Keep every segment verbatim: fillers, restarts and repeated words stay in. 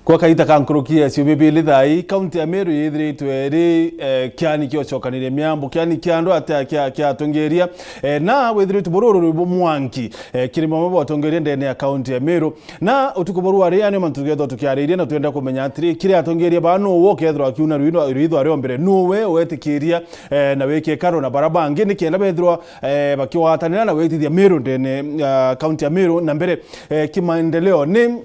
Kwa kaita ka nkuruki ya ciumia bibili thaa ii, kaunti ya Meru yithiritwe iri, eh, kiani kia ucokaniria miambo, kiani kia andu atia kia, kia atongeria, eh, na withiritwe buri ururi bumwanki, eh, kiri mamwe bwa atongeria ndene ya kaunti ya Meru. Na utuku buru wa ria ni mantu tukethirwa tukiariria na twenda kumenya atiri, kiri atongeria ba nu ukethirwa akiuna rwitho, rwitho ario mbere, nuwe wetikiria, eh, na wiki ikaro na bara bangi, nikenda bethirwa, eh, bakiwatanira na witithia Meru ndene, ah, kaunti ya Meru na mbere, eh, kimaendeleo. Ni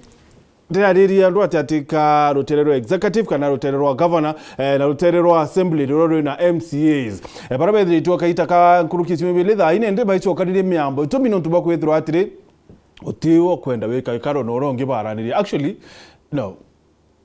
ndirariria andu ati ati ka rutere rwa executive kana rutere rwa governor, eh, na rutere rwa assembly ruria rwi na M C As. Eh, bara bethiritwe kaita ka nkuruki ciumia bibili thaa ine, ndi baicokanirie miambo. Itumi nontu bwa kwithirwa atiri, uti ukwenda wika ikaro na uria ungi baraniria. Actually, no.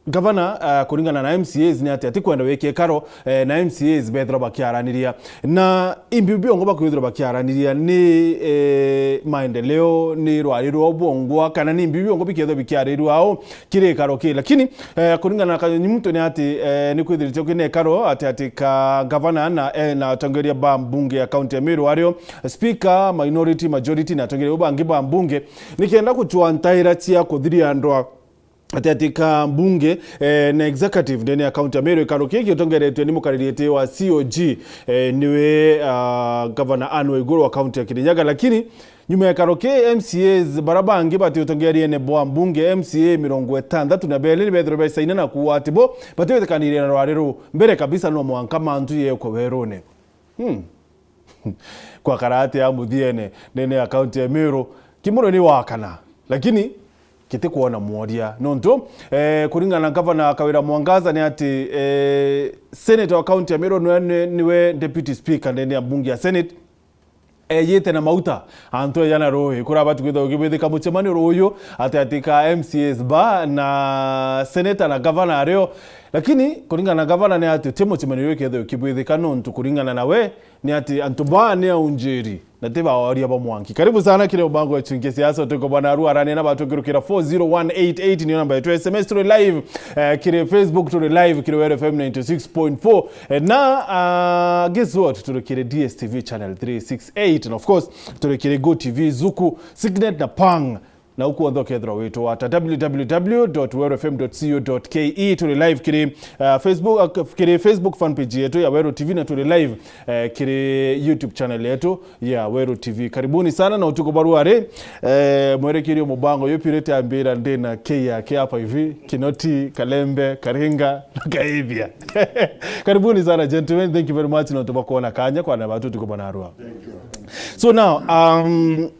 Governor, eh, kuringana na M C As ni ati ati kwenda wika ikaro, eh, na M C As bethirwa bakiaraniria. Na imbi biongo bakwithirwa bakiaraniria ni, eh, maendeleo, ni rwari rwa ubwongwa, kana ni imbi biongo bikethirwa bikiaririrwa au kiri ikaro ki. Lakini, eh, kuringana na Kanyonyi Muntu ni ati, eh, ni kwithirite kwina ikaro ati ati ka governor na, eh, na atongeria ba mbunge ya kaunti ya Meru, ario speaker, minority, majority na atongeria bangi ba mbunge, nikenda gucwa ntaira cia kuthiria ndwa ati ati ka mbunge, eh, na executive ndene ya kaunti ya Meru, ikaro kii gitongeretwe ni mukariritie wa C O G, eh, niwe, ah, Governor Anne Waiguru wa kaunti ya Kirinyaga. Lakini nyuma ya ikaro kii, M C As bara bangi bati utongeriene bwa mbunge, M C A mirongo itantatu na beli ni bethirwe besaina na kuuga ati bo batiwitikanirie na rwari ruu. Mbere kabisa no mwanka mantu yekwe werune. Hmm. Kwakara atia muthiene ndene ya kaunti ya Meru? Kimuro ni wakana, lakini kitikwona mworia. Nontu, eh, kuringana na Governor Kawira Mwangaza ni ati, eh, Senator wa kaunti ya Meru niwe, niwe, niwe Deputy Speaker ndene ya mbunge ya Senate. Ejite na mauta, antu eja na rui. Kurabati kwithirwa gukibwithika mucemanio ruyu ati ati ka M C As ba na Senator na Governor ario. Lakini kuringana na Governor ni ati ti mucemanio uyu kethirwa ukibwithika nontu kuringana na we, ni ati antu baa ni aunjiri na ti baoria ba mwanki. Karibu sana kiri mubango wa Chunkia Siasa, utuko bwana Arua arania na batu kirukira four zero one eight eight niyo namba yetu. S M S turi live, eh, kiri Facebook turi live, kiri Weru F M ninety six point four. Eh, na, ah, guess what? Turi kiri D S T V channel three six eight, and of course, turi kiri Go T V, Zuku, Signet na Pang. Na ukuonthe ukethirwa witwata W W W dot weru F M dot co dot K E. Turi live kiri, uh, Facebook, uh, kiri Facebook fan page yetu ya Weru T V, na turi live, uh, kiri YouTube channel yetu ya Weru T V. Karibuni sana na utuko barua ri, uh, mwerekerio mubango yo pirete ambira ndina K yake hapa hivi, Kinoti, Kalembe, Karinga na Kaibia. Karibuni sana gentlemen, thank you very much na tubakuona kanya kwa na batu tuko banarua. Thank you. So now, um,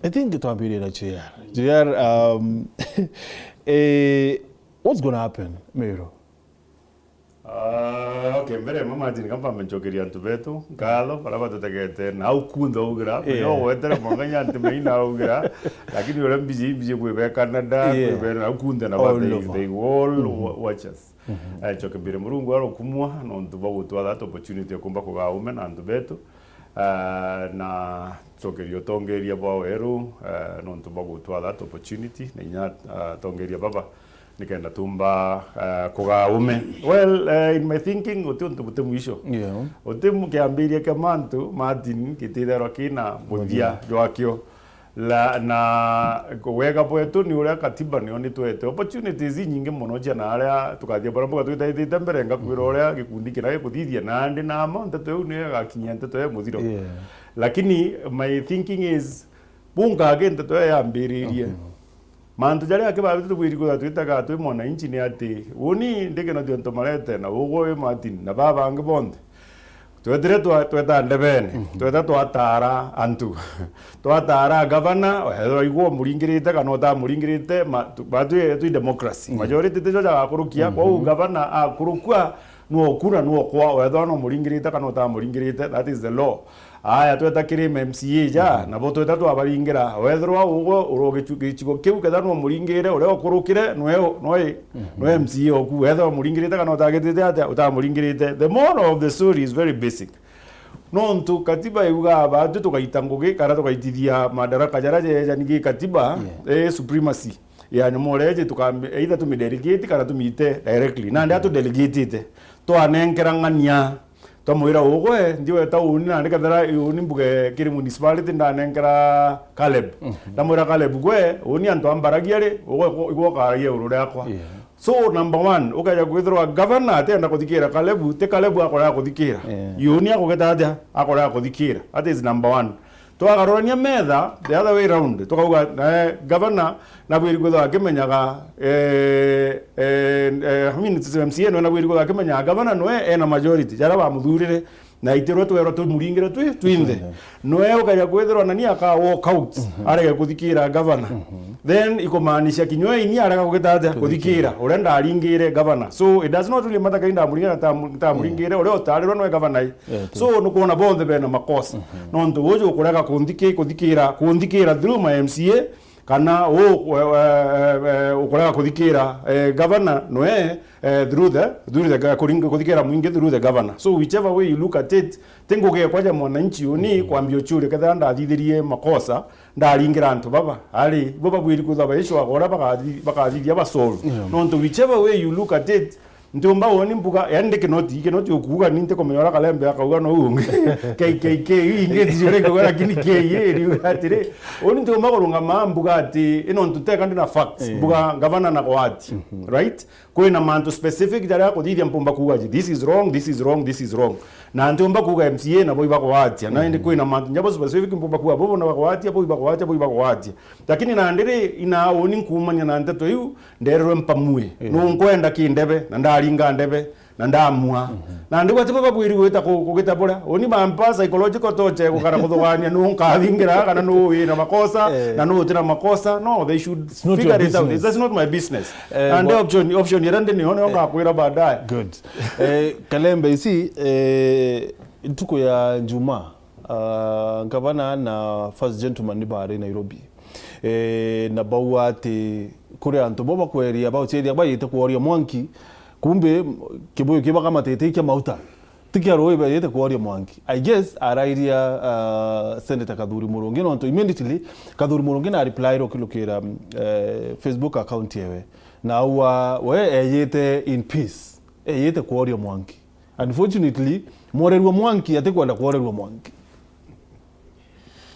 I think twambirie na J R. J R, um, eh, what's gonna happen, Meru? Ah, okay, mbere ya mama ati, nikamba mbe ncokeria antu betu nkatho, baria batutegete na au kunthe augira, yeah, kunya ugwetere mwanka nya anti meina augira, lakini uria mbiji, mbiji kwi be Canada, yeah, kwi be na au kunthe na all over, they, they all wa-, watch us. Mhm. Eh, ncoke mbire Murungu arokumwa, nontu bwa gutwa that opportunity ya kumba kugaa ume na antu betu. Ah, na ncokeria utongeria bwa Weru, ah, nontu bwa gutwa that opportunity, na inya, ah, atongeria baba, nikenda tumba, ah, kugaa ume. Well, eh, in my thinking, guti untu buti mwisho. Yeah. Guti mu-, kiambiria kia mantu, Martin, gititherwa kina muthia, muthia jwakio. La, na wega bwetu ni uria katiba niyo nitwete opportunities inyingi mono cia na aria tukathia bara mbuga twitaitite mbere, ngakwira uria gikundi kina gikuthithia, na ndi na mo nteto iu niyo igakinyia nteto ya muthiro. Yeah. Lakini my thinking is, bunka agi nteto ya yambiririe. Mhm. Mantu jaria aki babitu tubwiri kwithirwa twitaga twi mwananchi ni ati, uni ndikena tionto marete na ugwe wi Martin na baba bangi bonthe. Twetire twa-, tweta ndebene, mhm, tweta twatara antu. Twatara gavana, wethirwa igwe umuringirite kana utamuringirite, ma-, tu-, ba-, twi, twi democracy. Mhm. Majority tijo jagakurukia, mhm, kwou gavana akurukua, nwo kuna, nwo kwa, wethirwa no umuringirite kana utamuringirite, that is the law. Aya, tweta kiri M C A ja, mhm, nabo tweta twabaringira. Wethirwa ugwe uri gicu-, gicigo kiu, kethirwa no umuringire, uria ukurukire, nwe, nwe, mhm, nwe M C A oku. Wethirwa umuringirite kana utagitite atia, utamuringirite. The moral of the story is very basic. Nontu katiba yugaga baatu tugaita ngugi kana tugaitithia madaraka jaria jeejani gi katiba, yeah, eh, supremacy ya nyomore eji tukambi-, either tumidelegate kana tumite directly. Nandi atu delegatite, twanenkera ng'ania, twamwira ugwe, nthi weta uni, nandi kethira uni mbuge kiri municipality ndanenkera Caleb. Mhm. Ndamwira Caleb, gwe, uni antu ambaragia ri, ugwe igwe ukaragia iguru riakwa. Yeah. So, number one, ukaja kwithirwa governor atienda kuthikira Kalebu, ti Kalebu akoraga kuthikira. Yeah. Yuni akugeta atia? Akoraga kuthikira. That is number one. Twagarurania metha, the other way round, tukauga, eh, governor nabwiri kwithirwa akimenyaga, eh, eh, eh, I mean, M C A nwe nabwiri kwithirwa akimenyaga governor nwe ena majority, jaria bamuthurire, na itirwe twerwa tumuringire twi, twinthe. Twinthe. Nwe ukaja kwithirwa nani aka walk out, arege kuthikira governor. Then ikumaanisha kinya we ini arega kugita atia? Kuthikira. Kuthikira. Uria ndaringire governor. So, it does not really matter kai ndamuringire na tamu-, tamuringire, uria utarirwa nwe governor i. Yeah, true. So, nukwona bonthe bena makosa. Nontu uju ukurega kunthiki-, kuthikira, kunthikira through my M C A, kana u-, we-, we-, we-, ukurega kuthikira, eh, governor nwe, eh, through the, through the ga-, kuring-, kuthikira mwingi through the governor. So, whichever way you look at it, ti ngugi ekwa ja mwananchi uni kwambia uciuria kethira ndathithirie makosa, ndaringira antu baba, ari, bo babwiri kwithirwa baicwaga uria bakathi-, bakathithia basolve. Yeah. Nontu whichever way you look at it, ntiumba woni mbuga, yani ndi Kinoti, Kinoti ukuuga ni ntikumenya uria Kalembe akauga no ungi. K K K ingi tijure kuuga, lakini K A riu atiri. Uni ntiumba kurungama mbuga ati, ino ntu teka ndina facts, yeah, mbuga ngavana na gwati, right? Kwina mantu specific jaria akuthithia mpumba kuuga ati, this is wrong, this is wrong, this is wrong. Na ntiumba kuuga M C A nabo ibagwatia. Na indi kwina mantu njabo specific mpumba kuuga, bobo na bagwatia, bo ibagwatia, bo ibagwatia. Lakini nandi ri, ina uni nkuumania na nteto iu, ndererwe mpamue. Yeah. Nunkwenda ki ndebe, na ndaringa ndebe, na ndamua. Na ndigwa tibo babwiri gwita ku-, kugita buria. Uni bampa psychological torture gukara kuthugania nu nkathingira, kana nu wina makosa, eh, na nu utina makosa. No, they should figure it out. It's not your business. That's not my business. Eh, and option, option iria ndi niyo, niyo ngakwira baadaye. Good. Eh, Kalembe, ici, eh, ntuku ya Njumaa, ah, ngavana na first gentleman ni bari Nairobi. Eh, na bauga ati kuri antu bo bakweria baucethia bayite kworia mwanki, kumbe kibuyu kibakamatite kia mauta. Ti kia rui bayite kworia mwanki. I guess arairia, ah, Senator Kathuri Murungi, nontu immediately Kathuri Murungi na reply rukilukira, eh, Facebook account yewe. Na aua, we eyite in peace. Eyite kworia mwanki. Unfortunately, mworerua mwanki atikwenda kworerua mwanki.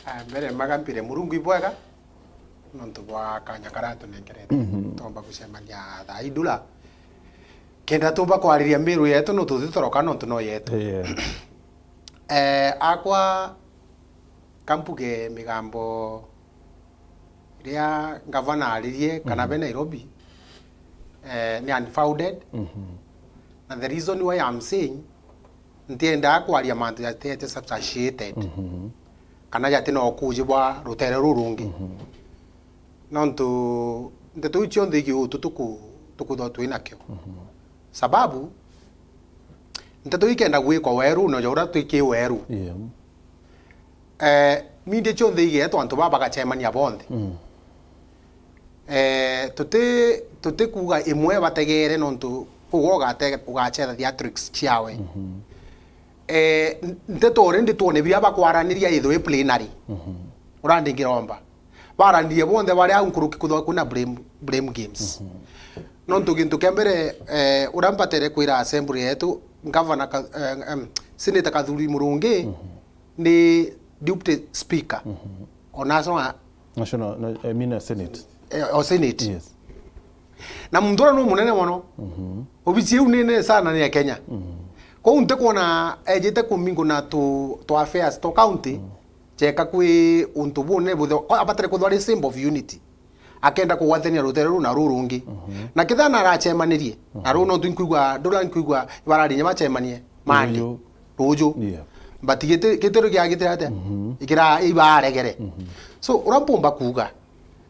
Ah, mbere magambire Murungu ibwega, nontu bwa kanya karia atunengerete. Tomba gucemania thaa idula. Kenda tumba kwariria miru yetu, no tuthitoroka nontu no yetu. Yeah. Eh, akwa kampuge migambo iria ngavana aririe kana be Nairobi, eh, ni unfounded. Na the reason why I'm saying, ntiendaa kwaria mantu jatete substantiated, kana jati na ukuji bwa rutere rurungi. Nontu nteto iu cionthe igi utu tuku-, tukuthwa twinakio. Sababu, nteto ikenda gwikwa weru, na uria twiki weru. Yeah. Eh, media cionthe igeetwa antu baa bagacemania bonthe. Eh, tuti, tutikuuga imwe bategeere nontu ugwe ugate-, ugacetha theatrics ciawe. Eh, n-, nteto already twone biria bakwaraniria ithwe plenary. Urandingira omba. Baranirie bonthe bari au nkuruki kuthwa kwina blame, blame games. Nontu gintu kia mbere, eh, uria mbatere kwira assembly yetu, Governor Ka-, eh, em, Senator Kathuri Murungi, ni deputy speaker o national, national, no, I mean, uh, senate. Eh, o senate. Yes. Na muntu uria ni munene mono. Obisi iu ni nene sana ni ya Kenya. Kou ntikwona ejite kuminguna tu, tu affairs to county, cheka kwi untu bunene buthe, ko abatire kuthwa ari symbol of unity. Akenda kugwatania rutere ruu na ruu rungi. Na kethira na aracemanirie, na ruu no tu nkwigua, ndura nkwigua ibararinya bacemanie mandi. Ruju. Ruju. Yeah. But giti-, gitiru gia gitira atia? Ikira ibaregere. So, uria mpumba kuuga,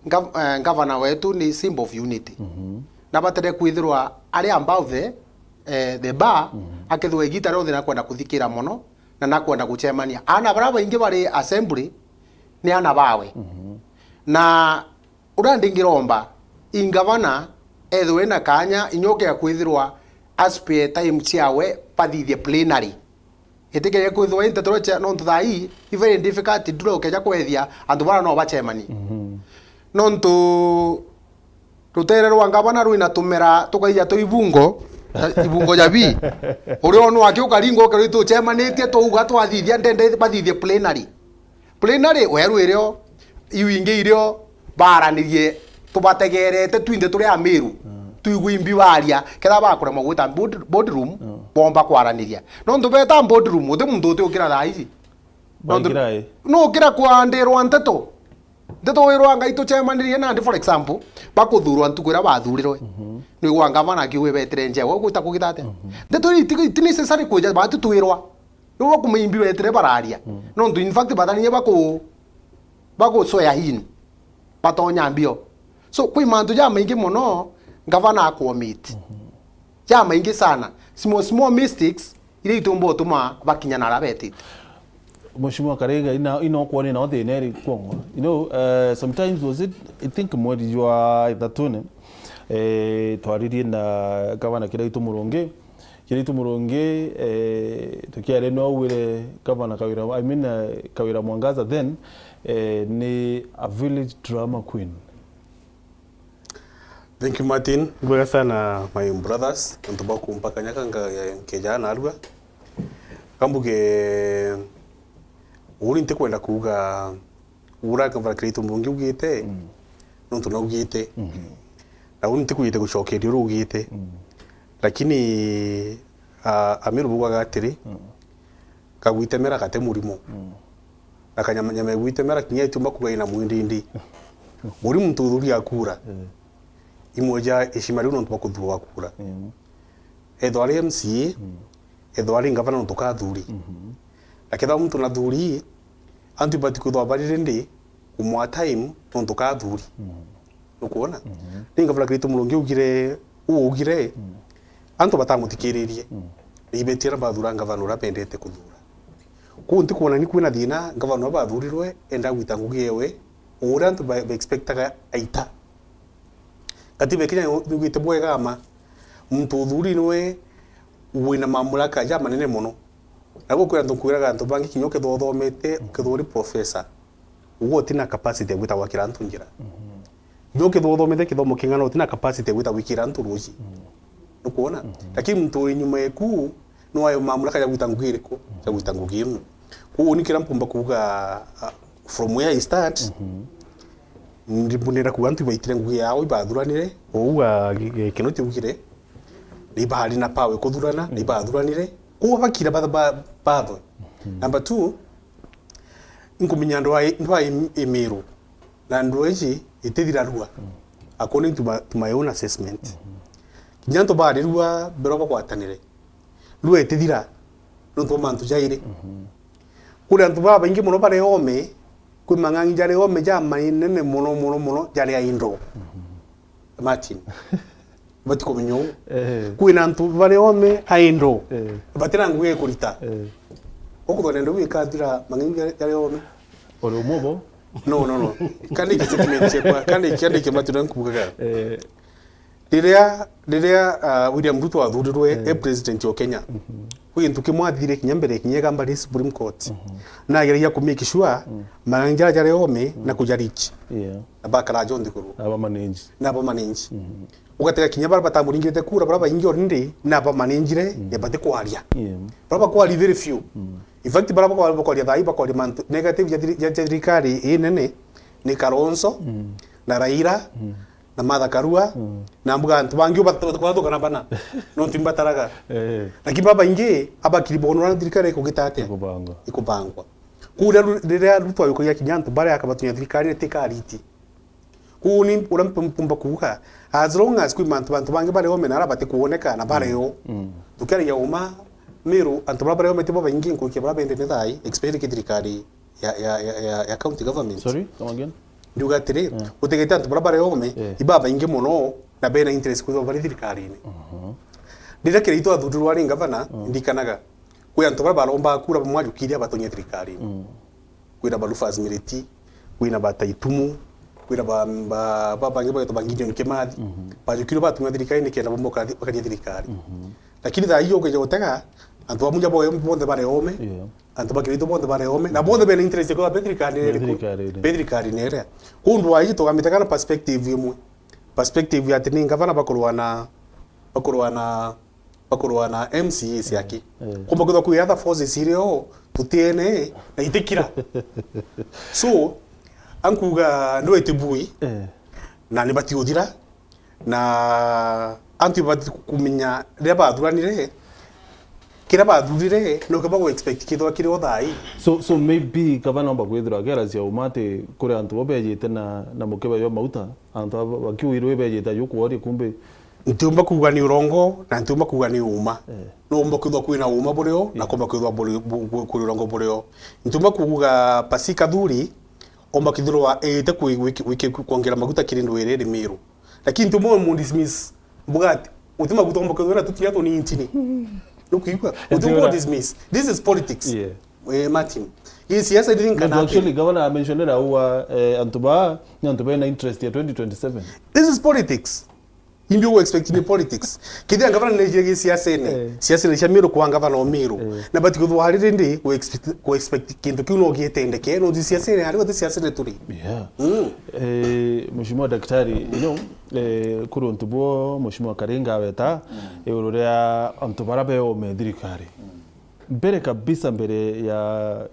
ngav-, eh, ngavana wetu ni symbol of unity. Na batire kwithirwa ari above the, eh, the bar, akethirwa igita rionthe na kwenda kuthikira mono, na nakwenda gucemania. Aana baria baingi bari assembly ni aana bawe. Na uria ndingiromba, ingavana ethwe ena kanya, inyoke ya kwithirwa aspare time ciawe bathithie plenary. Itikeje kwithirwa i nteto cia, nontu thaa ii, i very difficult ndura ukeja kwethia antu baria no bacemanie. Nontu rutere rwa ngavana rwina tumera tukaija twa ibungo, ta ibungo ja bi. Uria onu aki ukaringa ukerwa itucemanitie twauga twathithia ndende bathithie plenary. Plenary weru irio, iu ingi irio baranirie tubategerete twinthe turi Amiru. Twigwe imbi baria, kethira bakuremwa gwita board-, boardroom, Mm. bomba kwaraniria. Nontu beta boardroom, uti muntu utiukira thaa ici. Nontu Baikira i. nukira kwandirwa nteto. Nteto wirwa Ngai tucemanirie nandi, for example, bakuthurwa ntuku iria bathurirwe. Mhm. Nwigua ngavana akiuga ibetire njea, gwe gwita kugita atia? Mhm. Nteto ii iti, iti necessary kwija, batu twirwa. Riu bakumaimbi betire bararia. Mm. Nontu in fact batarinya baku-, baku swear in. Batonya mbio. So, kwi mantu jamaingi mono ngavana aku omit. Mhm. Jamaingi sana. Small, small mistakes iria itumba utuma bakinya na aria betite. Mheshimiwa Karega, ina, ina ukwona nao thina iri kwongwa. You know, uh, sometimes was it, I think mweri jwa ithatune, eh, twaririe na gavana Kiraitu Murungi, Kiraitu Murungi, eh, tukiaria no augire Gavana Kawira, I mean, eh, Kawira Mwangaza then, eh, ni a village drama queen. Thank you, Martin. Ni bwega sana, my brothers, nontu bwa kumpa kanya ka nga-, nkeja narua. Kambuge, uri ntikwenda kuuga ura Gavana Kiraitu Murungi ugite, Mm. nontu naugite. Mhm. Na uni ntikwite gucokeria uri ugite. Mm. Lakini, ah, Amiru bugaga atiri, Mm. kagwitemera gate murimo. Mm. Na kanyama, nyama igwitemera kinya itiumba kuga ina mwindindi. Uri muntu uthuria akura. Mm. Imwe ja heshima riu nontu bwa kuthurwa gwa kura. Mm. Ethwa ari M C A, Mm. ethwa ari ngavana nontu ka athuri. Mhm. Na kethira muntu na athuri, antu ibati kwithwa bari ready kumwa time nontu ka athuri. Mhm. Nukwona? Mhm. Ni ngavana Kiraitu Murungi ugire, uu ugire, Mm. antu batamuthikiririe. Mm. Ni ibetie na bathura ngavana uria bendete kuthura. Kuu ntikwona ni kwina thina, ngavana uria bathurirwe enda gwita ngugi ewe, o uria antu ba, ba expectaga aita. Katiba ya Kenya yugite bwega ma, muntu uthuri niwe wina mamlaka jamanene mono. Na gukwira antu, nkwiraga antu bangi kinya ukethwa uthomete, ukethwa uri professor, uguo utina capacity ya gwita gwakira antu njira. Mhm. Kinya ukethwa uthomete kithomo king'ana, utina capacity ya gwita gwikira antu ruuji. Mhm. Nukwona? Mhm. Lakini muntu wi nyuma eku, no ayo mamlaka ya gwita ngugi iriku? Ya gwita ngugi iu. Kwou ni kira mpumba kuuga, ah, from where I start, Mhm. ndi-, ndenda kuuga antu ibaitire ngugi yao, ibathuranire, ou a, gi-, gi-, Kinoti augire, ni baari na power kuthurana, ni Mm. bathuranire, kwou bakira ba-, ba-, bathwe. Mhm. Number two, nkumenya ndwai, ndwai Im-, Imiru, na ndwai iji itithira rua, Mm. according to my, to my own assessment. Mhm. Kinya antu baari rua mbere bagwatanire, rua itithira, nontu bwa mantu jairi. Mhm. Kuri antu babaingi mono bari ome, kwi mang'ang'i jari ome jamanene mono, mono, mono, jari aindo. Mhm. Martin. Bati kumenya uu. Eh. Kwina antu bari ome aindo. Eh. Batina ngugi ya kurita. Eh. Ukuthwa nendo gwikathira mang'ang'i jari, jari ome. Uri umwe bo? No, no, no. Kandi ki statement ciakwa, kandi, kandi ki matu na nkugaga. Eh. Riria, riria, ah, William Ruto athurirwe Eh. e president o Kenya, Mhm. kwi gintu kimwe athire kinya mbere, kinya igamba ri Supreme Court. Mhm. Na ageragia ku make sure Mm. mang'ang'i jaria jari ome na Mm. kuja reach. Yeah. Na bakara jo nthiguru. Aba manage. Na aba manage. Mhm. Ugatega kinya baria batamuringirite kura, baria baingi already, na aba managire, Mm. na bati kwaria. Yeah. Baria bakwaria very few. Mm. In fact, baria bakwa-, bakwaria thaa ii, bakwaria mantu negative ja thiri-, ja, ja thirikari ii nene, ni Kalonzo, Mm. na Raila, Mm. na Martha Karua, Mm. na mbuga antu bangi ubat-, ubat-, ubathuka na bana. Nontu imbataraga. Eh. Lakini babaingi, abakiri bono na thirikari ikugita atia? Ikubangwa. Ikubangwa. Kuu riria Ru-, riria Ruto ayukagia kinya antu baria akabatunya thirikari itikariti. Kuu ni uria mp-, mpumba kuuga, as long as kwi mantu, bantu bangi bari ome na aria bati kuoneka na bari o. Mm. Tukiaria uma, Miru, antu baria bari ome ti babaingi nkuruki baria bendene thaa ii, especially ki thirikari ya, ya, ya, ya, ya county government. Sorry, come again? Ndiuga atiri, Yeah. utegete antu baria bari ome, Yeah. ibabaingi mono na bena interest kwithirwa bari thirikarine. Mhm. Riria Kiraitu athurirwe ari ngavana, Mm. ndikanaga, kwi antu baria barombaga kura bamwajukirie abatonye thirikarine. Mm. Kwina ba Rufus Miriti, kwina ba Taitumu, kwina ba, ba, ba bangi bagwetwa ba Gideon Kimathi. Mhm. Bajukirwe batumwa thirikari nikenda bomba bakathi-, bakaria thirikari. Mhm. Lakini thaa ii ukija gutega, antu ba Munya bo-, bonthe bari ome, Yeah. antu ba Kiraitu bonthe bari ome, na bonthe bena interest ya kwithirwa be thirikari Be iriku? thirikari iriku? Be thirikari ni iria. Kwou ndwaa iji tugamitega na perspective imwe. Perspective ya ati ni ngavana bakurwa na, bakurwa na bakurwa na M C A ciake. Eh. Kumba kwithwa kwi other forces irio tutiene na itikira. So, ankuga ndwete bui, Eh. na ni bati uthira, Na antu ibati kumenya riria bathuranire, kiria bathurire, nokio bagu expect kithwa kiri o thaa ii. So, so maybe gavana omba kwithirwa akiaracia uma ati kuri antu bo bejite na, na mukebe jwa mauta, antu aba bakiuirwe bejite ajukuoria kumbe. Ntiumba kuuga ni urongo, na ntiumba kuuga ni uma. Eh. Noumba kwithwa kwina uma burio, na kumba kwithwa buri-, bu-, bu-, kuri urongo burio. Ntiumba kuuga Pasika Thuri, omba kithirwa eete kwi-, wiki-, wiki-, kwongera maguta kiri ndwiri iri Miru. Lakini ntiumba mu dismiss. Mbuga ati, uti maguta omba kwithwa na tutiria tunini ntini. Nukwigua? Uti umba dismiss. This is politics. Yeah. Eh, Martin. Hii siasa ni No, kana actually, governor amentionera uwa, eh, antu ba, ni antu bena interest ya twenty twenty-seven. This is politics. Imbi u expect ni politics. Kithia ngavana ni jire siasene. Eh. Siasene cia Miru kwa ngavana o Miru. Eh. Na bati kuthwa riri ndi ku expect, ku expect kintu kiu no gietendeke, no ti siasene, ari ti siasene turi. Yeah. Mm. Eh, Mheshimiwa Daktari, you know, eh, kuri untu bwo Mheshimiwa Karinga aweta, mm, iguru ria antu bara beome thirikari. Mm. Mbere kabisa, mbere ya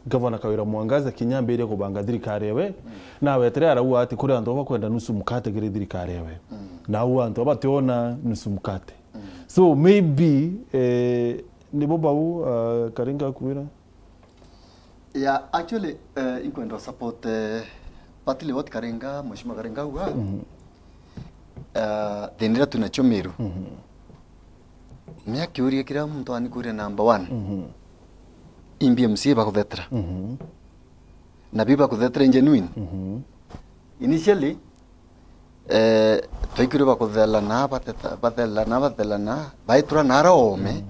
Gavana Kawira Mwangaza kinya ambirie kubanga thirikari ewe, mm, na awetere arauga ati kuri antu bakwenda nusu mkate kiri thirikari ewe. Mm. Na au antu bationa nusu mkate. Mm. So maybe, eh, nibo bau, uh, Karinga akwira? Yeah, actually, eh, inkwenda support, eh, partly what Karinga, Mheshimiwa Karinga auga. Mm. Eh, thina iria twinacio Miru. Mm. Mea kiuria kiria muntu anikuria number one. Mhm. Imbi M C A bakuthetera. Mhm. Na bi bakuthetera i genuine. Mhm. Initially, eh, twaikirwe bakuthelana, bateta-, bathelana, bathelana, baitura nara oome. Mhm.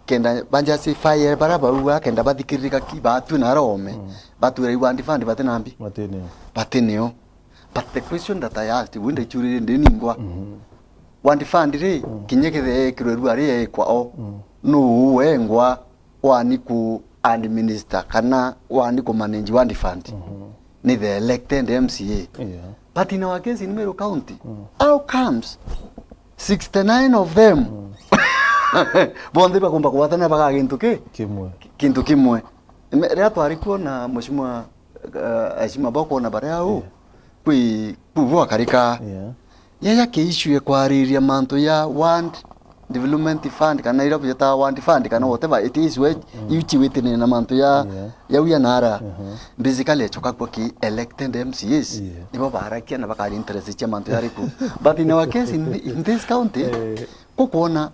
Kenda ba justify bara bauga, kenda bathikiririka ki, batue nara oome. Mhm. Batwira i ward fund batina mbi. Batinio. Batinio. But the question that I asked, we ndaichurire ndi ningwa. Mhm. Ward fund ri, mm, kinya kethekirwe rua ri ekwa o, mm, nuu wengwa wani ku administer kana wani ku manage ward fund? Mhm. Ni the elected M C A. Yeah. But in our case in Meru County, mm, how comes sixty-nine of them, mm, bonthe bakumba kuwatana baga gintu ki? Kimwe. Gintu kimwe. Me-, riria twari kuo na Mheshimiwa, eh, Heshima Boko na baria au, yeah, kwi, kwi gwakarika. Yeah. Yaya ke issue ya kwariria mantu ya ward development fund, kana ira bujeta ward fund, kana whatever it is, we, mm, iu chiwitinire na mantu ya, yeah, ya wia nara. Uh-huh. Basically, echoka kwa ki elected M C As, yeah, nibo barakia na bakari interest cia mantu yariku. But in our case, in, in this county, eh, kukwona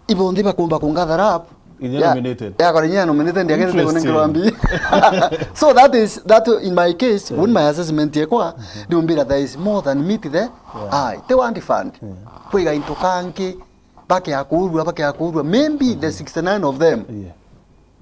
ibonthe bakumba kungathara up. Inya ya, nominated. Ya kora inya nominated, ndiagete kunengerwa mbi. So that is, that in my case, yeah, when my assessment yekwa, mm-hmm, ndiumbira there is more than meet the, yeah, eye. Te ward fund. Yeah. Kwiga into kangi, bakeakurua, bakeakurua. Maybe the, mm-hmm, sixty-nine of them. Yeah.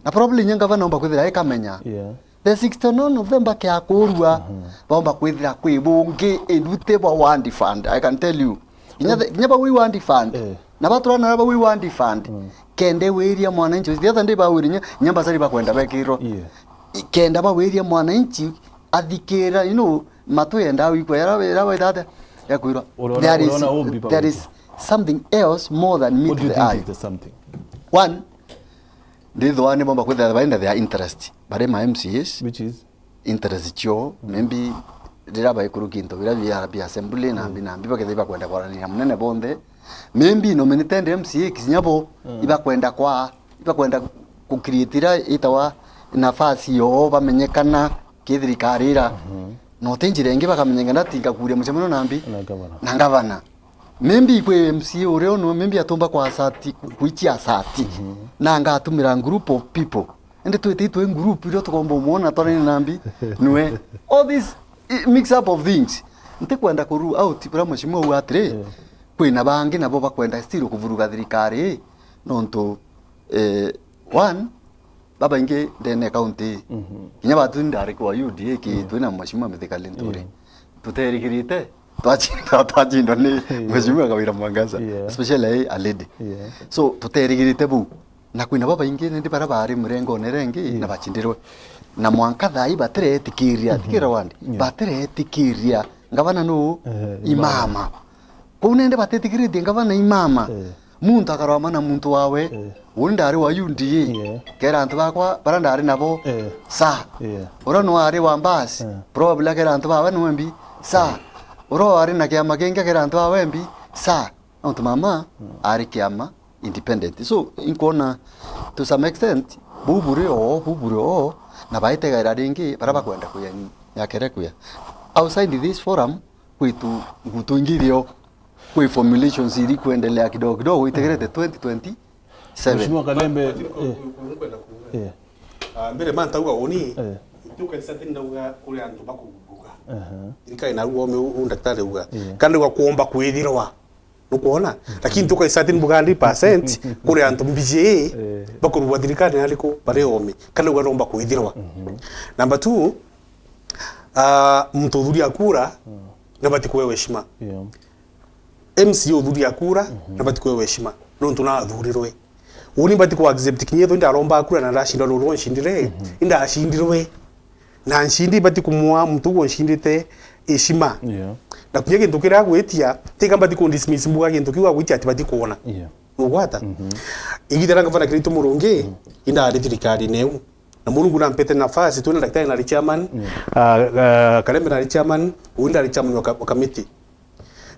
Na probably inya ngavana omba kwithira ikamenya. Yeah. The sixty-nine of them bakeakurua, mhm, baomba kwithira kwi bungi irute bwa ward fund. I can tell you. Kinya the, kinya bau i ward fund. Eh. Na baturana na bau i ward fund. Mm. Kende wiria mwananchi. The other day bawiri nya, nya mbasari bakwenda bekirwo. Yeah. I-, kenda bawiria mwananchi athikira, you know, matu yenda wikwa, yara, yara waithate, yakwirwa. Uraona, there is, uraona umbi there is something else more than meet the eye. What do you think is the something? One, ndithwa ni bomba kwithira bari na their interest. Bari ma M C As. Which is? Interest cio, mm, maybe riria baikurukia into biria bia, bia assembly na, mm, mbi na mbi bakethira bakwenda kwaraniria munene bonthe. Maybe nominated M C A kinya bo, mm, ibakwenda kwa, ibakwenda ku-create ira itawa nafasi yoo bamenyekana ki thirikari ira. Mhm. Na uti njira ingi bakamenyekana ati ngakuria mucemanio na mbi? Na gavana. Na gavana. Maybe kwi M C A uria unwe, maybe atumba kwa asati, ku-, kuichia asati. Mhm. Na ngatumira group of people. Indi twiti twi group iria tukomba umwona twarene na mbi, nwe. All this i-, mix up of things. Ntikwenda ku rule out bura mheshimiwa uga atiri, eh, kwina bangi nabo bakwenda still kuvuruga thirikari, nontu, eh, one, babaingi ndene county. Mhm. Kinya batu ndari kwa U D A ki, yeah, twina mheshimiwa Mithika Linturi. Yeah. Tuterigirite, twacindwa, twacindwa ni, yeah, mheshimiwa Kawira Mwangaza, yeah, especially a lady. Yeah. So, tuterigirite bau. Na kwina babaingi nindi baria bari murengone rengi, yeah, na bacindirwe. Na mwanka thaa ii batiretikiria, mhm, tikira wandi, yeah, batiretikiria. Ngavana nu? Eh, i mama. I mama. Kou nindi batitikiritie ngavana i mama. Eh. Muntu akarwama na muntu wawe. Eh. Uni ndari wa U D A. Yeah. Kera antu bakwa, bara ndari nabo. Eh. Sa. Yeah. Ura nwari wa mbasi. Eh. Probably kera antu bawe nwembi. Sa. Eh. Uro ari na kiama kingi akira antu a wembi, sa, nontu mama ari kiama independent. So, inkwona to some extent, buburi o, buburi o, na baitegaira ringi, bara bakwenda kuya ni, yakere kuya. Outside this forum, kwitu ngutu ingi irio, kwi formulations iri kuendelea kidogo kidogo, itegerete twenty twenty-seven. Mheshimiwa Kalembe, eh, eh. Ah, mbere ma ntauga uni, eh, ntuka cia tene ndauga kuri antu bakururuka. Aha. Thirikari narua ome u, u ndaktari auga. Yeah. Kana ndauga kuomba kwithirwa. Nukwona? Mhm. Lakini ntuka cia tene mbuga hundred percent kuri antu mbiji, eh, bakururuka thirikari nariku bari ome. Kana ndauga nomba kwithirwa. Mhm. Number two, ah, muntu uthuria kura, mm, nabati kuewa heshima. Yeah. M C A uthuria kura, mhm, nabati kuewa heshima. Nontu nathurirwe. Uni mbati ku accept kinya ethirwa indaromba kura na ndacindwa ruru ncindire, mhm, indacindirwe. Na ncindi mbati kumwa muntu uguo ncindite heshima. Yeah. Na kinya gintu kiria agwitia, tika mbati ku dismiss mbuga gintu kiu agwitia ati bati kuona. Yeah. Nugwata? Mhm. Igita ria ngavana Kiraitu Murungi, mhm, indari thirikarine iu. Na Murungu nampete nafasi, twina daktari nari chairman, yeah, ah, ah, Kalembe nari chairman, uni ndari chairman wa ka-, wa kamiti.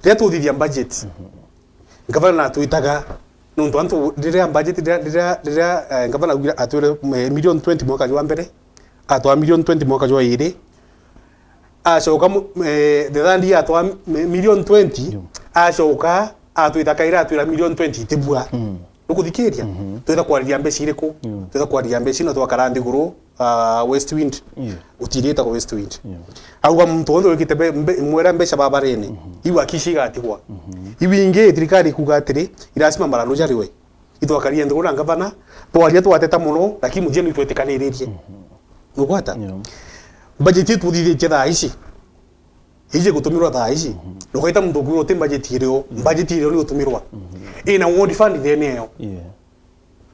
Riria tuthithia budget, mhm, ngavana natwitaga, nontu antu riria budget, riria, riria, riria, eh, ngavana augire atwire, eh, million twenty mwaka jwa mbere, atwaa million twenty mwaka jwa iri, acoka mu-, eh, the third year atwaa mi-, million twenty, yo, acoka atwita kairi atwira million twenty itibua. Mm. Nukuthikiria? Mhm. Twitha kwariria mbeca iriku? Mm. Twitha kwariria mbeca ino twakara nthiguru, ah, West Wind. Yeah. Utiri itagwa West Wind. Yeah. Auga muntu wonthe wikite mbe-, mbe-, mwera mbeca babarene, mhm, iu akici igatigwa. Mhm. Iu ingi thirikari ikuga atiri, irasima maranu jariwe. Itwakaria nthiguru na ngavana, twaria twateta mono, lakini mujie nitwetikaniririe. Mhm. Nugwata? Yeah. Budget ii tuthithitie thaa ici. Iji gutumirwa thaa ici. Mhm. Nukaita muntu ukiuga uti budget irio, mhm, budget irio ni gutumirwa. Mhm. Ina ward fund ndene eyo. Yeah.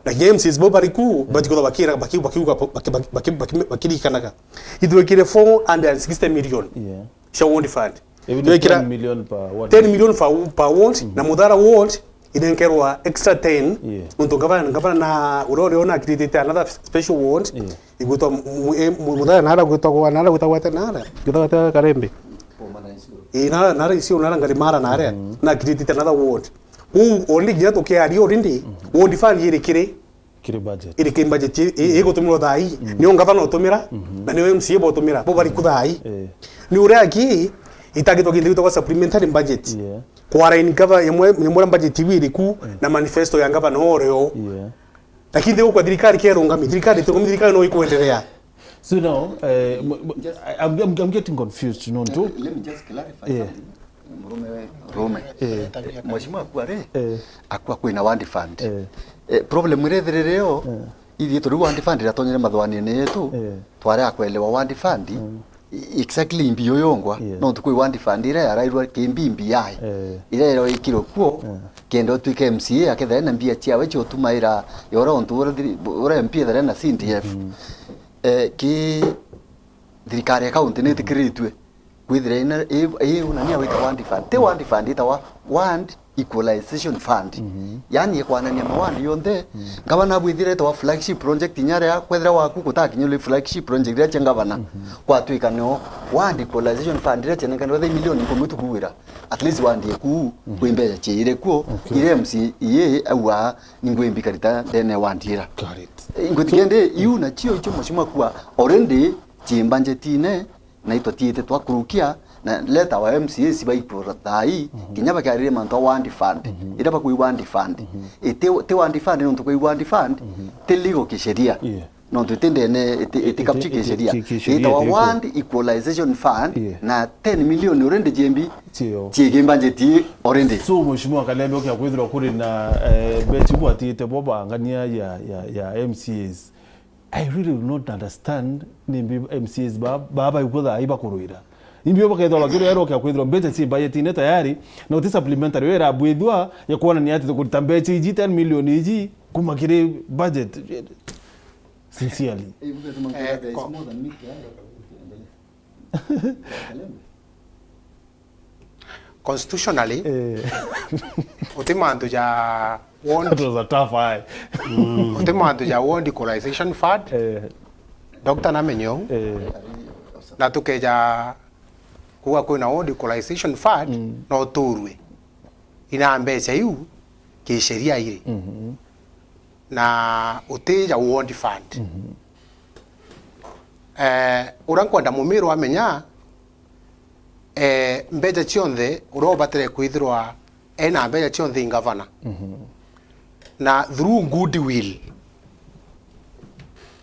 Na kinya M C As bau bari ku, mm, bati kwithirwa bakira, baki-, bakiuga, baki-, baki-, baki-, baki-, bakirikanaga. Itwikire four hundred and sixty million, yeah, cia ward fund. Even twekira ten million per ward. Ten million per, per ward, mm, na Muthara ward inenkerwa extra ten. Yeah. Nontu ngavana, ngavana na uria urio na create another special ward. Yeah. Igwitwa mu-, mu-, e, mu-, Muthara nara gwitagwa, nara gwitagwa ate nara? Gwitagwa ate Karembe? Ii, nara, nara icio, nara ngari mara nare. Mm. Na create another ward. Kuu already kinya tukiaria already, mm, ward fund iri kiri, kiri budget, iri kiri budget, i-, i-, igutumirwa thaa ii. Mm. Nio ngavana utumira, mhm, na nio M C A botumira, bo bari ku thaa ii. Eh. Ni uria aki, itagitwa kintu gitagwa supplementary budget. Yeah. Kwaraini gava-, imwe, imwe na budget iu iri ku, mm, na manifesto ya ngavana urio. Yeah. Lakini nthiguru kwa thirikari kerungami, thirikari itirungami, thirikari no ikwendelea. So now, eh, m-, m-, I, I'm, I'm, I'm getting confused, nontu. Let me just clarify, yeah, something. Murume we, Rume. Eh. Eh, mheshimiwa akua ri, eh, akua kwina ward fund. Eh. Eh, problem iria ithirire yo, eh, ithui turi ward fund iratonyere mathwaniene yetu, eh, tware akwelewa ward fund. Mm. I-, exactly mbio yongwa, yeah, nontu kwi ward fund iria yarairwa ki mbi mbi yae. Eh. Iria iraikirwe kuo, eh, kenda utuike M C A akethira ena mbia ciawe cia utumaira yora untu ura thiri-, ura M P ethira ena C D F. Mhm. Eh, ki thirikari ya county nitikiritue kwithira ina, i, i unania wita ward fund. Ti ward fund, itawa ward equalization fund. Mhm. Yaani ikwanania mawandi yonthe, mm, ngavana abwithire etawa flagship project inya ria kwethira waku gutakinyirwe flagship project iria cia ngavana, mhm, kwatwika no wandi equalization fund iria cienenkanirwe the million ikumi tukuwira. At least wandi eku, mhm, kwi mbeca ciire kuo, okay, iria M C A aua ningwimbi karita ndene wandi ira. Got it. Eh, ngwitikia ndi iu na cio icio mheshimiwa akua already ci budgetine, na itwatiite twakurukia, na leta wa M C As baikura thaa ii, mhm, kinya bakiariria mantu a ward fund, mhm, iria bakui ward fund. Mhm. Iti, ti ward fund, nontu kwi ward fund, mhm, ti legal kisheria. Yeah. Nontu iti ndene, iti, iti, iti capture iti, kisheria. Ki-, kisheria itawa iti ward equalization fund, yeah, na ten million already ciembi, cio, ciigi budget already. So, mheshimiwa Kalembe, ukia kwithirwa kuri na, eh, mbeca ibwatite bo bangania ya, ya, ya M C As. I really do not understand nimbi M C As ba, ba baigua thaa ii bakurwira. Nimbi bakethwa bakirwira ukia kwithirwa mbeca ci budgetine tayari, na uti supplementary yo irabwithua ya kuonania ati tukurita mbeca iji ten million iji kuma kiri budget. Sincerely. Eh, ko- Constitutionally, eh, uti mantu ja ward, that was a tough eye. Uti mantu ja ward equalization fund. Eh. Doctor namenye uu. Eh. Na tukeja Kuga kwina ward equalization fund, mm, no uturwe ina mbeca iu kisheria iri. Mhm. Na utija ward fund. Mhm. Eh, uria nkwenda Mumiru amenya, eh, mbeca cionthe uria ubatire kwithirwa ena mbeca cionthe i ngavana. Mhm. Na through goodwill,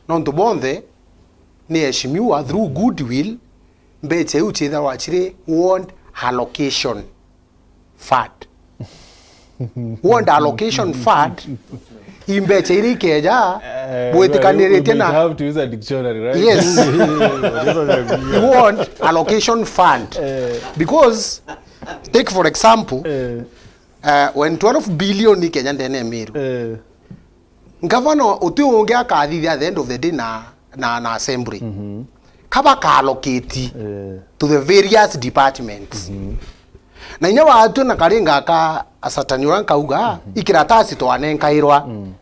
nontu bonthe ni eshimiwa, through goodwill, mbeca iu ciithagwa ciri ward allocation fund. Ward allocation fund, i mbeca iria ikeja, eh, bwitikaniritue na, you have to use a dictionary, right? Yes. Ward allocation fund. Eh. Because, take for example, eh, uh, when twelve billion ikenya ndene ya Meru, eh, ngavana uti ungi akathithia at the end of the day na, na, na assembly. Mhm. Kaba ka allocate, eh, to the various departments. Mhm. Na inya watue na karinga ka asatani uria nkauga, mhm, i kiratasi twanenkairwa. Mm.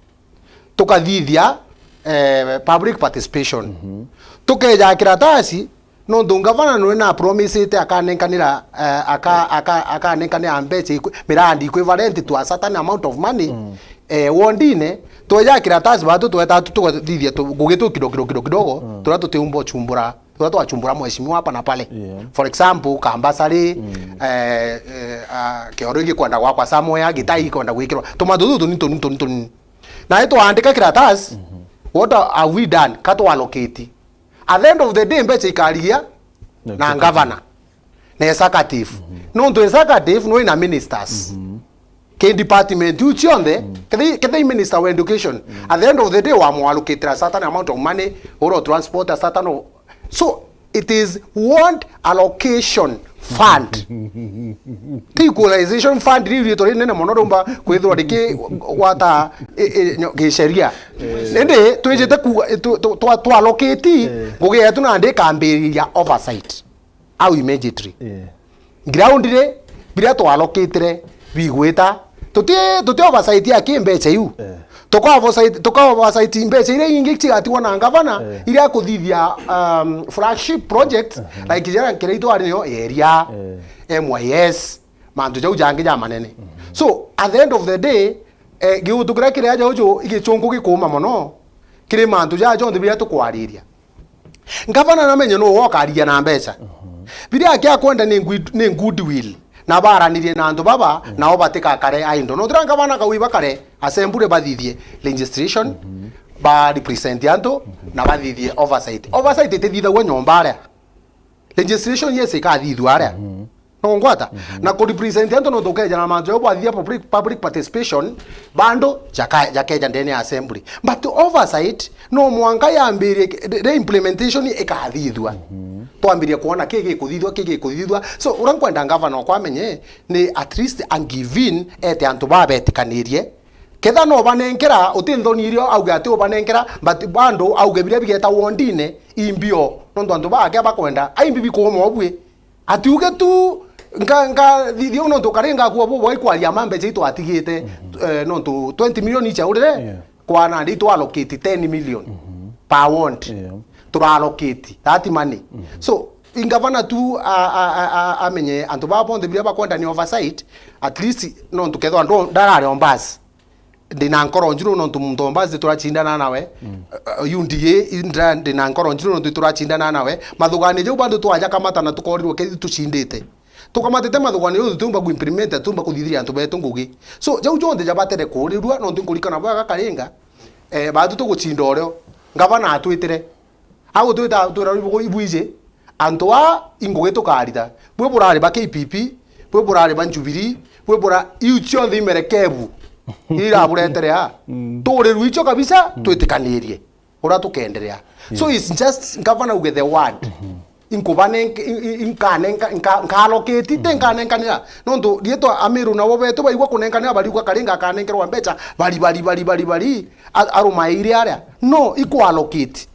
Tukathithia, eh, public participation. Mhm. Tukeja kiratasi, nontu ngavana nwe na promisite akanenkanira, eh, aka-, aka-, akanenkanira mbeca ikwi-, mirandi equivalent to a certain amount of money, mm, eh, wondine, tweja kiratasi batu tweta tu tugathithia tu-, ngugi tu kidogo, kidogo, kidogo, kidogo, mm, turia tutiumba uchumbura, turia twachumbura mheshimiwa hapa na pale. Yeah. For example, kambasari, mm, eh, eh, ah, kioro gikwenda gwakwa somewhere, gitai gikwenda gwikirwa. Tumantu tutu ni tunini, tunini, tunini. Na itwandika kiratasi, mhm, what have we done? Ka twa allocate. At the end of the day, mbeca ikarigia na executive, ngavana na executive. Mhm. Nontu executive no ina ministers. Mhm. Ki department iu cionthe, mm, kethei, kethei minister wa education, mm, at the end of the day, wamwallocatira a certain amount of money, or transport a certain o-, so, it is ward allocation fund. Ti equalization fund riu riitwa rinene mono rumba kwithirwa riki gwata i-, i-, nyo-, gisheria. Eh. Indi twijite kuuga, tu-, tu-, twa-, twa allocate, eh, ngugi yetu nandi ikambiriria oversight au immediately. Eh. Ground ri, biria twa allocatire bigwita, tuti, tuti oversight ya ki mbeca iu. Eh. Tuka oversight, tuka oversight mbeca iria ingi cigatigwa na ngavana, eh, iria kuthithia, um, flagship project, mhm, like jera nkira itwari niyo eria, eh, M Y S, mantu jau jangi ja manene. Mhm. So, at the end of the day, eh, giutu kiria kiri aja uju igichunku gikuuma mono, kiri mantu jaja jonthe biria tukwariria. Ngavana namenye nuu wokaria na mbeca. Mhm. Biria aki akwenda ni ngwi-, ni goodwill. Na baranirie na antu baba, mm, nao batikakare idle. Nothira ngavana akauga ibakare assembly bathithie legislation, mhm, ba represent antu, mhm, na bathithie oversight. Oversight itithithagua nyomba aria. Legislation, yes, ikathithua aria. Mhm. No ngwata? Mhm. Na ku represent antu no tukeja na mantu jau bwathithia public, public participation, bando jaka-, jakeja ndene ya assembly. But oversight, no mwanka yambirie, the, the implementation ikathithua. Mhm. Twambirie kuona ki gikuthithua, ki gikuthithua. So, uria nkwenda ngavana okwa amenye, ni at least a give in, ete antu babetikanirie. Ketha no banenkera, uti nthoni irio auge ati ubanenkera, but bando auge biria bigeta wondine, imbio. Nontu antu bake bakwenda, aimbi bikuuma obui. Atiuge tu, nka, nka, thithia nontu kari ngakua bubwai kwaria ma mbeca itwatigite, mhm, eh, nontu twenty million ichaurire, yeah, kwa nandi itwa allocate ten million, mhm, per ward. Yeah. Tura allocate that money. Mhm. So, ingavana tu a, a, a, a, amenye antu baba bonthe biria bakwenda ni oversight, at least nontu kethwa ndo ndarare ombasi. Ndi na nkoro njiru nontu muntu ombazi turacindana nawe. Mm. Uh, U D A, indra, ndi na nkoro njiru nontu turacindana nawe. Mathuganio jau bandu twaja kamata na tukorirwo kethi tucindite. Tukamatite mathuganio jau tutiumba ku implement, tutiumba kuthithiria antu betu ngugi. So, jau jonthe jabatere kuurirua nontu nkurikana bwega karinga, eh, batu tugucinda urio. Ngavana atwitire. Agutwita twira ibwiji, antu aa ingugi tukarita. Bwi burari ba K P P, bwi burari ba Jubilee, bwi bura-, iu cionthe imerekebu iraburetere aa. Mm. Turirwe icio kabisa, mm, twitikanirie uria tukenderea. So, yeah, it's just ngavana uge the word. Mm-hmm. Inkubanenke-, in-, in-, inkanenka-, inka-, nka-allocate, mm-hmm, te nkanenkanira. Nontu rietwa Amiru nabo betu baigua kunenkanira, bariuga karinga akanenkerwa mbeca, bari, bari, bari, bari, bari, a-, arumaire aria. No, iku allocate.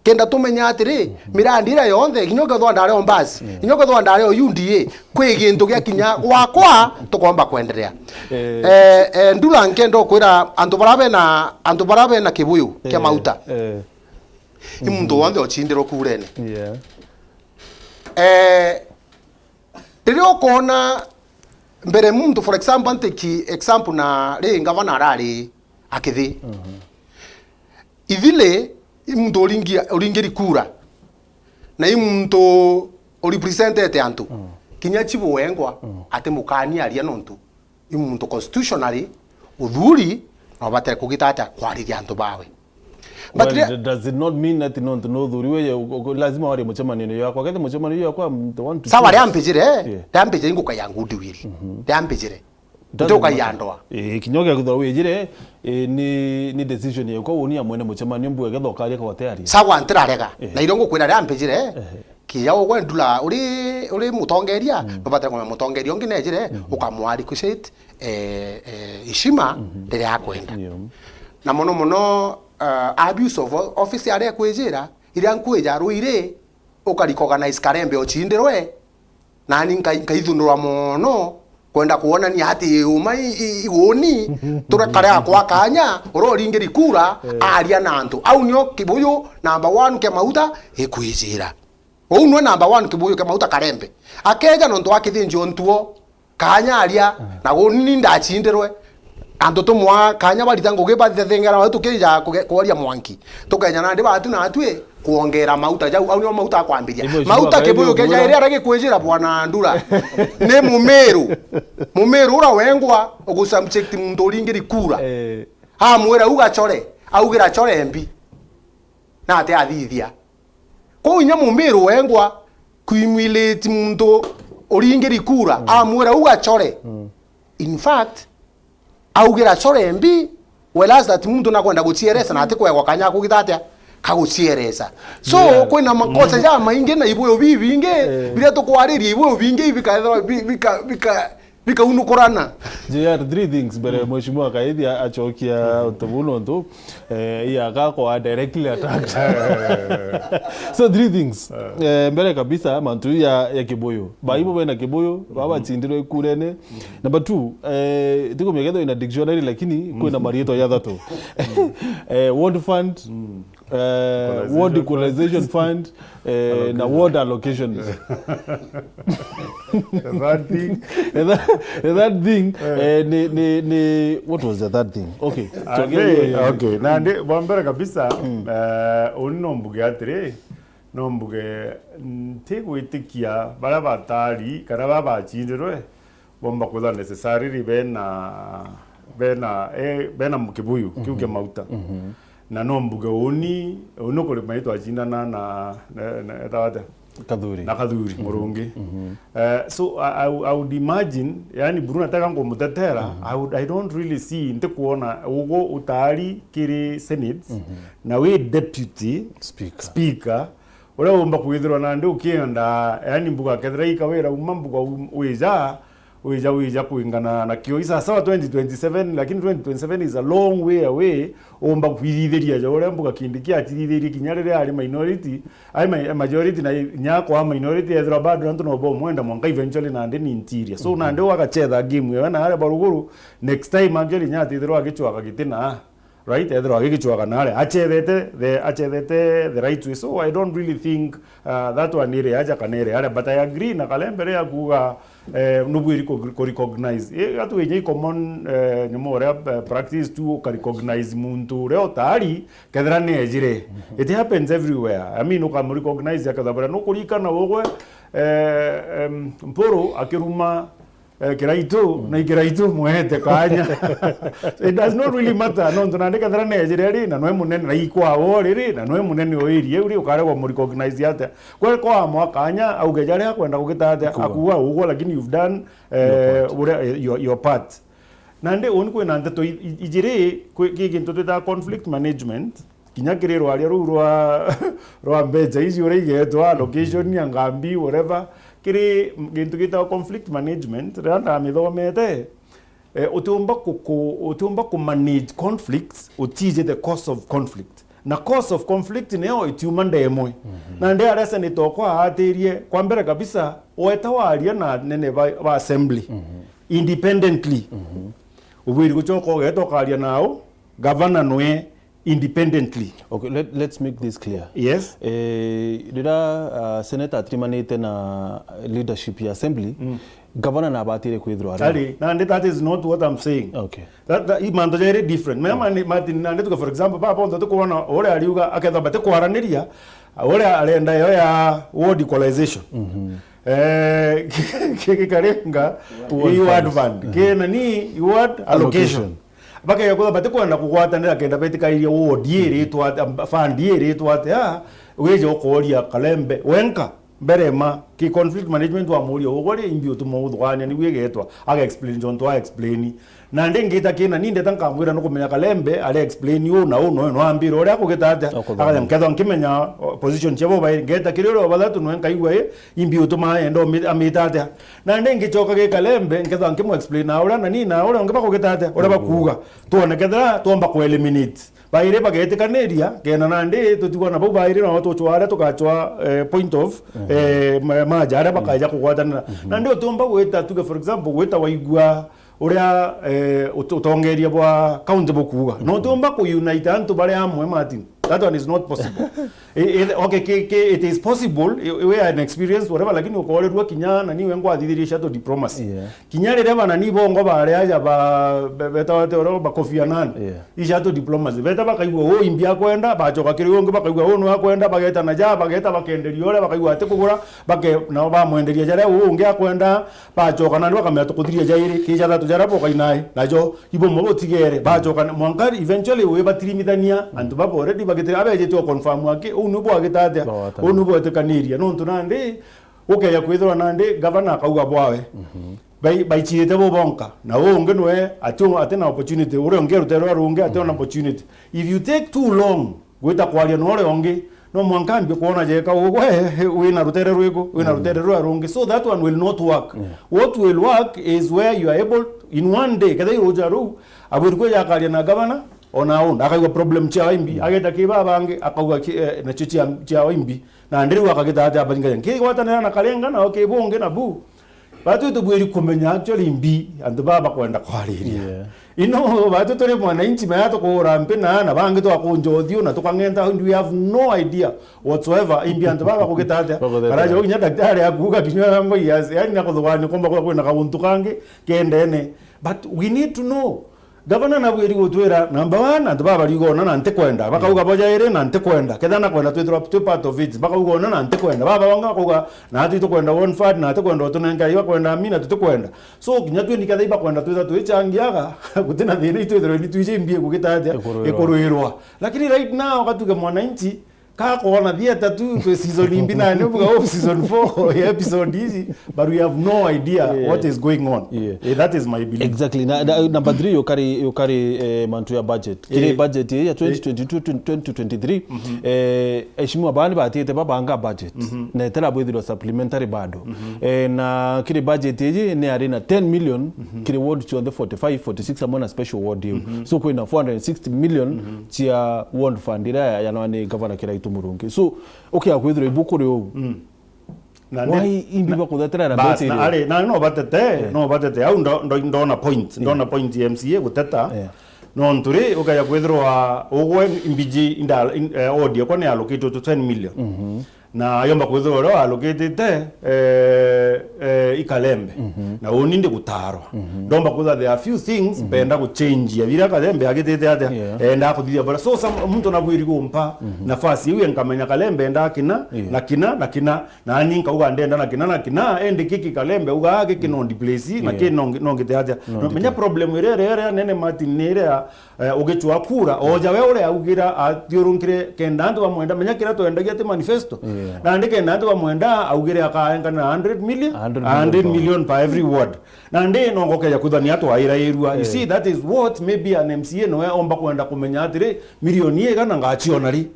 Kenda tumenya atiri, mirandi iria yonthe, kinya ukethwa ndari o mbasi, yeah, kinya ukethwa ndari o U D A, kwi gintu gia kinya gwakwa, tukomba kwenderea. Eh. Eh, eh, Ndula, nkenda ukwira antu bara bena, antu bara bena kibuyu kia, eh, mauta. Eh. I muntu, mhm, wonthe ocindiro kurene. Yeah. Eh, Riria ukoona mbere muntu, for example, ntiki example na ri ngavana arari akithi. Ithili i muntu uringi-, uringiri kura, na i muntu urepresentete antu, kinya chibu wengwa ati mukani aria nontu i muntu constitutionally uthuri na ubatire kugita atia kwariria antu bawe. But Well, re- d-, does it not mean that nontu ni uthuri we, u-, u-, lazima warie mucemanio yakwa? Kethe mucemanio yakwa, mm, the one to Sawa, choose. Riambijire, Yeah. riambijire ngukaia good will. Riambijire. Doesn't Ntukaia matter. ndoa. Eh, kinya ugekwithirwa wijire, eh, ni, ni decision yakwa woni ya mwene mucemanio, mbu egetha ukaria kwa tayari. Sawa, ntirarega. Eh. Na irio ngukwira riambijire, Ehe. kinya ugwe ndula uri, uri mutongeria, Mm. nubatire kumenya mutongeria ungi nejire, Mhm. ukamwa requisite, eh, eh, heshima Mhm. riria akwenda. Yeah. Na mono mono, uh, abuse of office aria ekwijira, iria nkwija rwiri, uka recognize Karembe ochindirwe, nani nka-, nkaithunurwa mono, kwenda kwonania ati uma i, i, iguni, turekare akwa kanya, uria uringiri kura, Eh. aria na antu. Au nio Kibuyu number one kia mauta ikwijira. Uu nwe number one Kibuyu kia mauta Karembe. Akeja nontu wa kithinjio ntuo, kanya aria, na guni ni ndachindirwe. Antu tumwa kanya barita ngugi bathethengera, watu tukija kuge-, kwaria mwanki. Tukenya nandi batu na atwi kwongera mauta jau, au nio mauta akwambiria. Ibo Mauta ibo Kibuyu akaidi keja ugura. iria aragi kwijira bwana Ndura. Ni Mumiru. Mumiru ura wengwa ugu subject muntu uringiri kura. Eh. Amwira uga chore, augira chore mbi. Na ate athithia. Kwou inya Mumiru wengwa, kuimwiliti muntu uringiri kura, amwira uga chore. In fact, augira chore mbi, whereas that muntu nakwenda guchieresa na ati kwegwa kanya kugita atia? Kaguchieresa. So, Yeah. kwina makosa ja maingi na ibuyu bibingi, Eh. biria tukwariria ibuyu bingi bikaethirwa bi-, bika-, bika-, bikaunukurana. J R, three things mbere mheshimiwa Kaithi a-, acokia untu buu nontu, eh, iya akakwa directly attacked. So three things. Eh, mbere kabisa, mantu ya, ya Kibuyu. Baibo bena Kibuyu, baba chindirwe ikurene. Number two, eh, tikumenya kethwa ina dictionary, lakini kwina marietwa ya thatu. Eh, ward fund, eh, ward equalization fund, eh, na ward allocation. That thing. The third, the third thing, eh, ni, ni, ni, what was the third thing? Okay. Ah, tuongee hiyo, hiyo. Okay. Na ndi, bwa mbere kabisa, eh, uni no mbuge atiri, no mbuge, ntigwitikia baria batari, kana baria bachindirwe, bomba kwithwa necessarily bena, bena, eh, bena Kibuyu, kiu kia mauta. Na no mbuge uni, uni kuri mai twachindana na, na, na, etagwa atia? Kathuri. Na Kathuri, Murungi. Eh, so I, I, I would imagine, yani, Bruno ataka ngumutetera, I would, I don't really see, ntikwona ugu utari kiri Senate, na wi deputy Speaker. Speaker, uria umba kwithirwa nandi ukienda, yani, mbuga kethira ikawira uma mbuga um-, wija, wija, wija kwingana na kio. Isasawa twenty twenty-seven, lakini twenty twenty-seven is a long way away. Umba kwithithiria ja uria mbuga Kindiki atithithirie kinya riria ari minority, ai ma-, majority, na inya kwa minority ethirwa bado antu no bomwenda mwanka eventually nandi ni interior. So nandi wagachetha game ewe na aria baruguru, next time actually inya atithirwa agichwaka giti na Right, ethirwa agigicwaga nare, achethete the, achethete the right way. So I don't really think, uh, that one iri aja kana iri aria, but I agree na Kalembe riria akuuga, eh, nubwiri ku, ku recognize. Eh, gatu inya i common, eh, nyomo uria, eh, practice tu uka recognize muntu uria utari, kethira ni ejire. It happens everywhere. I mean, ukamu recognize akathabura. Nukurikana ugwe, eh, em, Mpuru akiruma eh, Kiraitu, na i Kiraitu mwete kanya. So it does not really matter, nontu nandi kethira nejire ri, na nwe munene, na ikwao riri, na nwe munene o area iu ri, ukaregwa mu recognize atia? Kwe kwa mwa kanya, auge jaria akwenda kugita atia, akuuga ugwo, lakini you've done, eh, uria, eh, your, your part. Nandi uni kwina ndeto i, i, ijiri, kwi, ki gintu twitaga conflict management, kinya kiri rwaria ruu rwa, rwa mbecha ici uria igetwa, allocation ya ngambi, whatever, kiri gintu gitagwa conflict management, riria ndamithomete, eh, utiumba ku, ku, utiumba ku manage conflicts, utiji the cause of conflict. Na cause of conflict niyo itiuma ndemwe. Na ndi aria senator okwa aatirie, kwa mbere kabisa, weta waria na nene ba, ba assembly, independently. Ubwiri gucoka ugeta ukaria nao, gavana nwe, independently. Okay, let, let's make this clear. Yes. Eh, rira uh, senator atirimanite na leadership ya assembly, mm, governor nabatire kwithirwa ari. Ari, nandi that is not what I'm saying. Okay. That, that, i mantu jairi different. Mea mani, Martin, nandi tuka, for example, papa onthe tukwona uria ariuga akethwa bati kwaraniria, uria arenda yo ya ward equalization. Eh, ki- ki- gikarenga i ward fund. Kena ni i ward allocation. Bakaya kwithwa bati kwenda kugwatanira kenda betikairia ward iritwa atia, fund iritwa atia, wije ukoria Kalembe wenka. Mbere ma ki conflict management wa muria ugwe ri imbi utuma uthugania niu igetwa, aga explain jontu a explain. Na ndi ngita kina ni ndeta nkamwira nukumenya Kalembe ari explain u na u no no ambira uria akugita atia. Akuthonia. Akaja nkethwa nkimenya uh, position ciabo bai ngeta kiri uria bathatu no nkaigua i imbi utuma enda umi- amita atia. Na ndi ngicoka gi Kalembe nkethwa nkimu explain na uria na ni na uria ungi bakugita atia uria bakuuga, tuone kethira twomba ku eliminate bairi bagetikaniria kena nandi tutigwa na bau bairi nao tucwa aria tugacwa eh, point of eh, ma- maja aria bakaija kugwatanira. Nandi utiumba gwita tuge for example gwita waigua uria eh, ut- utongeria bwa county bukuuga no utiumba ku unite antu bari amwe Martin, that one is not possible. I- i- okay ki- ki- it is possible i- we are an experience whatever, lakini ukoorerua kinya na niwe ngwathithirie shato diplomacy. Yeah. Kinya riria banani bongo bari aja ba be- betawa te oro ba Kofi Annan. Yeah. Ishato diplomacy beta bakaigua uu imbi akwenda, bacoka kiri ungi bakaigua uu no akwenda, bageta na ja bageta bakenderia uria bakaigua ati kugura bake nao bamwenderia jaria uu ungi akwenda, bacoka nandi bakamenya tukuthiria jairi kija thatu jaria bokainai najo ibo mo butigere bacoka na- mwanka eventually uu batirimithania antu baba already bagitire abejete o confirm aki uu ni bwagita atia. Bwagita. Uu ni bwetikaniria nontu nandi ukeja kwithirwa nandi gavana akauga bwawe. Bai- baichirite bo bonka na uu ungi nwe ati ati na opportunity uria ungi rutere rwa rungi ati ona opportunity. If you take too long gwita kwaria na uria ungi no mwanka ambie kwona jeka ugwe wina rutere rwiku wina rutere rwa rungi, so that one will not work. What will work is where you are able in one day kethira iruja ruu abwiri kwe jakaria na gavana ona uu akaigua problem cia waimbi ageta ki babangi akauga ki- eh, nacio cia cia waimbi na ndiriu akagita ati abaringaja nkigwatanira na karenga nao ki bungi na bu. Batwi tubwiri kumenya actually mbi antu baa bakwenda kwariria. Yeah. Ino batwi turi mwananchi maya tukuura mpi na na bangi twakunja uthiu na tukang'enta and we have no idea whatsoever imbi antu baa bakugita atia. Bakugita atia. Karaja kinya daktari akuuga kinya ngo yes yani na kuthugania kumba kwa kwina kauntu kangi kendene, but we need to know. Gavana nabwiri gutwira number one antu baba bariuga ona na ntikwenda bakauga bo jairi na ntikwenda ketha nakwenda twithirwa twi part of it bakauga ona na ntikwenda baba banga bakauga na ati tukwenda one fund na atikwenda utunenka iba kwenda amina tutikwenda so kinya twi niketha ibakwenda twitha twichangiaga gutina thina itwithirwe ni twije imbie kugita atia. Ikurwirwa. Ikurwirwa lakini right now katuge mwananchi Ka kwona theater tu twi season imbi na ni buga o season four ya episode hizi, but we have no idea. Yeah. What is going on. Yeah. Eh, that is my belief. Exactly. Na, na number three yukari yukari eh, mantu ya budget. Kiri eh, budget ya twenty twenty-two to twenty twenty-three. Eh, eshimwa bani batite babanga budget. Na tera bwithirwa supplementary bado. Eh, na kiri budget iji ni ari na ten million kiri ward cionthe forty-five, forty-six amwe na special ward iu. So kwina four hundred and sixty million cia ward fund iria ya- yanawa ni Gavana Kiraitu Murungi. So ukia kwithirwa ibuku riu. Na why ndi- imbi na- bakuthetera na bas, mbeca na iria? Ari, na no batete, no batete. Au ndo- ndo- ndona point, ndona point ya M C A guteta. Yeah. No nturi ukaja kwithirwa ugwe imbiji inda in- eh, ward yakwa ni allocate to ten million. Na ayomba kwithirwa uria allocated eh, eh, ikalembe. Na uni ndi gutarwa. Ndomba kwithirwa there are few things mbenda guchange ya bira kalembe agitite atia. Yeah. Enda kuthithia bara. So some, muntu nabwiri gumpa nafasi iu nkamenya kalembe enda kina, yeah, na kina na kina. Na ni nkauga ndenda na kina na kina endi kiki kalembe uga giki no ndiplace na, yeah, ki no ngi- no ngite atia. No, no, menya problem ire ire ire nene Martin ni ire ya eh, ugicwa kura oja we uria augira athiurunkire kenda antu bamwenda menya kira twendagia ti manifesto. Yeah. Na ndi kenda antu bamwenda augire akaengana hundred million, hundred million, hundred million per every ward. Na ndi no ngokeja kuthania twairairua. You, yeah, see, that is what maybe an M C A noe omba kwenda kumenya atiri milioni igana ngachiona ri.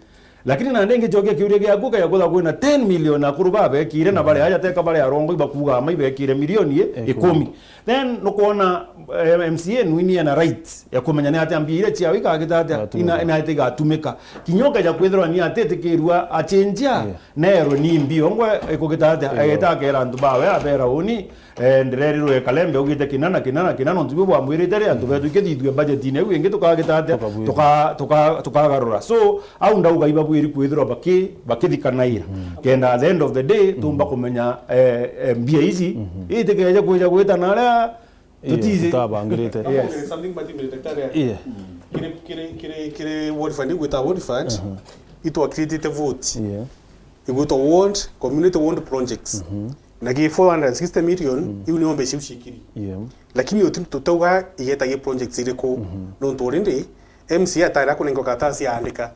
Lakini na ndi ngichokia kiuria giaku kaja kutha kwina ten million akuru babekire na bari aja teka bari arongo ibakuga ama ibekire milioni i- ikumi. Then nukwona eh, M C A nwini ena right ya kumenya ni atia mbia iria ciao ikagita atia. Gatumika. Ina ina ite igatumika. Kinya ukeja kwithirwa ni atitikirua achenjia. Yeah. Nero ni mbia ongwe ikugita atia. Yeah. Egeta akera antu bawe abera uni Eh, ndirerirwe Kalembe augite kina na kina na kina, nontu bwe bwamwirite ri, antu betu ikithithue budget-ini iu ingi tukagita atia? Tukabwira. Tuka-, tuka-, tukagarura. So, au ndauga ibabwiri kwithirwa baki-, bakithikanaira. Kenda at the end of the day, tumba kumenya, eh, eh, mbia ici, itikeje kwija gwita na aria Ii, tutizi. Tutabangirite. Yes. Something Martin Military. Ii. Kiri, kiri, kiri, kiri World Fund, igwita World Fund, itwa create vote. Ii. Igwitwa World, Community World Projects. Na gi four hundred sixty million, iu nio mbeca iu ciikiri. Ii. Lakini uti tutauga igeta gi projects iriku. Nontu already, M C A atari akunengwa karatasi yaandika.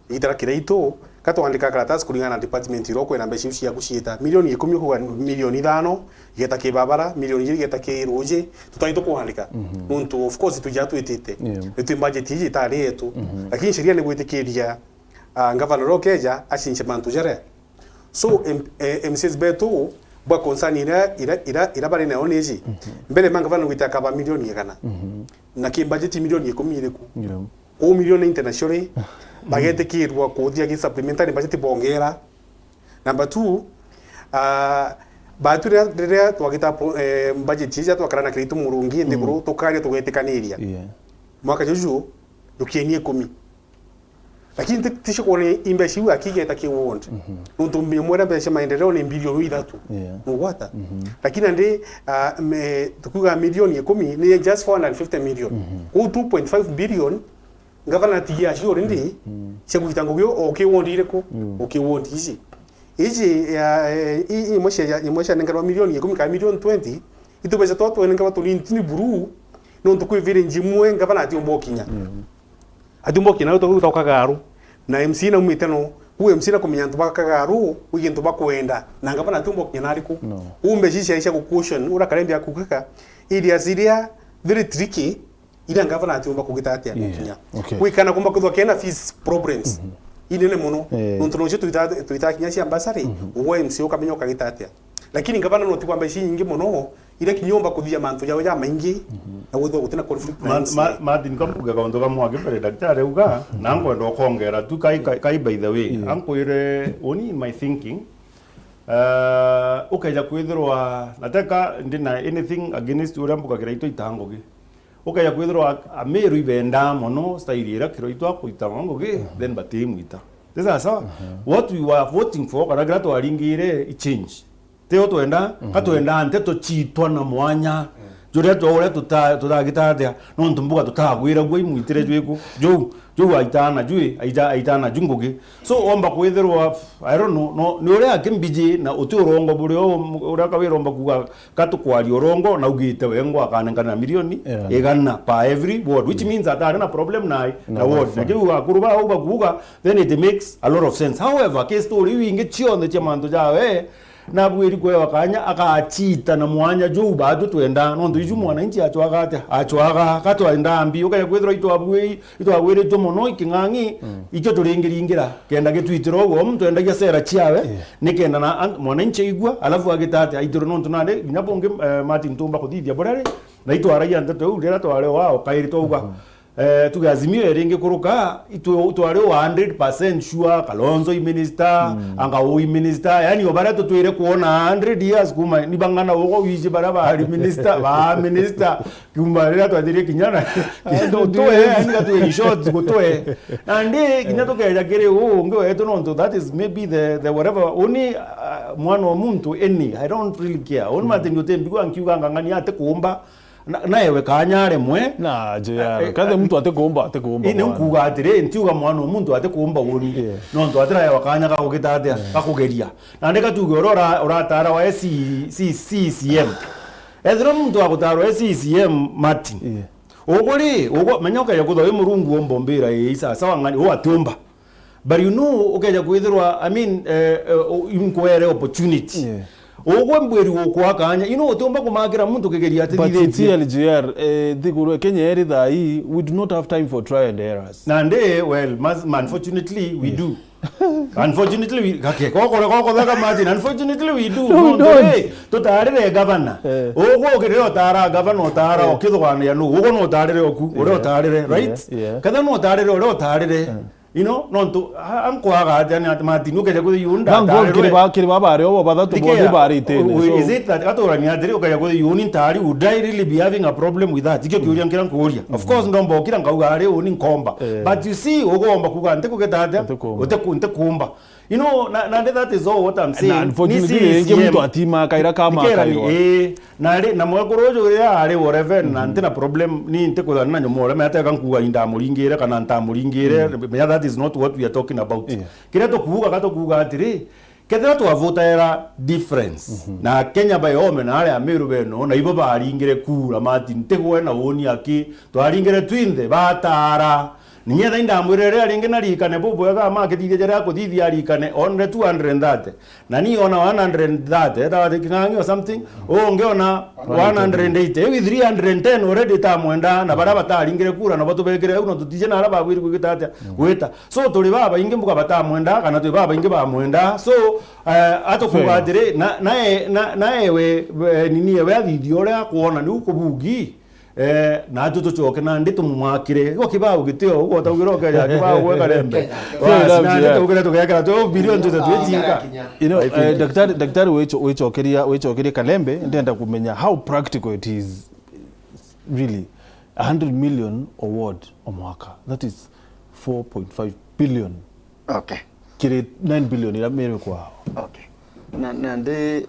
Igita ria Kiraitu, ka twandika karatasi kuringana na department iria ukwenda mbeca iu ciaku ciita. Milioni ikumi ukuga milioni ithano, igeta ki babara, milioni ijiri igeta ki ruuji, tutari tukwandika. Nontu, of course, twija twitite. Ii. Ni twi budget iji itari yetu. Lakini sheria ni gwitikiria, ah, ngavana uria ukeja acince mantu jaria. So, M-, eh, M C As betu, bwa concern iria, iria, iria, iria bari nayo ni iji. Mbere ma ngavana gwita akaba milioni igana. Na ki budget milioni ikumi iriku? Ii. Kuu milioni internationally, bagetikirwa kuthia ki supplementary budget bongera. Number two, ah, batu riria, riria twagita pro-, eh, budget ija twakara na Kiraitu Murungi nthiguru, tukaria tugetikaniria. Ii. Mwaka juju, jukieni ikumi. Lakini ti, ticio kwona imbeca iu akigeta ki ward. Nontu mbi-, mwena mbeca maendeleo ni bilioni ithatu. Ii. Mugwata. Lakini andi, ah, me, tukiuga milioni ikumi, ni just four hundred fifty million. Kuu two point five billion, Ngavana atigia acio already, cia kugita ngugi o ki ward iriku? O ki ward ici. Ici ya, eh, i, i, imwe cia, imwe cianengerwa milioni ikumi kana milioni twenty, itu beca twa twenengerwa tunini tuni buru, nontu kwi village imwe ngavana atiumba ukinya. Atiumba ukinya, nau twa Kagaru. Na M C A naumite no, ku M C A na kumenya antu ba Kagaru, kwi gintu bakwenda, na ngavana atiumba ukinya nariku? No. Kumbe ici cia, cia gukution, ura Kalembe akugaga, areas iria very tricky, iria ngavana atiumba kugita atia gukinya. Okay. Gwikana kumba kwithwa kena fees problems inene mono. Eh. Nontu nocio twita-, twitakinya cia mbasari, ugwe M C A ukamenya ukagita atia. Lakini ngavana no tigwa mbeca inyingi mono, iria kinya umba kuthia mantu jao jamaingi, na gwithwa gutina conflict na Ma-, M C A. Ma-, Martin, kambuge kauntu kamwe aki mbere daktari auga, na nkwenda ukongera tu kai, kai, kai by the way. Ankwire, uni in my thinking, eh, ukeja kwithirwa, na teka ndina anything against uria mbuga Kiraitu aitaa ngugi. Ukeja kwithirwa Ameru ibendaa mono style iria Kiraitu akuita ngugi, then batimwita. Ti sawa sawa? What we were voting for, kana kiria twaringire, i change. Tio twenda, ka twenda nteto ciitwa na mwanya. Juria twa uria tuta-, tutagita atia, nontu mbuga tutagwiragua imwitire jwiku. Juu, juu aitana jui, aita-, aitana ju ngugi. So, omba kwithirwa, I don't know, no, ni uria aki mbiji na uti urongo buria u-, uria kawira omba kuuga, ka tukwaria urongo, na ugite wengwa akanengana na milioni igana per every ward, which means atari na problem na, na ward. Na kiu akuru bau bakuuga, then it makes a lot of sense. However, ki story iu ingi cionthe cia mantu jawe, nabwiri kwewa kanya, akachita na mwanya juu batu twenda, nontu iju mwananchi achwaga atia? Achwaga, ka twenda mbi, ukeja kwithirwa itwabwi-, itwagwiritwe mono iking'ang'i, ikio turingiringira, kenda gitwitira uguo, muntu endagia sera ciawe, ni kenda na an-, mwananchi aigua, alafu agita atia? Aitirwe, nontu nandi, kinya bungi, eh, Martin tumba kuthithia buria ri, na itwaragia nteto iu riria twari o wao, kairi twauga, Eh, tuge Azimio iri ingikuruka, itwe twari o hundred percent sure, Kalonzo i minister, anga u i minister, yani o baria tutwire kuona hundred years kuma, ni bang'ana ugo wiji baria bari minister, ba minister, kuma riria twathirie kinya na, gutwe, yani gatwe in short, gutwe. Nandi, kinya tukeja kiri u ungi wetu, nontu that is maybe the, the whatever, uni, uh, mwana wa muntu, any, I don't really care. Uni Martin Otembi gwa nkiuga ng'ang'ania ati kuumba, Na, naewe kanya aremwe. Na, J R, eh, kathe eh, muntu atikuumba, atikuumba ii, ni mwana. Nkuuga atiri, ntiuga mwana wa muntu atikuumba uni. Yeah. Nontu atiraewa kanya ga gukita atia, ga kugeria. Nandi ka tuuge uria ura-, urataara wa S C, C C M. Ethirwa muntu agutaarwa S C C M, Martin. Yeah. Ugu ri, ugu, menya ukeja kwithirwa wi Murungu umba umbira, ii, sawa sawa ng'ani, u atiumba. But you know, ukeja kwithirwa, I mean, eh, eh, u-, inkwere opportunity. Yeah. Ugwe mbwiri gukwa kanya, you know, utiumba kumakira muntu kigeria ati thithithie. But T L G R, eh, thiguru Kenya iri thaa ii, we do not have time for trial and errors. Nandi, well, mas-, unfortunately, we do. Unfortunately, we, gake, gokore, gokotheka Martin, unfortunately, we do. No, we don't. Nontu ri, tutarire gavana. Eh. Ugwe ukirira utara gavana, utara ukithugania nu, ugwe no utarire oku, uria utarire, right? Yeah, yeah. Ketha no utarire uria utarire. Eh. You know, nontu, a-, ankwaga atia ni ati Martin, ukeja kuthi yu. Na nkuo ndatarirwe. Kiri ba, kiri ba bari obo bathatu bonthe barite ni, so. Is it that, gaturania atiri, ukeja kuthi yu ni ntari, would I really be having a problem with that? Ikio kiuria nkira nkuuria. Of course, ndomba ukira nkauga ari uni nkomba. Eh. But you see, ugomba kuga nti kugeta atia? Nti kumba. Uti ku-, nti kumba. You know, na, na that is all what I'm saying. Na unfortunately, ni ingi C C M. Muntu atima kaira kama. Nikerani, kairwa. Eh, na ri, na mwekuru uju riria ari wa Reverend, na nti na problem, ni nti kuthana na nyuma uria, mea teka nkuga indamuringire kana ntamuringire, mea that is not what we are talking about. Yeah. Kiria tukuuga, ka tukuuga atiri, kethira twavutaira difference, na Kenya bae ome na aria Meru beno, na ibo baringire kura, Martin, ntigwe na woni aki, twaringire twinthe, batara. Ni nyetha indamwirire riria ringi narikane bubwega, ama akithithia jaria akuthithia arikane, onire two hundred and thirty. Na ni ona one hundred and thirty, etawa the King'ang'i or something, ungi ona one hundred and eighty. Iu three hundred and ten already tamwenda, na baria bataringire kura, nabo tubekire au, na tutije na aria bagwiri gwita atia, gwita. So, turi babaingi mbuga batamwenda, kana turi babaingi bamwenda. So, eh, atukuga atiri, na, na e-, na, na ewe, eh, nini ewe athithia uria akwona niu kubugi. Eh, na atu tucoke nandi tumumakire. Igwa kibao gitio, ugota ugira ukeja kibao gwe Kalembe. Bas, nandi tugire tugekera tu bilioni tutatwitiika. You know, eh, daktari, daktari wicho-, wichokeria, wichokeria Kalembe, ndenda kumenya how practical it is really. A hundred million award o mwaka. That is four point five billion. Okay. Kiri nine billion ira Meru kwao. Okay. Na, nandi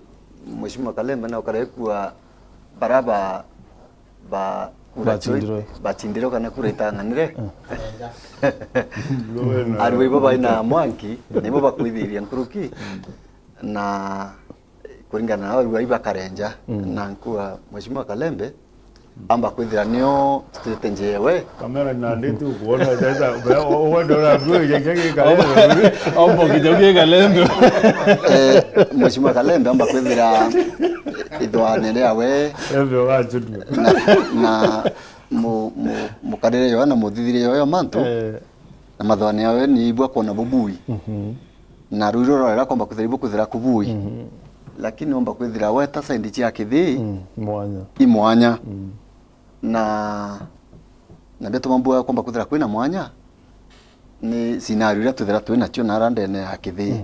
Mheshimiwa Kalembe na ukarekua baraba ba kura chui, bachindirwe, bachindirwe kana kura itang'anire. Arua ibo baina mwanki, nibo bakwithiria nkuruki, na kuringana na arua ibakarenja, na nkua Mheshimiwa Kalembe, amba kwithira nio strategy yewe. Kamera nandi tu kuona sasa, we, we, we ndo na bro, ya, ya, ya, Kalembe. Ombo kijo kia Kalembe. Eh, Mheshimiwa Kalembe, amba kwithira ithwane riawe. Lembe wa chudu. Na, na mu-, mu-, mukarire yo na muthithire yo yo mantu. Eh. Na mathwane yawe ni ibwa kuona bubui. Na ruiro rwa rira komba kwithira ibwa kwithira kubui. Lakini omba kwithira weta side cia kithii. Mm, mwanya. I mwanya. Na, na bia tuma mbua komba kwithira kwina mwanya, ni scenario iria twithira twina cio nara ndene ya kithii.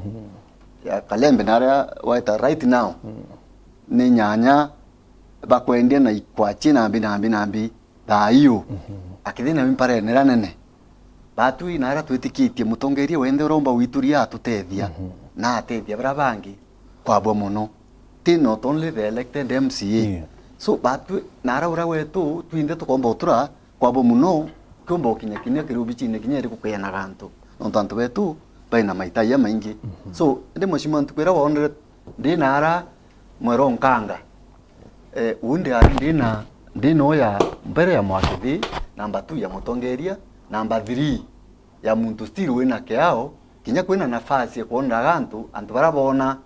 Ya Kalembe na aria waita right now, ni nyanya bakwendia na ikwachi nambi, nambi, nambi, thaa iu. Akithii na mparene ira nene. Batwi na aria twitikitie mutongeria wenthe uromba wituria atutethia, na atethia baria bangi. Kwabwa muno. Ti not only the elected M C A. Yeah. So, batwi, na ara uria wetu, twinthe tukomba utura, kwabwa muno, kiumba ukinya kinya kirubicine kinya iri kukeana gantu. Nontu antu betu, baina maitaia maingi. So, ndi mheshimiwa ntuku iria wonere, ndi na ara mwero nkanga. Eh, uu ndi ari ndi na, ndi na uya mbere ya mwakithi, namba two ya mutongeria, namba three ya muntu still wina kiao, kinya kwina nafasi ya kuonaga antu, antu baria boona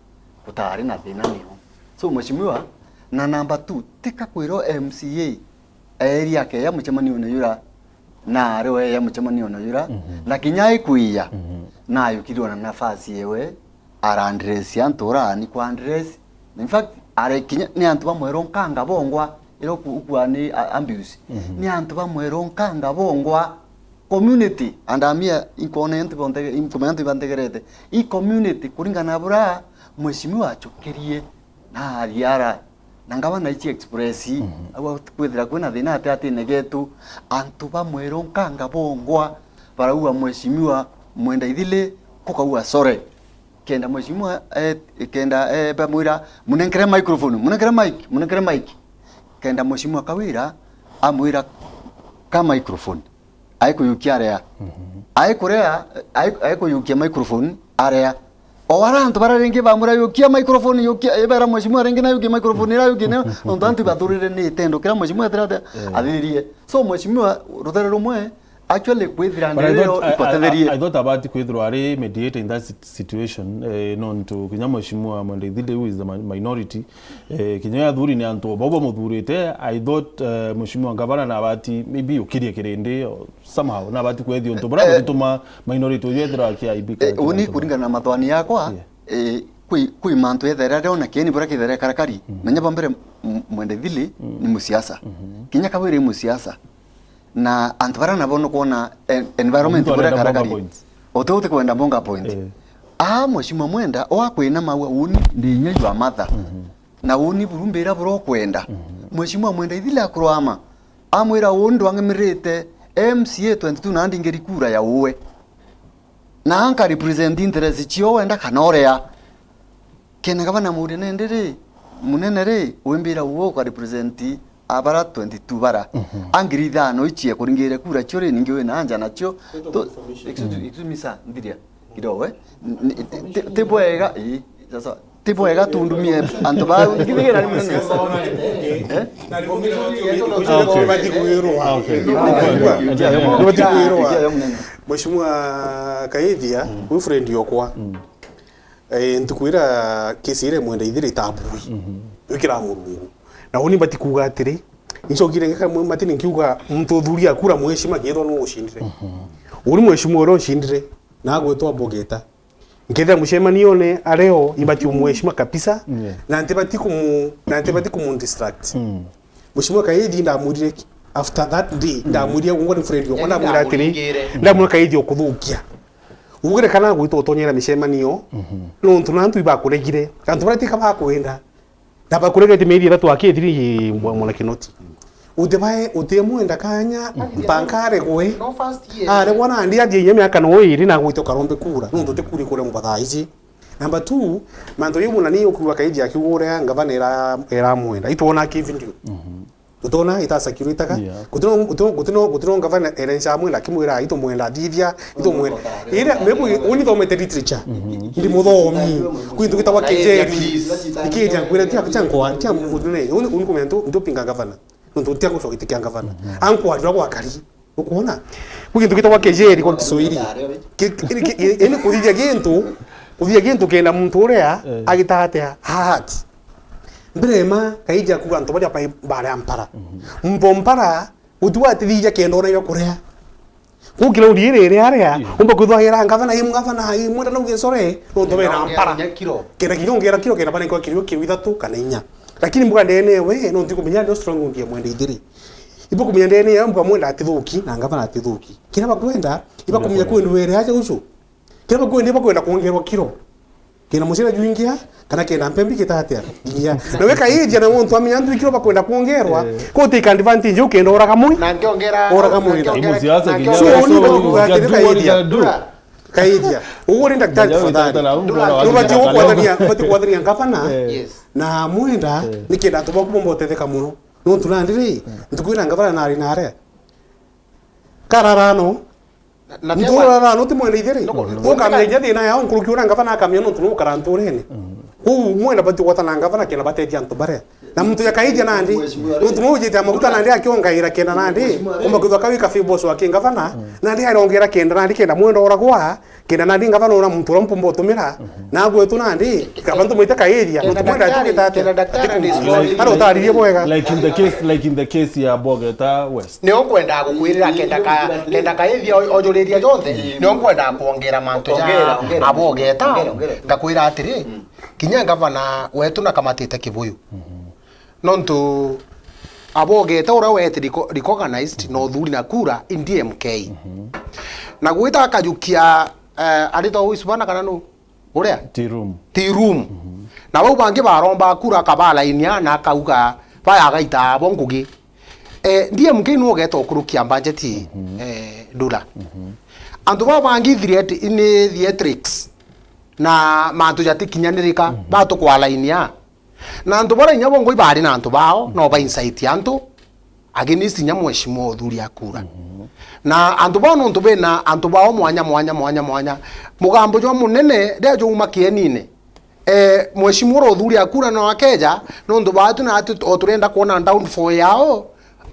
gutaari na thina nio. So, mheshimiwa, na namba two, tika kwirwo M C A eeri akeya mucemanione yura, na ari weya mucemanione yura, na kinya aikwiya, na ayukirwe na nafasi ewe, ara address antu ura ani kwa address. In fact, are kinya ni antu bamwerwo nkanga bongwa, ira uku-, ukua ni a-, abuse. Ni antu bamwerwo nkanga bongwa. Community, and I'm here, inkwona antu bonte-, inkumenya antu ibantegerete. I community, kuringana na bura mheshimiwa achokerie, na ariara, na ngabana ichi express, au kwithira kwina thina ati atine getu, antu bamwerwo nkanga bongwa, barauga mheshimiwa mwenda ithili, kukauga sorry. Kenda mheshimiwa, eh, kenda, eh, bamwira, "Munenkere microphone, munenkere mic, munenkere mic." Kenda mheshimiwa Kawira amwira, "Ka microphone." Aikuyukia area. Aikurea, ai-, aikuyukia microphone area. O ara antu bara ringi bamwira, "Yukia microphone, yukia," ibera mheshimiwa ringi na yukia microphone, ira yukia nayo, nontu antu ibathurire ni itendo. Kira mheshimiwa etira athiririe. So mheshimiwa, ruthere rumwe, actually, kwithira ndiriro ibatetherie. I thought about kwithirwa ari mediator in that sit-, situation, eh, nontu kinya mheshimiwa Mwenda Ithinde, who is the mi-, minority, eh, kinya athuri ni antu bau bamuthurite. I thought, eh, mheshimiwa ngavana na abati maybe ukirie kirindi, or somehow, na abati kwethia untu buria bututuma minority uyu ethirwa akiaibika. Eh, uni kuringana na mathwani yakwa, eh, kwi, kwi mantu ethere ariona kieni buria kithere karakari. Menya bwa mbere, m-, Mwenda Ithili ni musiasa. Kinya Kawira i musiasa. Na antu baria nabo nukwona en-, environment buria karakari. Muntu arenda bomba points. Uti uti kwenda mbonga point. Eh. Aa, Mheshimiwa Mwenda, o akwina maua uni, ndi inya jwa matha. Mhm. Na uni buru mbira bura ukwenda. Mhm. Mheshimiwa Mwenda, ithile akurwama. Amwira uu ndwangemirite M C A twenty-two na ndingiri kura ya uwe. Na anka represent interest cio wenda kana uria. Kena gavana muria nende ri, munene ri, wimbira uwe uka represent abara twenty-two bara. Mhm. Angiri ithano ichie kuringire kura cio ri, ningi wina anja nacio. Tu-, excuse, excuse me, sir, nthiria kidogo, eh? N-, n-, ti, ti, ti bwega, ii, sasa, ti bwega tundumie antu ba, ngibigira ni munene. Eh? Nubati kwirwa. Nubati kwirwa. Mheshimiwa Kaithia, wi friend yokwa. Eh, ntuku ira kesi ira Mwenda ithire itabui. Mhm. Wikira Murungu. Na uni mbati kuuga atiri, incokire ngeka mwe mbati ninkiuga muntu uthuria kura mheshimiwa kinyethwa nu ucindire. Mhm. Uni mheshimiwa uria ucindire, na agwetwa Bogeta. Nkethira mucemanione areo, imbati umheshimiwa kabisa, yeah, na ntibati kumu-, na ntibati kumu distract. Mm. Mheshimiwa Kaithia ndamwirire ki-, after that day, mm, ndamwirire ngwa ni friend yokwa, yani ndamwira atiri, ndamwira Kaithia ukuthukia. Ugire kana gwitwa utonyera micemanio, mhm, nontu na antu ibakuregire. Antu baria tika bakwenda. Na bakuregete mieri ithatu akithiri mwa-, mwana Kinoti. Utibae, utimwenda kanya, mhm, mpaka aregwe. No first year. Aregwa nandi athie inya miaka no iri na gwite ukarombe kura. Nontu ti kura ikurengwa thaa ici. Number two, mantu jau muna ni ukiuga Kaithia akiuga uria ngavana era-, eramwenda. Itwona ki video. Mhm. Tutona itasakirwe itaka. Yeah. Gutino, gutino, gutino, gutino ngavana erenca amwira akimwira, "Itumwenda thithia, itumwenda." Ira, mebu, uni thomete literature. Mhm. Ndi muthomi. Kwi ntu gitagwa kejeri. Ikija kwira tia, tia nkwa, tia mutune. Uni, uni kumenya ntu, ntu pinga ngavana. Ntu tia gucoka giti kia ngavana. Mhm. Ankwa jwa gwa kari. Ukwona? Kwi ntu gitagwa kejeri kwa Kiswahili. Ki-, ki-, ki-, yani kuthithia gintu, kuthithia gintu kenda muntu uria, eh, agitatea hati. Mbere ma, Kaithia kuga antu baria bai-, baria mpara. Mhm. Muntu mpara, uti watithithia kenda ona yo kuria. Kuu kiraundi iri iri aria, yeah, umba kwithwa ira ngavana, i ngavana, i mwenda nauge sore, nontu bena mpara. Kenda kinya ongera kiro, kenda bana kwa kiro kiu ithatu kana inya. Lakini mbuga ndene we, nontu kumenya ndio strong ndia Mwenda ithiri. Ibo kumenya ndene ya mbuga Mwenda atithuki, na ngavana atithuki. Kira bakwenda, iba kumenya kwendwere aja ucu. Kira bakwenda, iba kwenda kwongerwa kiro. Kena mucere jwingia, kana kena mpembi gitatia? Nginya. Na we Kaithia na muntu amenya antu ikiro bakwenda kwongerwa, eh, ko take advantage ukenda uraga mwi. Na ngiongera, uraga mwi. Imusiasa na kinya ngiongera. So, ni so, bakuga ati Kaithia. Kaithia. Ugu ni daktari tafadhali. Nubati gukwathania, nubati gukwathania ngavana. Eh. Yes. Na Mwenda, eh, ni kenda antu baku bomba utetheka muno. Nontu nandi ri, eh, ntuku ina ngavana nari nare. Kararano, Na, na nturara no ti mwene ithiri. No, no. Ukamenya thina yao nkuruki uria ngavana akamenya nontu no ukara nturene. Mm. Kuu Mwenda bati gwatana ngavana kena bateithia antu baria. Na muntu ya Kaithia nandi, nontu no ujite amaguta nandi akiongaira kenda nandi, umba kwithwa kawi kafi boss wa kingavana, mm, nandi arongera kenda nandi kenda Mwenda uragwa, kenda nandi ngavana ura muntu uria mpumba utumira, mm, na gwetu nandi, kaba ntumite Kaithia, nontu Mwenda atukite atia? Kenda daktari, kenda daktari. Ara utaririe bwega. Like in the case, like in the case ya Bogeta West. Nio nkwendaa gukwirira kenda ka, kenda Kaithia o-, ojuriria jonthe, nio nkwendaa kwongera mantu ja Abogeta, ngakwira atiri, kinya ngavana wetu nakamatite Kibuyu. Nontu Abogeta uria weti reco-, recognized na uthuri na kura in D M K. Na gwita akajukia, eh, aritwa Isubana kana nu? Uria? Tea room. Tea room. Na bau bangi baromba kura akabalainia na akauga, "Baya agaita abo ngugi." Eh, D M K nu ugeta ukurukia budget, eh, Ndula. Antu baba bangi threat-, ni theatrics na mantu jatikinyanirika, batukwalainia. Na antu baria inya bongo ibari na antu bao, no ba incite antu, against inya mheshimiwa uthuri akura. Na antu bao nontu bena antu bao mwanya, mwanya, mwanya, mwanya. Mugambo jwa munene, riria jwauma kienine, eh, mheshimiwa uria uthuri akura no akeja, nontu batu na atu o turenda kwona downfall yao,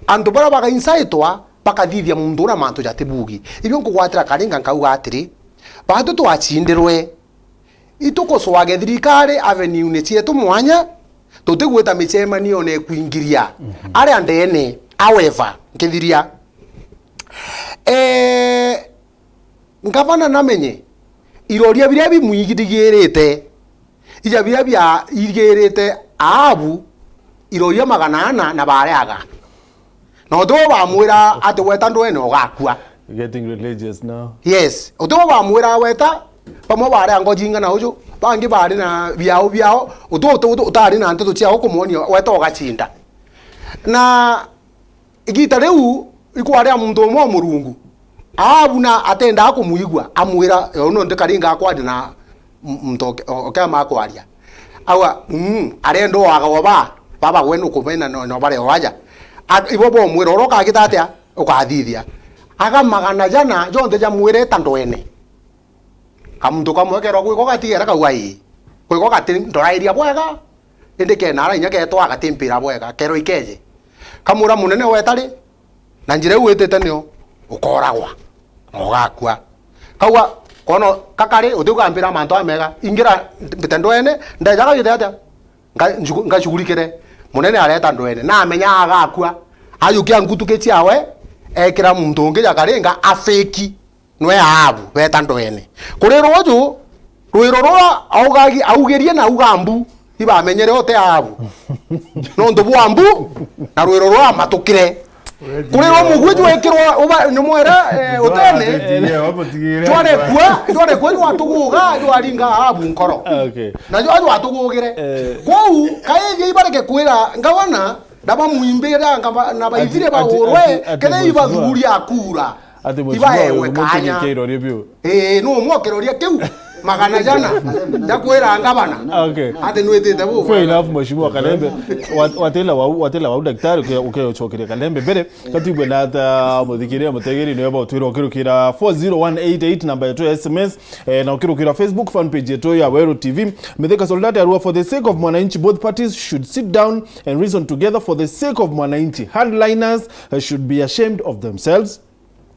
antu baria bagainsaitwa, bakathithia muntu uria mantu jatibugi. Ibio nkugwatira karinga nkauga atiri, batu twacindirwe, itukucwage thirikari avenue-ni cietu mwanya, tutigwita micemanione kwingiria aria ndene. However, nkithiria, eh, ngavana namenye iroria biria bimwigirigirite, ija biria biaigirite Ahabu iroria magana ana na bareaga. Na utiwe bamwira ati weta ndwene ugakua. Getting religious now. Yes. Uti bo bamwira weta, bamwe bari a ngoji ing'ana uju, bangi bari na biao biao, uti uti- uti- utari na nteto ciao kumwonia weta ugacinda. Na igita riu ikwari a muntu umwe o Murungu. Ahabu na atendaa kumwigua, amwira, "Yo no ndikaringa akwaria na m- muntu oke- o- okema akwaria." Awa, mm, arenda wagawa ba, baba gwe nukumena no, no bare waja. A- ibo bomwira, "Oro ukagita atia, ukathithia." Aga magana jana jonthe jamwireta ndwene. Kamuntu kamwe kerwa gwiko gatigera kauga ii. Gwiko gati ndorairia bwega. Indi kenara inya getwa gatimpira bwega, kerwa ikeje. Kamura munene weta ri, na njira iu witite nio ukoragwa, na ugakua. Kauga, kono kakari, uti ugambira mantu amega, ingira mbite ndwene, ndeja gagite atia? Nga- njugu- ngacugurikire. Munene areta ndwene, namenya agakua. Ajukia ngutuki ciawe, ekira muntu ungi jakaringa afiki. Nwe Ahabu, beta ndwene. Kurirwa uju, rwiro rura augagi- augirie na auga mbu, ibamenyere uti Ahabu. Nontu bwa mbu, na rwiro rura amatukire. Kurirwa mugwi jwekirwa uba- nyumwere, eh, utene, jwarekua, jwarekua jwatuguga, jwaringa Ahabu nkoro. Okay. Na jwa jwatugugire. Eh. Kwou, kaithia ibareke kwira ngavana, na bamwimbira ngava- na baithire ati- ati- baurwe, ati- ati kethira mheshimiwa. Ibathuri akura. Ati mheshimiwa ibaewe uyu muntu kanya. Ni kiroria biu. Ii, nu umwe kiroria kiu, magana jana, ndakwira ngavana. Okay. Ati nwitite bu. Fair enough, mheshimiwa Kalembe. Wat- watila wau, watila wau daktari, uke- ukecokeria Kalembe mbere. Katwigwe na ata muthikiria mutegeri niwe botwira ukirukira four zero one eight eight namba yetu ya S M S, eh, na ukirukira Facebook fan page yetu ya Weru T V. Mithika Soldati arua, for the sake of mwananchi, both parties should sit down and reason together for the sake of mwananchi. Hardliners, eh, should be ashamed of themselves.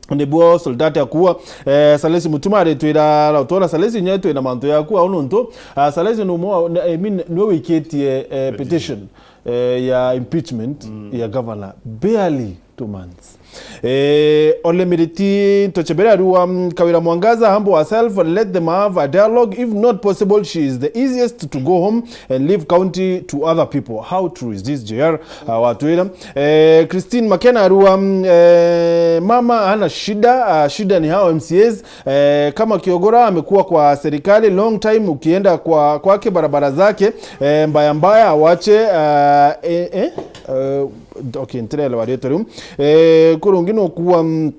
Nibuo Soldati akua, eh, Salesi Mutuma aritwira, na utwona Salesi nyewe twina mantu ya akua, au nontu, ah, Salesi ni umwe wa- I mean, niwe wikitie, eh, petition, eh, ya impeachment ya governor. Barely two months. Eh, Ole Miriti Ntochebere arua, mm, Kawira Mwangaza, humble herself, let them have a dialogue. If not possible, she is the easiest to go home and leave county to other people. How true is this, J R? Ah, watwira. Eh, Christine Makena arua, mm, eh, mama hana shida, ah, shida ni hao M C As. Eh, kama Kiogora amekuwa kwa serikali long time, ukienda kwa, kwake barabara zake, eh, mbaya mbaya, awache, ah, eh, eh, eh, okay, ntirelewa rieto riu. Eh, kurungi no kuwa, mm,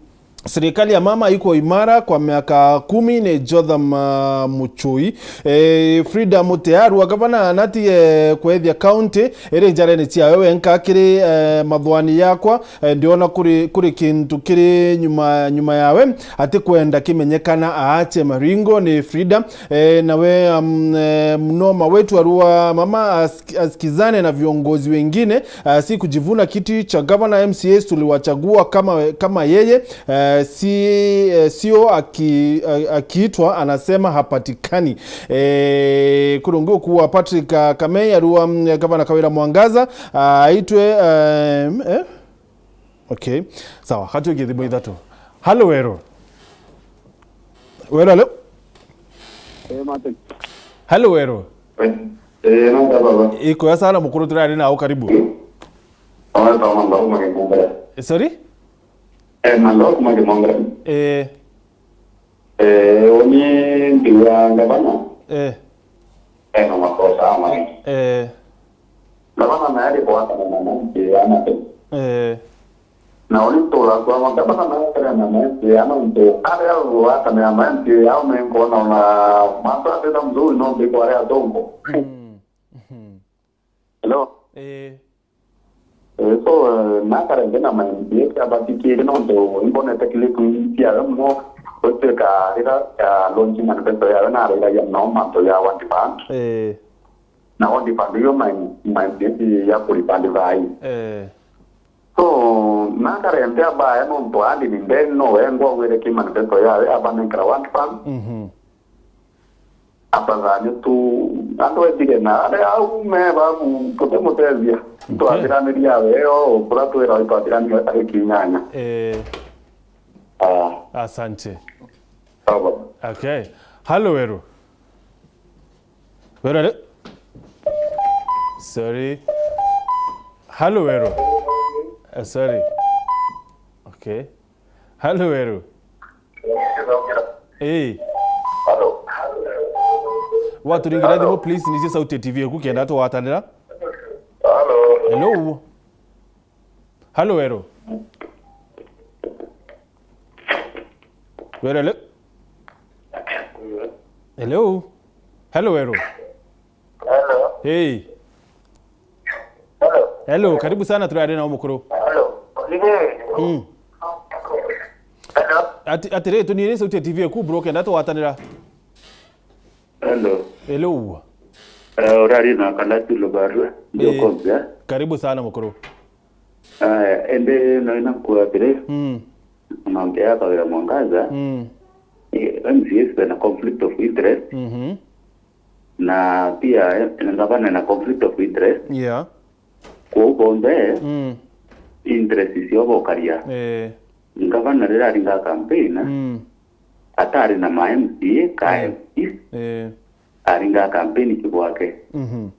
serikali ya mama iko imara kwa miaka kumi ni Jotham, ah, Muchui. Eh, Frida Mutea arua, gavana natige kwethia county iri njarene ciawe wenka kiri, eh, mathwani yakwa, eh, ndiona kuri, kuri kintu kiri nyuma, nyuma yawe, ati kwenda kimenyekana aache maringo ni Frida. Eh, nawe, um, eh, mnoma wetu arua mama as- asikizane na viongozi wengine, ah, si kujivuna kiti cha gavana. M C As tuliwachagua kama, kama yeye, eh, si, eh, sio aki- a- akiitwa anasema hapatikani. Eh, kurungi ukuwa Patrick, ah, Kamei arua, mm, gavana Kawira Mwangaza, ah, aitwe, eh, eh, okay. Sawa, kati ukithi mwithatu. Halo Weru. Weru, halo? Eh, Martin. Halo Weru. Eh, eh, no, baba. Iko ya sana mukuru, turari nao, karibu. Oe, baba, baba, mage mongera. Eh, sorry? Eh, mando, mage mongera. Eh. Eh, oni ndiwa ngavana. Eh. Eh, no makosa ama. Eh. Ngavana na yari kwa kana na mwananchi ana. Eh. Na uri tura kwa ngavana na yari na mwananchi ana mtu. Ari au wa kana na mwananchi au mengo na na mwanzo atenda mzuri no ndiko ari atongo. Mm. Mhm. Hello? Eh. Eh, so, eh, nakarenge na ma M C A abatikire nontu imbonete clip ciawe muno, gutwika rira ya launch manifesto yawe na arairagia muno mantu ya World Bank. Eh. Na World Bank iyo ma, ma M C A ya kurifund thai. Eh. So, nakarende abaya nontu andi ni ndeni no wengwa wire ki manifesto yawe abanenkera World Bank. Mhm. Abathani tu, andu ethire na aria au me babu, tutimutethia. Okay. Twathiraniria weo, kura twira twathiraniria tariki inyanya. Eh. Ah. Asante. Sawa. Okay. Halo, Weru. Weru, halo? Sorry. Halo, Weru. Eh, sorry. Okay. Halo, Weru. Ii. Hello. Waturingira thimu, please, nicie sauti ya T V eku kenda tugwatanira. Hello. Hello. Hello, Wero. Wero, hello. Hello. Hello, Wero. Hello. Hey. Hello. Hello, karibu sana, turari na mukuru. Hello. Nige. Mm. Hello. Ati, ati rä, tå nirä sauti ya T V eku, bro, kenda tugwatanira. Hello. Hello. Eh, urari na Kalatu Lubarua, ndio. Eh, Kombe. Karibu sana, mukuru. Aya, ende no ina kuatire. Mm. Mambe ya Kawira Mwangaza. Mm. Eh, M C As bena conflict of interest. Mhm. Na pia, eh, ngavana na conflict of interest. Yeah. Kwou bonthe, mm, interest cio bokaria. Eh. Ngavana riria aringa campaign, mm, atari na ma M C A ka, eh, M Ps, eh, aringa campaign kibwake. Mhm.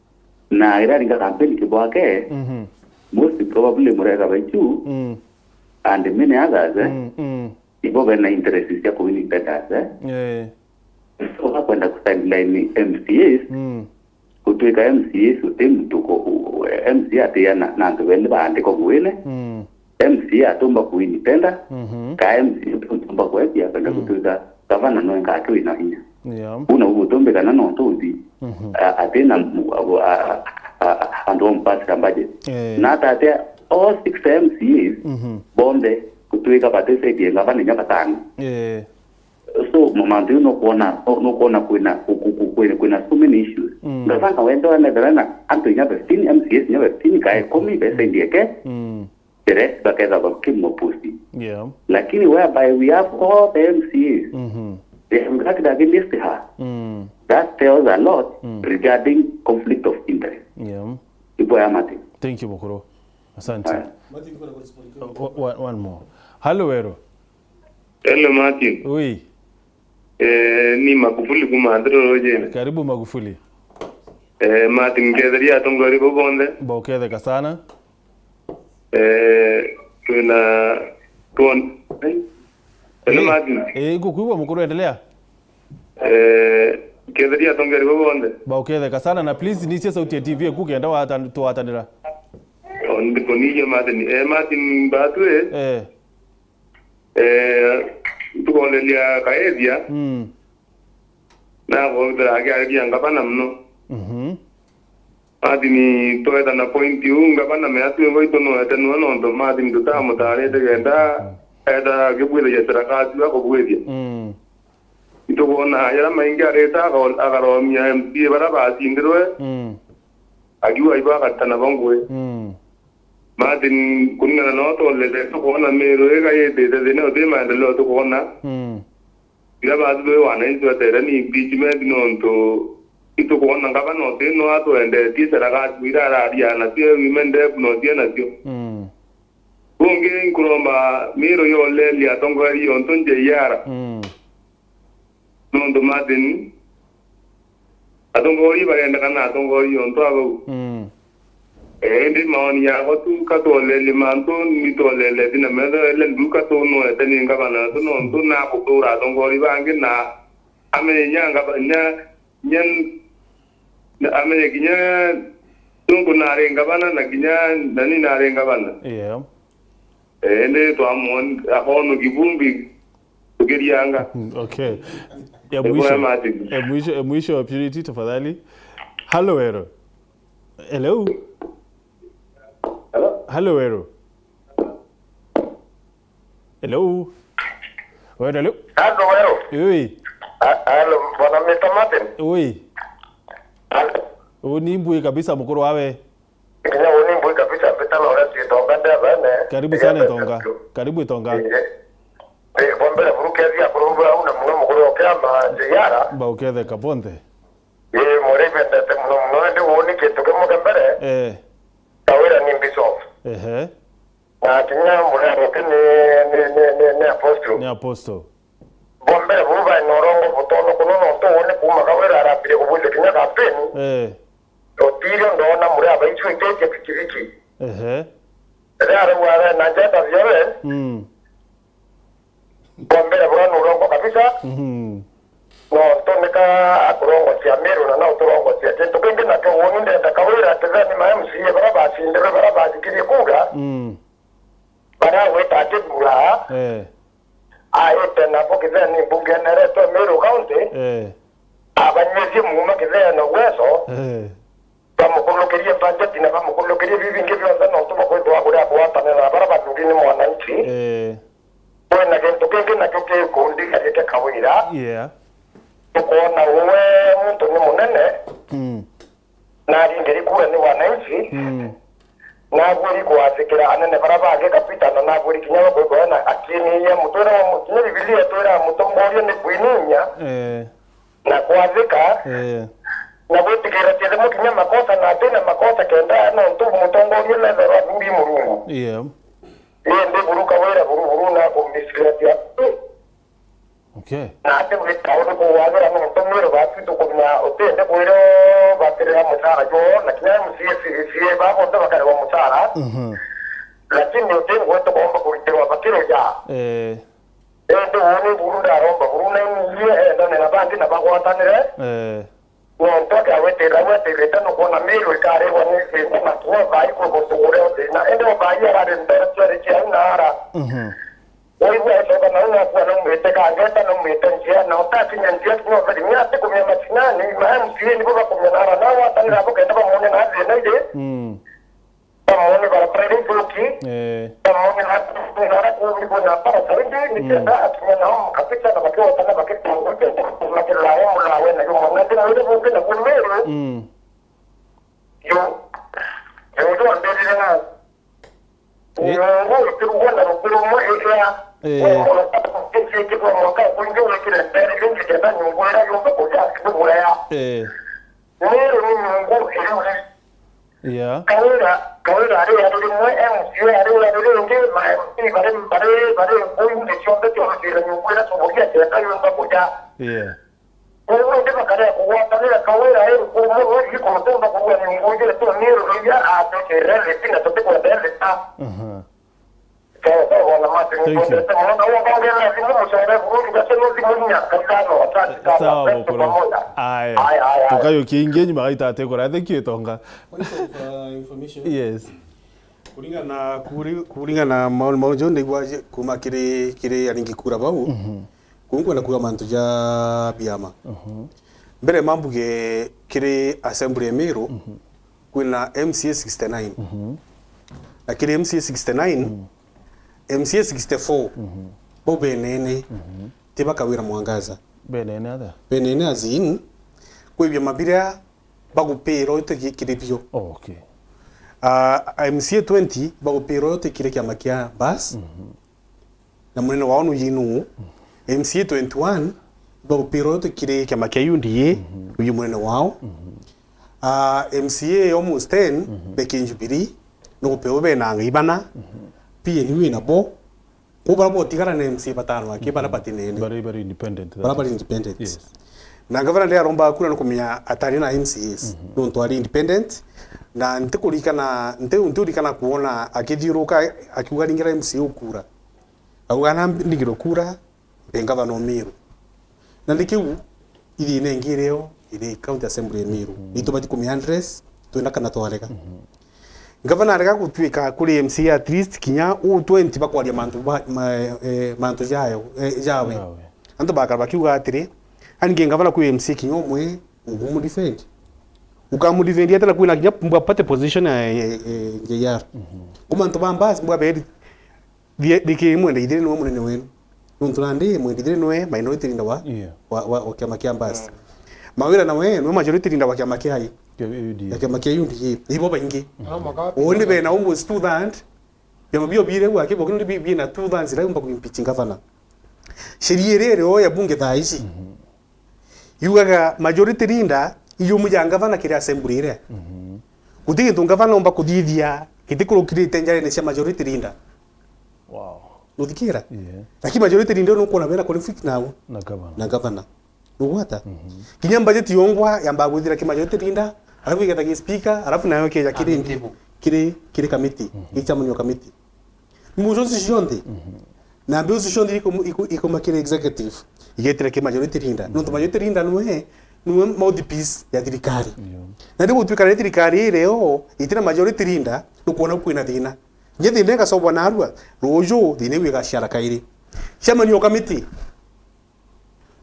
Na riria aringa campaign kibwake, mhm, most probably Murega Baichu, mm, and many others, eh, mm, mm, ibo bena interest cia kuwin tenders, eh. Eh. So, bakwenda kusideline M C As, mm, gutwika M C As uti mutuku, u-, u-, M C A atiana na antu bene baandikwa buine. Mm. M C A atumba kuwin tender, mhm, ka M C A atumba kwetia, akwenda, mm, gutwika gavana nwenka akiwina inya. Yeah. Buna ugutumbikana nontu uthi, mhm, a-, atina mu-, a-, a-, a-, a-, antu bampasika budget. Eh. Na ata atia all six M C As, mhm, bonthe gutwika batisaidie ngavana inya batano. Eh. So, mantu jau nukwona, nukwona kwina, ku-, ku-, ku-, kwina, kwina so many issues. Mm. Ngavana wenda anethera na antu inya fifteen, M C As inya fifteen, ka ikumi, besaidie ke. Mm. The rest baketha bakimwa posti. Yeah. Lakini whereby we have all the M C As, mhm, they have acted against her. Mm. That tells a lot, mm, regarding conflict of interest. Yeah. Ibo ya mate. Thank you, mukuru. Asante. Aya. O-, o-, one, one more. Hello, Wero. Hello, Martin. Ui. Eh, ni Magufuli kuma Nthiruru jene. Karibu, Magufuli. Eh, Martin, nketheria atongoria bo bonthe. Bauketheka sana. Eh, twina, twon-, eh? Hello, eh, Martin. Eh, ngukwigua, mukuru, endelea. Eh, nketheria atongoria bo bonthe. Bauketheka sana, na please, nicie sauti ya T V eku kenda watan-, twatanira. O, ndikuniia Martin. Eh, Martin, batwi. Eh. Eh, ntukoneria Kaethia. Mm. Nakwithira akiariria ngavana mono. Mhm. Martin, twethana point iu, ngavana meatu igo itu nwete nwe nontu Martin tutamutarite kenda, mm, ethira akibwithagia serikali akubwithia. Mm. Itukwona jaria maingi arite aka-, akaromia M C A baria bacindirwe, mm, akiuga ibo agatana bo ngui. Mm. Martin, kuringana na uria twonete, tukwona Meru iga yitite thina, uti maendeleo tukwona. Mm. Ira bathi twi wananchi twetere ni impeachment, nontu itukwona ngavana uti no atwendetie serikali ira araria nacio, women rep no cie nacio. Mm. Bungi nkuromba Meru yolelia atongoria ontu J R. Mm. Nontu Martin, atongoria barendekana atongoria ontu abau. Mm. Eh, indi maoni yakwa tu, ka twolelie mantu, ni twolelie thina metho ele nduka tu nwete ni ngavana tu, nontu nakuthura atongoria bangi na amenye nya ngava-, nya, nya, na amenye kinya nungu nari ngavana na kinya nani nari ngavana. Yeah. Eh, indi twamwon-, akono kivumbi tukirianga. Mm, okay. Ya mwisho. Martin. Ya mwisho, ya mwisho wa Purity, tafadhali. Hello, Wero. Hello? Hello? Hello, Wero. Hello? Wero, hello? Hello, Wero. Ui. A-, hello, bwana Mister Martin. Ui. Hello? Uni mbui kabisa, mukuru wawe. Kinya uni mbui kabisa, mbita na uria Itonga ndethane. Karibu sana, Itonga. Karibu, Itonga. Ii. Ii, bwa mbere, buru kethia akuru bura una muno mukuru wa kiama J R. Bauketheka bonthe. Ii, muri bendete muno muno, indi uni kintu kimwe kia mbere. Eh. Kawira ni bishop. Ehe. Na kinya Murang'a ni, ni, ni, ni, ni apostle. Ni apostle. Bwa mbere, buu baina urongo butono kuno, nontu uni kuuma Kawira arambirie kubwithia kinya kampeni. Eh. Otirio ndoona Murang'a baicwititie pikipiki. Ehe. Riria arauga arena njata Violence, mm, Kwa mbere, bura ni urongo kabisa. Mhm. No ntumika kurongocia Miru na no turongocia kintu kingi, nakio uuni ndenda Kawira ati thani ma M C A bara bacindirwe, bara bathikirie kuuga, Mm. bara agwita akibura, Eh. aite nabo kitheni mbunge neretwe Miru County, Eh. abanyuithie muuma kitheni Ugweso, Eh. bamukurukirie budget na bamukurukirie bibi bingi bionthe, nontu bakwithwa kuria kugwatanira na bara bathuri ni mwananchi. Eh. Kwina gintu kingi nakio gikundigaria kia Kawira. Yeah. Tukwona uwe muntu ni munene, Mm. na aringiri kura ni wananchi, Mm. na agwiri kwathikira anene bara bangi kapita, na nagwiri kinya we kwigwa na akiniia mutwira wa mu-, kinya Bibilia itwira mutongoria ni kwiniia Eh. na kwathika, Eh. na gwitikira kiethemwa kinya makosa na atina makosa, kenda nontu mutongoria nethirwa athuri Murungu. Yeah. Indi buru Kawira buru buru na kumisleadia. Okay. Na ati gwita uri kuwathira nontu Miru batu tukumenya utindi kwira batirira mucara jwao, na kinya M C A, C C A, ba bonthe bakarigwa mucara. Mhm. Lakini uti ngwe tukomba kuritirwa bakiruja. Eh. Indi uuni buru ndaromba buru na inyie endane na bangi na bagwatanire. Eh. Nontu akagwitira gwetirite nukwona Miru ikarigwa ni thina na kinya thaa ikugutugure o thina. Indi o thaa ii arari mbere ciari ciau na ara. Mhm. Waigua acoka nau nakua naumite kangeta naumite njia, na utakinya njia kinya utheri ni atikumia macinani, ma M C A nibo bakumia na ara na gwatanira abo kenda bamwone na thina iji. Mm. Bamwone barabara iria ithuki, Eh. bamwone na ara kumbi kwina bara zaidi, nikenda atumia nao mkapita na bakiotana bakitungwa kenda kumakirira o mulawe na yumwe na thina uria bungi na kumeru. Mm. Yo. Yo, yo, ambirire na Eh. nyungu itirugwa na ruku rumwe iria Eh. ikikirwa mwaka kwingi wikire mbere kingi kenda nyungu iria yumba kuja kibuguraya. Eh. Miru ni nyungu iria Yeah. Kawira, Kawira ari ari rimwe, M C A ari ari ringi, ma M P bari, bari, bari ngui nthi cionthe cionthire nyungu iria tuburia kenda yumba kuja. Yeah. Koguo indi bakarea kugwatanira Kawira ari kuu mono, iri kumutumba kugua nyungu iria tu ni ruria atekere riti na tutikwenda rita. Mhm. Sawa, sawa, bwana Martin, Thank you. Nkwendete mono, na wongerera thimu mucere buru, tugace no thimu inya, katano, asante sana. Sawa, Asante mukuru. Pamoja. Aya. Aya, aya, aya. Tukayukia ingi nyuma gaita atekora. Thank you, Itonga. Point of, uh, information. Yes. Kuringana na kuri-, kuringana na maoni mau jau ndaigua je-, kuma kiri, kiri aringi kura bau. Mhm. Kuu nkwenda kuuga mantu ja biama. Mhm. Mbere mambuge kiri Assembly ya Miru, Mhm. kwina M C A sixty-nine. Mhm. Na kiri M C A sixty-nine, Mm. M C A sixty-four, Mhm. bo benene, Mhm. ti ba Kawira Mwangaza. Benene atia? Benene as in, kwi biama biria bagupirwa uti gi-, kiri bio. Oh, okay. Ah, M C A twenty bagupirwa uti kiri kiama kia Mbas. Mhm. Na munene wao nuyu nu. M C A twenty-one, bagupirwa uti kiri kiama kia U D A, Mhm. uyu munene wao. Mhm. Ah, M C A almost ten, Mhm. be ki Jubilee, nugupewa bena ngai bana, Mhm. P N U ina bo. Kuu bara botigara na M C A batano aki bara Mhm. batinene. Bari, bari independent, Bara that bari is. Independent. Yes. Na ngavana ndiaromba kura nukumenya atari na M C As. Mhm. Nontu ari independent. Na ntikurikana, nti-, ntiurikana kuona akithiuruka akiuga ringira M C A ukura. Auga na ndigirwe kura, mbe ngavana o Miru. Na ni kiu, ithina ingi irio iri County Assembly ya Miru. Mhm. Ni tubati kumi address, twenda kana twarega. Mhm. Ngavana arega gutuika kuri M C A at least kinya u twenty bakwaria mantu ba, ma, eh, mantu jayo, eh, jawe. Jawe. Antu bakara bakiuga atiri, ani nge ngavana kwi M C A kinya umwe, ukumudefend. Ukamudefend atena kwina kinya mbwa party position ya, eh, eh, J R. Mhm. Kuma antu ba Mbas mbwa beri, Thie-, thikiri mwendeithiri niwe munene wenu. Nontu nandi mwendeithiri niwe minority leader wa, Yeah. wa, wa, wa kiama kia Mbas. Mm. Mawira nawe niwe majority leader wa kiama kia i? Kia U D A. Ya kiama kia U D A. Ibo baingi. Mm. Uuni bena almost two third. Biama bio bire gwa kibo kindi bi-, bina two thirds ira umba kuimpeach ngavana. Sheria iria iri o ya bunge thaa ici. Mhm. Yugaga majority leader iyumu ya ngavana kiri assembly iria. Mhm. Guti gintu ngavana omba kuthithia gitikurukirite njarene cia majority leader. Wow. Nuthikira? Yeah. Lakini majority leader nukwona bena conflict nao. Na gavana. Na gavana. Nugwata? Mhm. Kinya budget yongwa yamba gwithira ki majority leader, alafu igeta ki speaker, alafu nayo keja kiri Committee. Kiri, kiri committee, Mhm. ki chairman wa committee. Mucosi cionthe. Mhm. Na mbiu icio cionthe iku-, iku-, ikuma kiri executive. Igetire ki majority leader. Nontu majority leader niwe, niwe mouthpiece ya thirikari. Yeah. Na riu gutwika ni thirikari iri o, itina majority leader, nukwona kwina thina. Nje thina igacobwa narua, ruju thina iu igaciara kairi. Chairman wa committee,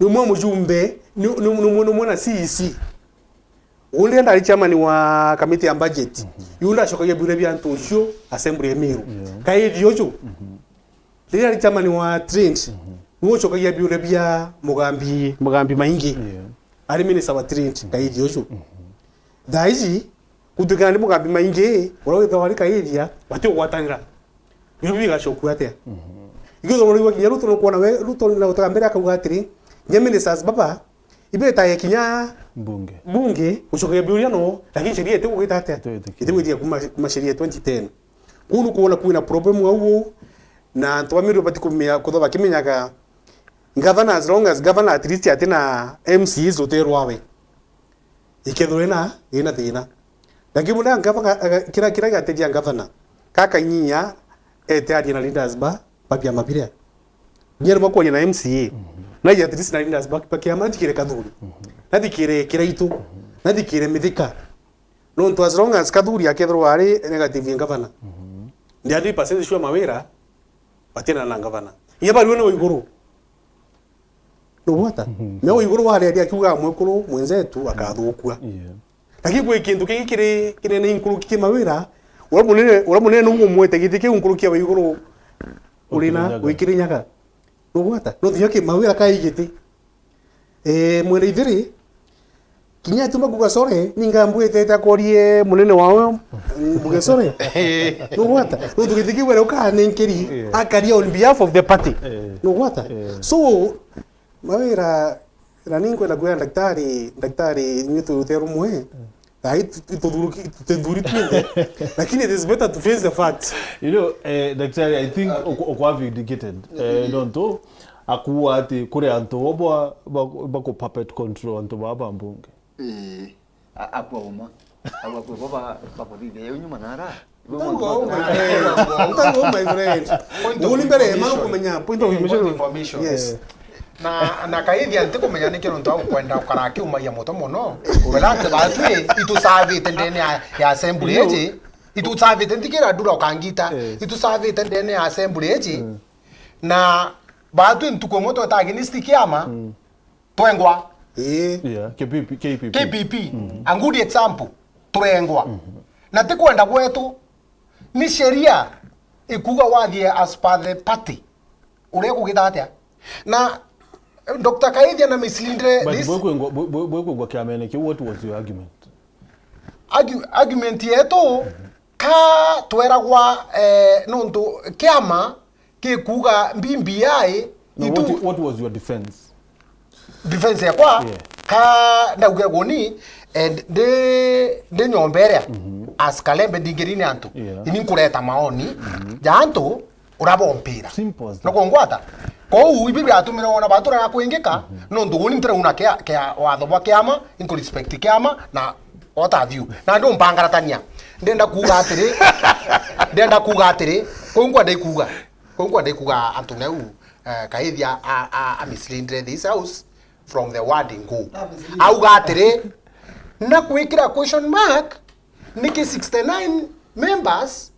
ni umwe mujumbe, ni, ni, ni, ni umwe na C E C. Undi ndari chairman wa committee ya budget. Mhm. Yu ndacokagia biuria bia antu ucio assembly ya Meru. Yeah. Kaithi ucio. Mhm. Riria ari chairman wa trade, mhm, niwe ucokagia biuria bia Mugambi, Mugambi Maingi. Yeah. Ari minister wa trade, mhm, Kaithi ucio. Mhm. Thaa ici, gutwikana ni Mugambi Maingi, uria withagwa ari Kaithia, bati ugwatanira. Biu bigacokua atia? Mhm. Ikio thogora igwa kinya Ruto nukwona we, Ruto na gutaka mbere akauga atiri, "Nye ministers baba, ibetaye kinya mbunge. Mbunge, gucokeria biuria no, lakini sheria itigugita atia?" Itigwitikia. Itigwitikia kuma, kuma sheria ya twenty ten. Kuu nukwona kwina problem au, na antu ba Meru bati kumenya, kutho bakimenyaga, governor, as long as governor at least atina M C As uterwawe. Ikethirwa ina, ina thina. Lakini muna ngavana, kira, kira igateithia ngavana, kaka inyia ete aria na leaders ba, ba biama biria. Nyeri bakwaria na M C A. Mhm. Na ya at least na leaders ba, ba kiama, nathikire Kathuri. Mhm. Nathikire Kiraitu. Mhm. Nathikire Mithika. Nontu as long as Kathuri akethirwa ari negative ya ngavana. Mhm. Ndi hundred percent sure Mawira, batina na ngavana. Inya bariwe ni Waiguru. Nugwata? Mhm. Me Waiguru waria aria akiuga mwekuru mwenzetu akathukua. Yeah. Lakini kwi kintu kingi kiri kinene inkuruki ki Mawira, uria munene, uria munene nugu mwete giti kiu nkuruki ya Waiguru uri na Kirinyaga. Wi Kirinyaga. Nugwata? No thinya ki Mawira kai giti. Eh, mwene ithiri, kinya atuma kuga sorry, ninga mbwitete akorie munene wao, mbuge sorry. Nugwata? Nontu giti kiu aria ukanenkeri, yeah, akaria on behalf of the party. Eh. Nugwata? Eh. So, Mawira, na ni nkwenda kwira daktari, daktari, inyuĩ twi rute rumwe, ai, tu-, tu-, tuthuru-, tutithuri twinthe. Lakini it is better to face the facts. You know, eh, daktari, I think uko, uko vindicated. Eh, nontu, akuwa ati kuri antu bo ba, ba, ba ku puppet control antu baba mbunge. Eh. A-, akua uma. Au akua bo ba, bakuthithia yau nyuma nara. Ntango, my friend. Ntango, my friend. Point of information. Uni mbere, mara kumenya, point of information. Point of information. Yes. Na, na Kaithia ntikumenya niki nontu au kwenda ukara akiumagia muto muno. Wela ati batwi itusavite ndene ya, ya assembly iji. Itusavite ntikira ndura ukangita. Eh. Itusavite ndene ya assembly iji. Mm. Na batwi ntuku imwe tweta against kiama. Mm. Twengwa. Ii. Yeah, K P P, K P P. K P P, mhm, a good example, turengwa. Mhm. Na ti kwenda gwetu, ni sheria ikuga wathie as per the party. Uria kugita atia? Na Doctor Kaithia na mislead this. But bwe kwengwa, bwe, bwe, bwe kwengwa kiamene kiu, what was your argument? Argu-, argument yetu, mhm, ka tweragwa, eh, nontu kiama kikuga B B I. No, itu what, what was your defense? Defense yakwa, yeah, ka ndauge guni, and ndi, ndi nyomba iria, mhm, as Kalembe ndingirine antu. Yeah. Ini nkureta maoni, mhm, ja antu urabompira. Simple as that. Nukungwata? Kou ibi biatumire wona batura na kwingika, mhm, nontu guni ntirauna kia, kia watho bwa kiama, inkurespect kiama, na what have you. Na ndumpangaratania. Ndenda kuuga atiri, ndenda kuuga atiri, kou nkwenda ikuuga. Kou nkwenda ikuuga antu neu, eh, Kaithia a, a, a mislead this house from the word go. A mislead. Auga atiri, na kwikira question mark, niki sixty-nine members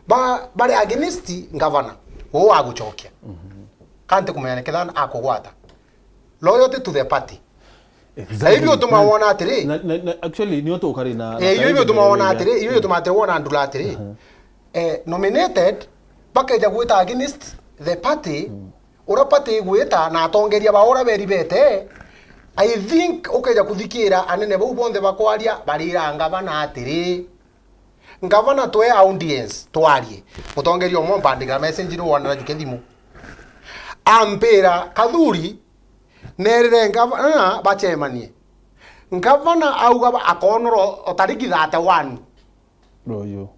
ba, bari against governor? Uu agucokia. Mhm. Kanti kumenya ni kethira akugwata. Loyalty to the party. Exactly. Na ibi utuma wona atiri. Na, na, na, actually, nio tukari na, eh, na iyo ibi utuma wona atiri, iyo ibi utuma atiri wona ndula atiri. Aha. Eh, nominated, bakeja gwita against the party, mm, uria party igwita na atongeria ba uria beribete, I think ukeja kuthikira anene bau bonthe bakwaria, barira ngavana atiri, Ngavana, twe audience, twarie. Mutongeria umwe mpandikira message ni wonera juke thimu. Ampira, Kathuri, nerire ngavana bacemanie. Ngavana auga ba-, akonora o tariki thirty-one. Royo.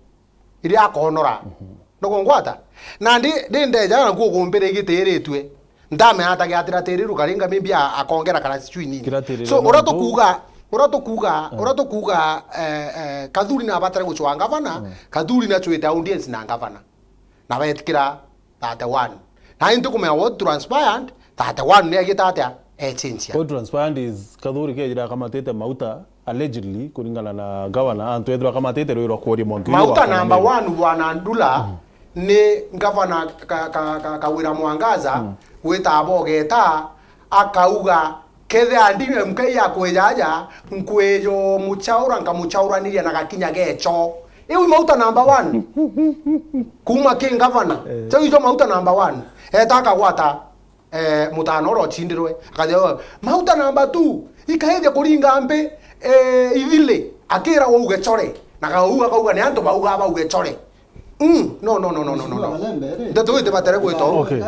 Iria akonora. Mhm. Nukungwata? Na ndi, ndi ndeja na nguo kumbira igitiritue. Ndamenya atagiatira tiri rukaringa, maybe a-, akongera kana sijui nini. Kira tiri so, rukaringa uria tukuuga, uria tukuuga, eh, uria tukuuga, eh, eh, Kathuri nabatare gucwa ngavana, mm, Kathuri nachwite audience na ngavana. Na betikira thirty-one. Na ntikumenya what transpired, thirty-one ni agita atia? Echinchia. What transpired is Kathuri kethira akamatite mauta, allegedly, kuringana na governor, antu ethirwa akamatite rwi rwa kuria muntu mauta number one, bwana Ndula, ni governor ka, ka, ka, Kawira Mwangaza, gwita abogeta, akauga, kethira D M K ya kwijaja, nkwijo muchaura, nkamuchauraniria na gakinya gecho. Iu mauta number one. Kuma ki governor. Chau ijo mauta number one. Eta akagwata, eh, mutano uria ochindirwe. Akaja, "Oh, mauta number two. Ikaithia kuringa mbi, eh, ithili." Akira uge chore. Na kauga, akauga ni antu bauga bauge chore. Mm, no, no, no, no, no, no, no. Ndeto ite batere gwita uu. Okay.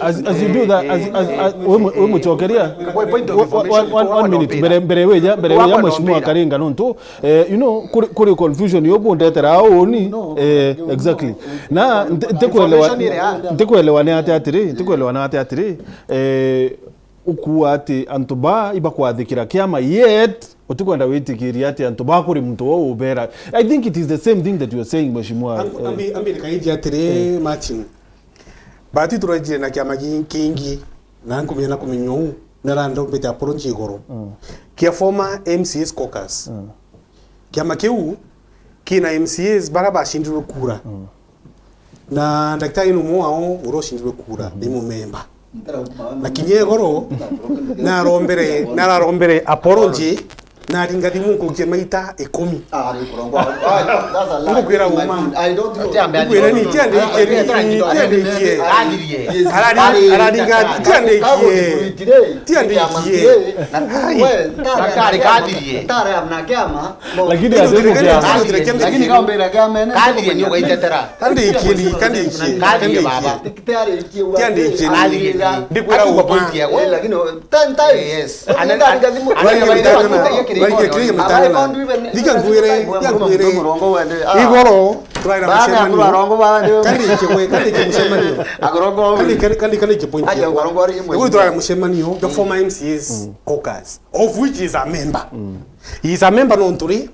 As, as you do that, as, as, as, we mu-, we muchokeria. Point of information. One, one, one minute. Mbere, mbere wija, mbere wija mheshimiwa Karinga nontu, eh, you know, kuri, kuri confusion yo bundetera uni. Eh, exactly. Na nte-, ntekwelewa, ntekwelewa ni ati atiri, ntekwelewa ni ati atiri, eh, ukuuga ati antu ba ibakwathikira kiama, yet utikwenda gwitikiria ati antu ba kuri muntu uu ubera. I think it is the same thing that you are saying, mheshimiwa. Am-, eh, ambi, ambi nikaithia atiri, eh, Martin. Bati turejire na kiama ki-, kingi, na nkumenya na kumenya uu, narandombete apology iguru. Mm. Kia former M C As caucus. Mm. Kiama kiu kina M C As bara bashindirwe kura. Mm. Na ndagitari ni umwe wao uria ucindirwe kura, ni mumemba. Na kinya igoro, narombere, nararombere apology, naringa thimu nkurukia maita ikumi. Ngukwira uma. Ngukwira ni, tiandikie, tiandikie. Arari-, araringa, tiandikie. Tiandikie. Ai. Ndagitari kathirie. Lakini ati mukiama. Lakini kaombira kiama ene. Kathirie ni ugaitetera. Kandikie ni, kandikie. Kathirie baba. Tiandikie ni. Ndikwira uma. Lakini ten times. Yes. Thika ngwire, thika ngwire. Igoro, turaira mucemanio. Kandikie kwe, kandikie mucemanio. Kandi, kandi, kandi point. Igoro turaira mucemanio, the former M C As caucus, of which is a member. He is a member nontu ri,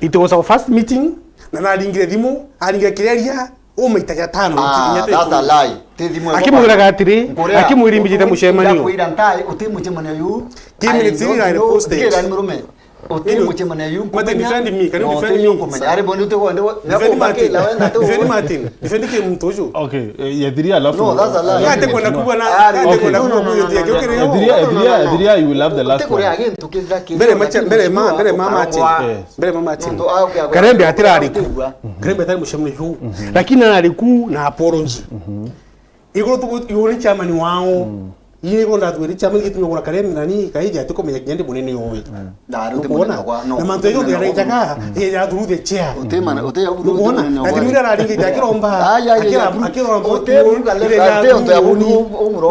it was our first meeting, na naringire thimu, aringira kiria aria, u maita jatano, ah, that's a lie. Ti thimu. Akimwiraga atiri, akimwira imbijite mucemanio. Ndakwira ntai, uti mucemanio yu. Ki minutes iri na posted. Ngira ni murume. Uti mucemanio yu. Mate defend me, can you defend me? Ari boni uti wende. Defend Martin. Defend Martin. Defend ki muntu uju. Okay, eh, yethiria alafu. No, that's a lie. Ate kwenda kuwa na, ate kwenda kuwa na. Yethiria, yethiria, yethiria, you will have the last one. Uti kuria gintu kithira ki. Mbere macha, mbere ma, mbere ma Martin. Eh. Mbere ma Martin. Karembe atirari ku. Karembe atari mucemanio juu. Lakini arari ku na apology. Iguru tu, iguru ni chairman wao. Ii iguru ndathwiri chairman gitumi gura Karembe nani kaiji atikumenya kinya ndi munene owe. Nukwona? Na mantu jonthe jarejaga, ija through the chair. Nukwona? Na kimwira araringite akiromba. Akiromba, akiromba.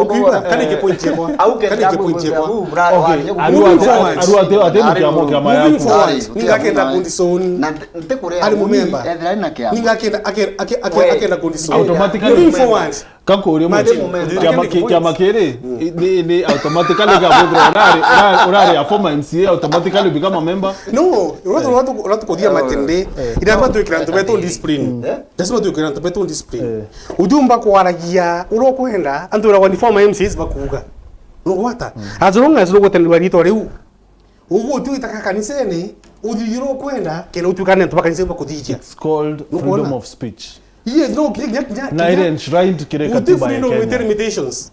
Ukwigua? Kani ki point yakwa. Kani ki point yakwa. Okay. Moving forward. Aru ati, ati mukiamo kiama yaku. Moving forward. Ningakenda kundisoni. Nti kuria ari mumemba. Ethira ina kiama. Ningakenda, ake-, ake-, ake-, akenda kundisoni. Automatically. Moving forward. Kakuria Martin, kiama ki-, kiama kiri, ni, ni automatically ga withdraw, urari, urari, urari a former M C A, automatically become a member. No, uratu, uratu, uratu kuthia Martin ri. Ira twikira antu betu discipline. Lazima twikira antu betu discipline. Ujumba kwaragia, uria ukwenda, antu wira wa ni former M C As bakuuga. Nugwata? As long as nugutenirwa ritwa riu. Uguo utwita ka kanisene, uthithie uria ukwenda, kenda utwikane antu ba kanisa bakuthithia. It's called freedom of speech. Yes, no, kinya, kinya, kinya. Na ire enshrined kiri katiba ya Kenya. Uti freedom with limitations.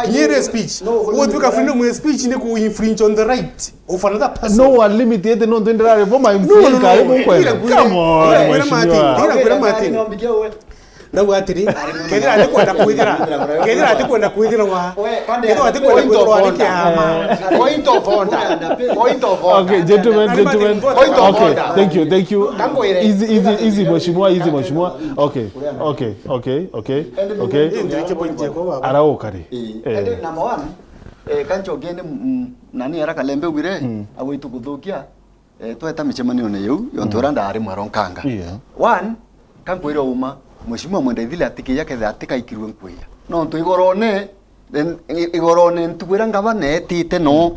Kinya ire speech. Uguo utwika freedom of speech ni ku infringe on the right of another person. No, unlimited, no, twendera reform, I'm saying, no, no, no. Come on, Mheshimiwa. Ndauga atiri, kethira atikwenda kwithira, kethira atikwenda kwithirwa, kethira atikwenda kwithirwa ni kiama. Point of order. Point of order. Okay, gentlemen, gentlemen. Point of order. Okay, thank you, thank you. Easy, easy, easy, mheshimiwa, easy, mheshimiwa. Okay, okay, okay, okay, okay. Arauka ri? Eh. Number one, eh, kancho gene, mm, nani ara Karembe ugire, agwitu kuthukia. Eh, tweta micemanione yeu, yontu uria ndaari mwaro nkanga. Yeah. One, kankwira uma, Mheshimiwa Mwenda Ithili atikija kethira atikaikirwe nkwija. Nontu igorone, Then, i-, igorone ntuku iria ngavana etite no,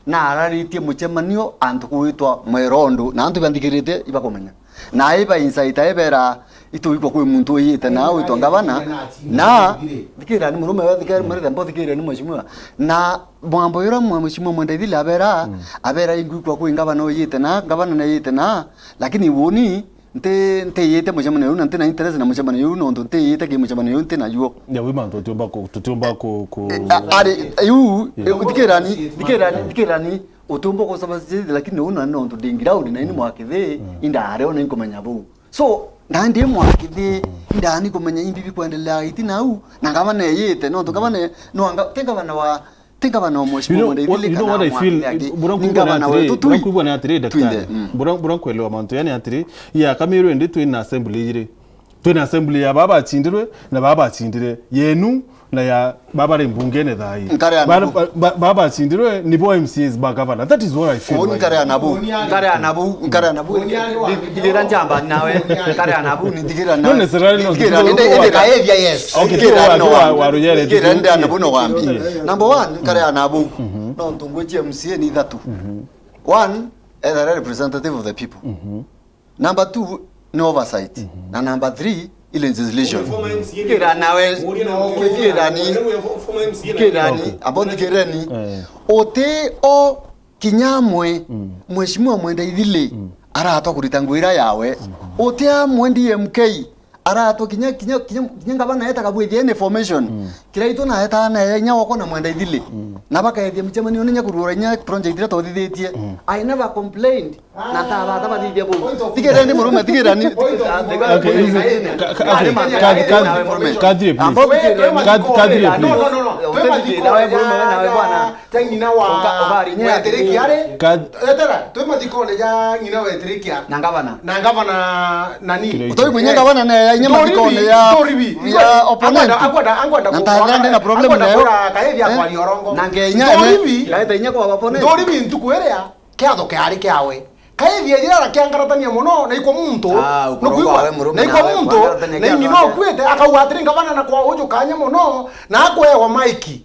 na araritie mucemanio antu gwitwa Mwerondu, na antu banthikirite ibakumenya. Na iba insight, ibera itu ikwa kwi muntu uyite na witwa ngavana, na thikirani murume we, thikirani murithe mbo, thikirani mheshimiwa. Na mwambo yura mheshimiwa Mwenda Ithili abera, abera ingwikwa kwi ngavana uyite na, ngavana neyite na, lakini woni nti, ntiyite mucemanio uu na ntina interest na mucemanio uu, nontu ntiyite ki mucemanio uu ntina juo. Ya, wi mantu tutiumba ku-, tutiumba ku-, ku- Eh, a-, ari, iu, Yeah. eh, thikirani, thikirani, thikirani, utiumba kusaba sisi, lakini uu na nontu ndi ground na ini mwakithi, indari ona inkumenya buu. So, nandi mwakithi, indani kumenya imbi bikwendelea iti nau, na ngavana eyite, nontu ngavana, no anga, ti ngavana wa, ti ngavana wa mheshimiwa Mwenda Ithili kana wa Mwakithia aki, ni ngavana wetu tui. Buria nkwigua ni atiri, twinde, daktari. Mm. Buria, buria nkwelewa mantu, yani atiri, ya Kamiru indi twina assembly ijiri. Twina assembly ya baba bacindirwe na baba bacindire, yenu na ya baba bari mbungene thaa ii. Nkare ya Ba-, nabu. ba-, ba-, baba bacindirwe nibo M C As ba governor. That is what I feel. Uni right nkare ya now. Nabu, nkare ya nabu, nkare ya nabu. Uni ari wa Ndi-, ndigira njamba nawe, nkare ya nabu. Ni ndigira na. Not necessarily, no, Ndigira no, indi, no, indi no, kaevia, yes. Okay, Ndigira no, no, wa, wa, wa, ruyere, Ndigira no, ndi no, anabu no wambi. Yeah. Number one, nkare ya nabu. No ntungwe cia M C A ni ithatu. One, either a representative of the people. Number two ni oversight. Na number three, i legislation. Former M C A. Kira nawe, kira ni, kira ni, Okay. Abo nthikireni. Eh. Uti o kinya amwe, Mheshimiwa Mwenda Ithili, aratwa kurita nguira yawe. Uti amwe D M K, aratwa kinya, kinya, kinya, kinya ngavana eta kabwithia any formation. Kiraitu na eta na inya wako na Mwenda Ithili. Na bakaethia micemanio ni nya kurura inya project iria twathithitie. I never complained. Na ta bata bathithia buu. Thikireni murume, thikireni. Point of information. Okay, easy. Ka-, ka-, okay. Ka-, ka-, Kadri, please. Amba thikireni. Ka-, Kadri, please. No, no, no, no. Twi mathikone ja, ja, ja ng'ina wa Wetirikia ri? Ka- Etera, twi mathikone ja ng'ina Wetirikia. Na ngavana. Na ngavana nani? Kiraitu. Utoi kunya ngavana ne ya inya mathikone ya, ya opponent. Angwenda, angwenda, angwenda. Na ntathira ndi na problem nayo. Kaeria kwaria urongo. Na ngenya ne. Ngaeta inya kwa opponent. Ntoribi ntuku iria kiatho kiari kiawe. Kaithia jira arakiangaratania mono, na ikwa muntu, ah, ukoro nukwigua, kwawe murume na ikwa nawe muntu, kwangaratania na ing'ina kiatho okuite, akauga atiri, ngavana na kwa uju kanya mono, na akwewa maiki.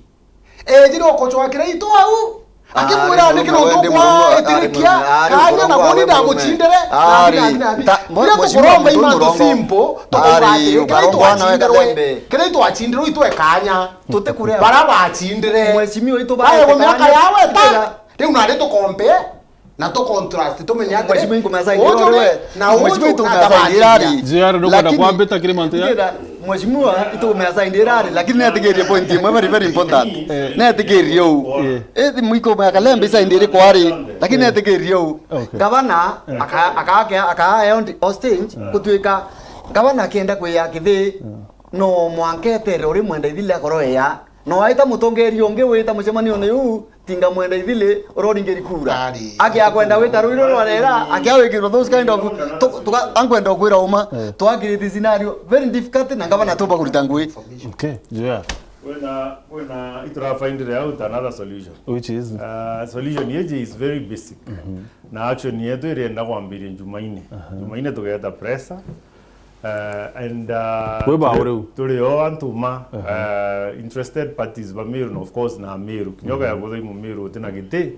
Ejire ukucwa Kiraitu au, ah, akimwira, ari niki murume, nontu wendi kwa murume, ari etirikia, murume, ari kanya ukoro na kwawe boni murume. Ndamucindire, na ari, nandi, nandi, nandi. Nta-, mwe-, mheshimiwa, tukuromba i mantu murongo. Simple, tukuga ari, atiri, Kiraitu ukaromba nawe acindire, Kalembe. Kiraitu acindire, itwe kanya. Tutikurea. Bara bacindire. Mheshimiwa, itu bae miaka yawe ta. Riu nari tukompe. Na tu contrast, tumenye atiri, mheshimiwa, inkumea sign uju ri, we, na uju, mheshimiwa, inkumea sign ri. J R, ndukwenda kwambita kiri mantu ya? Mheshimiwa, inkumea sign ri, lakini netigerie point imwe very, very important. Eh. Netigerie u. Eh. Eh, thimu inkumea Kalembe sign ri kwari, lakini netigerie u. Okay. Gavana, eh, aka-, aka-, aka-, aka held hostage, eh, gutuika gavana akienda kwiya kithi, eh, no mwanka etere uri Mwenda Ithili akoro eya. No aita mutongeria ungi wita mucemanione uu, tinga Mwenda Ithili uroringiri kura. Ari. Aki akwenda wita rwiro rwa rera, aki awikirwa those kind of, tu-, tuka-, ankwenda ukwira uma, eh, twa create scenario very difficult na ngavana tuba kurita ngui. Okay, yeah. Kwina, kwina iturafaindire out another solution. Which is? Uh, solution yeji is very basic. Mhm. Na action yetu irienda kwambiria Jumaine. Aha. Jumaine tugeta presser. Uh, and, uh, turi, turi o antu ma, aha, uh, interested parties ba Meru, na of course na Meru. Kinya ukaya kutha i Mumeru uti na giti, eh,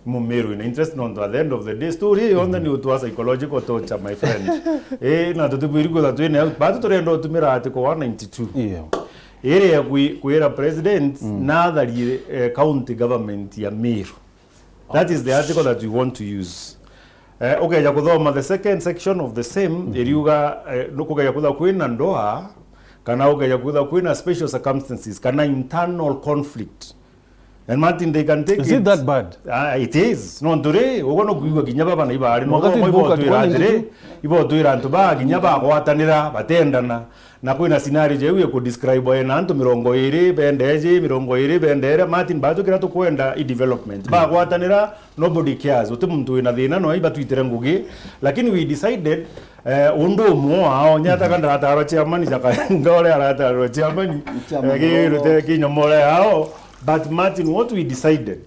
i Mumeru ina interest, nontu at the end of the day, story iyo yonthe ni utua psychological torture, my friend. Eh, na tutibwiri kwitha twina, batu turenda utumira article one ninety-two. Yeah. Iri ya kwi-, kwira president, mm, natharie, eh, county government ya Meru. That is the article that we want to use. Eh, ukeja kuthoma the second section of the same, mhm, iriuga, eh, nukugeja kwitha kwina ndoa, kana ukeja kwitha kwina special circumstances, kana internal conflict. And Martin, they can take it. Is it that bad? Ah, it is. Nontu ri, uguo nukwigua kinya baba na ibari, no, wakati ibo twira atiri, ibo twira antu ba kinya bagwatanira, batendana. Na kwina scenario jau iku describe ena antu mirongo iri bendeji, mirongo iri bendere, Martin, batu kira tukwenda i development. Bagwatanira, nobody cares. Uti muntu wina thina, no ibatwitire ngugi. Lakini we decided, eh, undu umwe wao, nyata kanda aratarwa chairman, jaka ngore aratarwa chairman, chairman, eh, kirute kinyomore yao. But Martin, what we decided,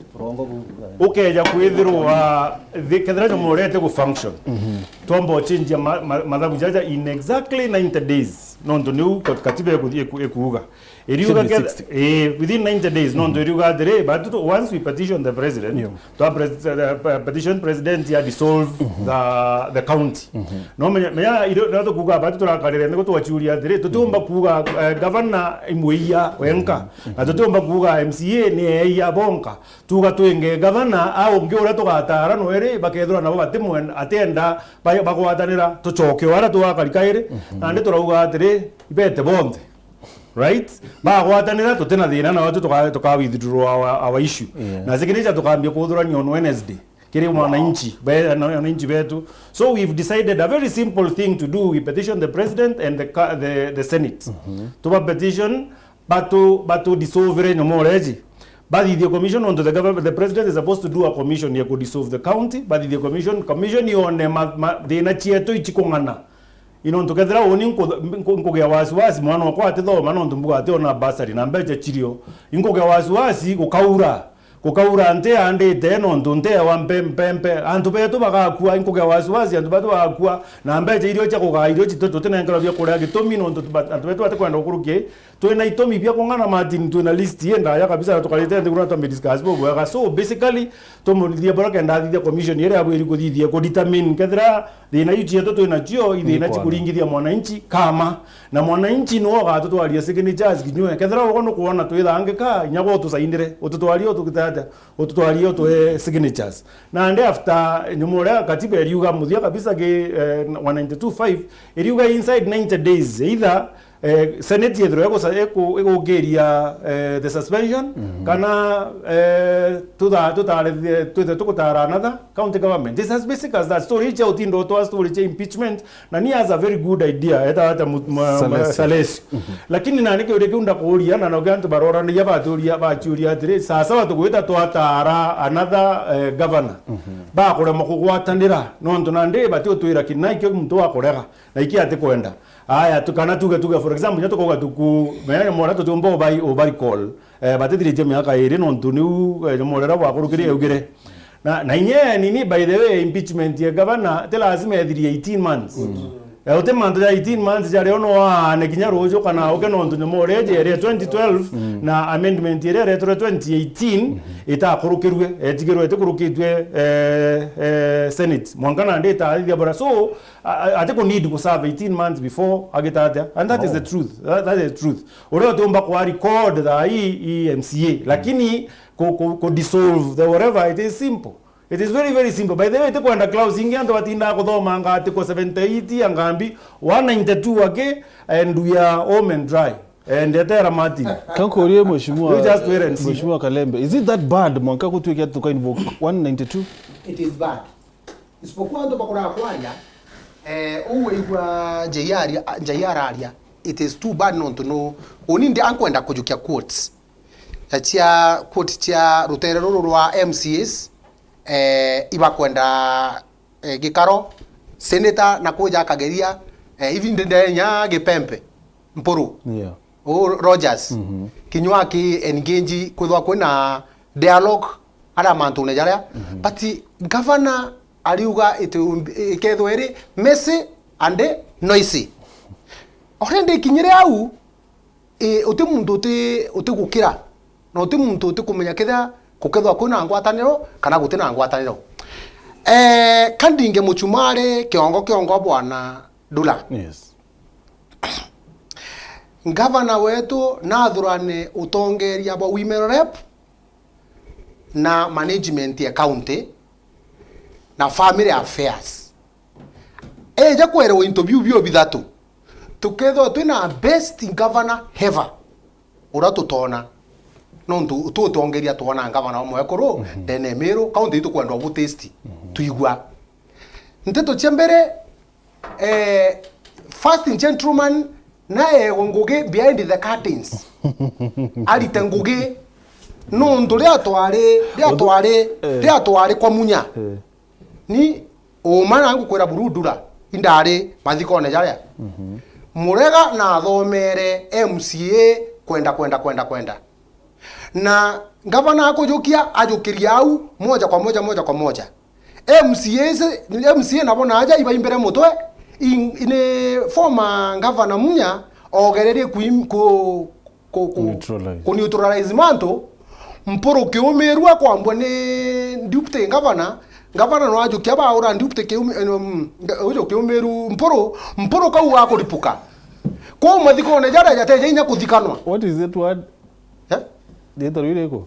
ukeja kwithirwa, thi-, kethira nyomore ete gu function, mhm, twamba uchinjia ma-, ma-, mathabu jaja in exactly ninety days. Nontu niu kat-, katiba ikuthi-, iku-, ikuuga. Iriuga should be ketha-, sixty. Eh, within ninety days, nontu iriuga atiri, but to, once we petition the president, yeah, twa pres-, uh, pe-, petition president ya dissolve the, the county. No menya, menya irio, na tukuuga, but turakarire, niko twachiuria atiri, tutiumba kuuga, eh, governor imwe iya wenka, na tutiumba kuuga M C A ni iya bonka. Tuga twinge gavana, a ungi uria tugatara nweri, bakethirwa nabo batimwen-, atienda ba-, bagwatanira, tucoke o aria twakari kairi. Nandi turauga atiri, ibete bonthe. Right? Bagwatanira, tutina thina nao, tu tuka-, tuka withdraw our, our issue. Yeah. Na signature tukambia kuthurania on Wednesday. Kiri mwananchi, be-, na-, wananchi betu. So we've decided a very simple thing to do. We petition the president and the ca-, the, the senate. Tuba petition, batu, batu dissolve nyomo reji. Bathithie commission, onto the government, the president is supposed to do a commission ya ku dissolve the county. Bathithie commission, commission yone ma, ma, thina cietu ichikung'ana. Inontu kethira uni nku-, nku-, nkugia wasiwasi, mwana wakwa atithoma, nontu mbuga ationa bursary na mbecha chirio. Inkugia wasiwasi, gukaura. Gukaura nti andite, nontu ntewa mpe-, mpempe. Antu betu bagakua, inkugia wasiwasi, antu betu bagakua. Na mbecha irio cia kugaa irio chitu tutinenkerwa bia kuria gitumi, nontu tuba-, antu betu batikwenda gukurukia. Twina itumi bia kung'ana, Martin, twina list ye ndaya kabisa, na tukarite nthi kuna twa discuss bo bwega. So, basically, tumunithia bora kenda athithia commission iria abwiri kuthithia, ku determine kethira thina iu cietu twina cio, i thina chikuringithia mwananchi kama. Na mwananchi no agatutwaria signatures kinywe. Kethira ugo nukwona twithangika, inya go tusainire, ututwarie utukite atia, ututwarie utwe signatures. Nandi after nyuma uria katiba iriuga muthia kabisa ki, eh, one ninety-two five, iriuga inside ninety days, either eh, Senate yethirwa igusa-, iku-, igukiria, eh, the suspension, kana, eh, tutha-, tutare-, twithe tugutara another county government. It's as basic as that. Story iu cia utinda utwa story cia impeachment, na ni has a very good idea, eta ata mu-, ma-, ma-, Salesi. Salesi. Lakini nani kiuria kiu ndakuuria, na nokia antu baroranagia baturia, bachiuria atiri, sawa sawa tugwita twatara another, eh, governor. Bakuremwa kugwatanira, nontu nandi bati utwira kina ikio muntu akurega. Na iki atikwenda. Aya, tu-, kana tuge, tuge, for example, nya tukauga tuku, menya mwana tutiumba ubai-, uba recall. Eh, batithiritie miaka iri nontu niu, eh, murera bwakurukiri eugire. Na, na inye nini, by the way, impeachment ya governor, ti lazima ethirie eighteen months. Eh, uti mantu ja eighteen months jaria no aane kinya ruju kana uke nontu nyomo uria eje ere twenty twelve na amendment iria eretore twenty eighteen itakurukirue, etigirwe itikurukitue, eh, eh, Senate. Mwanka nandi itathithia bora. So, A-, a-, ati ku need ku serve eighteen months before agita atia? And that is the truth. That, that is the truth. Uria utiumba kwa record thaa hii, hii M C A, lakini ku, ku, ku dissolve the whatever, it is simple. It is very, very simple. By the way, ti kwenda clause ingi antu batindaga kuthomanga ati ku seventy-eight ya ngambi, one ninety-two aki, and we are home and dry. And etera Martin. Kankurie Mheshimiwa, You just wait and see. Mheshimiwa Kalembe, is it that bad mwanka kutuikia tuka invoke one ninety-two? It is bad. Isipokuwa antu bakoraga kwaria, eh, uu waigua Njai aria, Njai araria, it is too bad nontu nu, uni ndi ankwenda kujukia quotes. Ya cia quote cia rutere ruru rwa M C As, eh, ibakwenda, eh, gikaro, senator na kuja akageria, eh, even ndende nya Gipempe, Mpuru. Yeah. Uu Rogers. Kinywa aki engage kwithwa kwina dialogue aria mantune jaria. But governor ariuga iti-, ikethwa iri messy and noisy. Already ikinyire au, i, uti muntu uti, uti gukira, na uti muntu uti kumenya kethira gukethwa kwina ngwataniro kana gutina ngwataniro. Eh, kandinge muchumari kiongo kiongo bwana Ndula. Yes. Ngavana wetu nathurane utongeria bwa women rep na management ya county na family affairs. Eja kwerwa into biu bio bithatu, tukethwa twina best governor ever uria tutona. Nontu tutongeria twona ngavana umwe ekuru ndene Miru, county itu kwenda ubu taste, twigua. Nteto cia mbere, eh, first gentleman naegwe ngugi behind the curtains. Arite ngugi nontu ria twari, ria twari, ria twari kwa Munya. Ni uma na ngukwira buru Ndula, indari mathikone jaria. Murega na athomere M C A kwenda, kwenda, kwenda, kwenda. Na ngavana akujukia, ajukiria au moja kwa moja, moja kwa moja. M C As, M C A nabo naja ibaimbire mutwe, In-, ni former governor Munya ogererie ku, ku, ku, ku, Neutralize. Ku neutralize mantu, Mpuru Kiumiru akwambwa ni deputy governor, governor no ajukia baura deputy Kiumi-, um, uju Kiumiru Mpuru, Mpuru kau akuripuka. Kwou mathikone jaria jateja inya kuthikanwa. What is that word? Eh? Riitwa riu riku?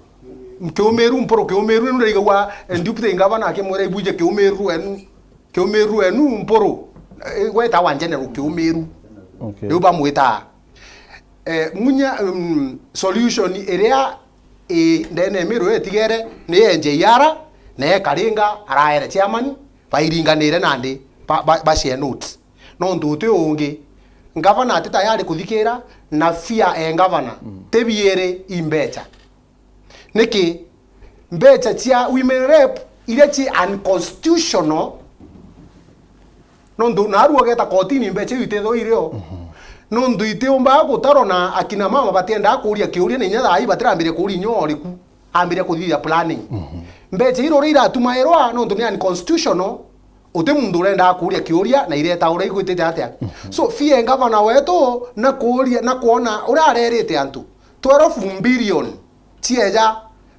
Kiumiru, Mpuru Kiumiru, ni ndarigagua, eh, deputy governor akimwira, "Ibuje Kiumiru wenu, Kiumiru wenu Mpuru." Eh, gwetawa General Kiumiru. Okay. Riu bamwitaa. Eh, Munya, um, solution iria i ndene ya Miru itigere ni ya N J R, na ekaringa araere chairman, bairinganire nandi ba, ba, ba share notes. Nontu uti ungi, ngavana ati tayari kuthikira, na fear e ngavana, mm, ti biiri i mbecha. Niki? Mbecha cia women rep iria ci unconstitutional, nontu naru ogeta kotini mbecha iu itithwa irio. Mhm. Nontu itiumbaga gutarwa na akina mama batiendaga kuuria kiuria, na inya thaa ii batirambiria kuuria inya uriku. Ambiria kuthithia planning. Mhm. Mbecha iria uria iratumairwa nontu ni unconstitutional, uti muntu urendaga kuuria kiuria na ireta uria igwitite atia. Mhm. So, fear ngavana wetu na kuuria, na kwona uria arerite antu twelve billion cieja,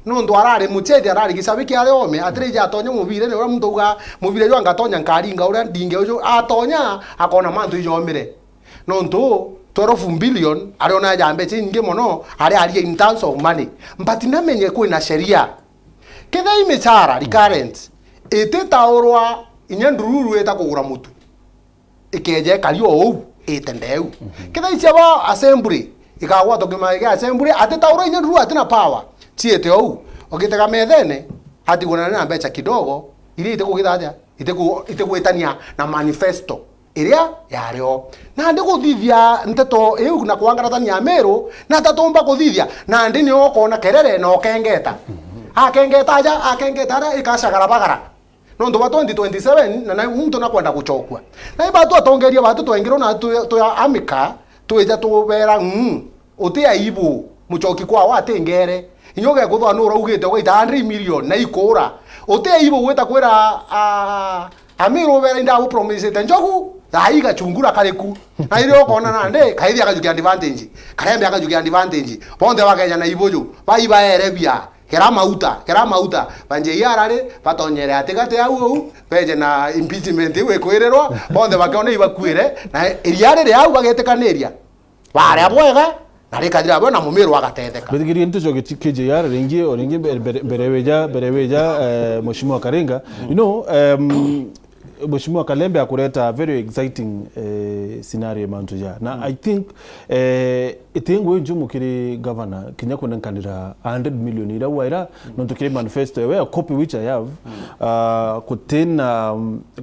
nontu arari muchethi, arari gicabi kia riome, atiriji atonya mubirene uria muntu auga, "Mubire jwa ngatonya nkaringa uria ndinge uju," atonya akona mantu ijomire. Nontu twelve billion, ariona ja mbecha inyingi mono, ari aria in terms of money. But namenye kwina sheria. Kethira i michara, recurrent, ititaurwa inya ndururu ita kugura mutu, ikeja ikari o uu, itendeu. Mhm. Kethira i cia ba assembly, ikagwatwa kimae gia assembly, atitaurwa inya ndururu, atina power, ciite o uu. Ogitega methene, atigwa na mbecha kidogo, iria itikugitha atia? Itiku-, itigwitania na manifesto iria yario. Nandi kuthithia nteto iu na kwangaratania Amiru, na tatumba kuthithia, nandi nio ukona kerere na ukengeta. Akengeta aja, akengeta aria ikacagara bagara. Nontu bwa twenty twenty-seven, na, na muntu nakwenda guchokua. Na ibatu atongeria batu twengirwo na tu, tu amika, twija tubera ng'u. Uti aibu, muchoki kwawe ati ngere. Inya ugekuthwa nu uraugite ugaita hundred million na ikura. Uti aibu gwita kwira, a, Amiru ubera indagu promisete njogu, thaa ii gachungura kari ku. Na irio ukona nandi, kaithi akajukia advantage. Karembe akajukia advantage. Bonthe bakeja na ibuju, bai baere bia. Kera mauta, kera mauta. Banjei arari, batonyere atigati au uu, beje na impeachment iu ikwirirwa, bonthe bakeona ibakuire, na iria riri au bagetikaniria. Baria bwega, na rikathira bwega, na Mumiru agatetheka. Mbithikirie ntu cio giti-, K J R ringi, o ringi mbere, mbere, mbere wija, mbere wija, eh, Mheshimiwa Karinga. You know, um, Mheshimiwa Kalembe akureta a very exciting, eh, scenario mantu ja. Na I think, eh, iti ngui njumu kiri governor, kinya kunenkanira a hundred million ira waira, nontu kiri manifesto ewe, a copy which I have, uh, kutina,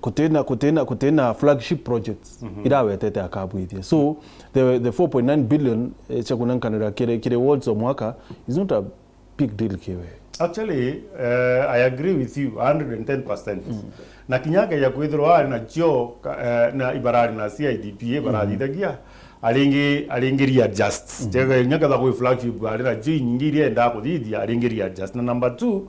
kutina, kutina, kutina flagship projects irawetete akabwithia. So, the, the four point nine billion, eh, cia kunenkanira kiri, kiri wards o mwaka is not a big deal kiwe. Actually, eh, I agree with you a hundred and ten percent. Mm. Na kinya akeja kwithirwa ari nacio, ka-, eh, na ibarari na C I D P A barathithagia, aringi, aringi readjust. Mm. Chega inya ketha kwi flagship ari nacio inyingi iria endaa kuthithia, aringi readjust. Na number two,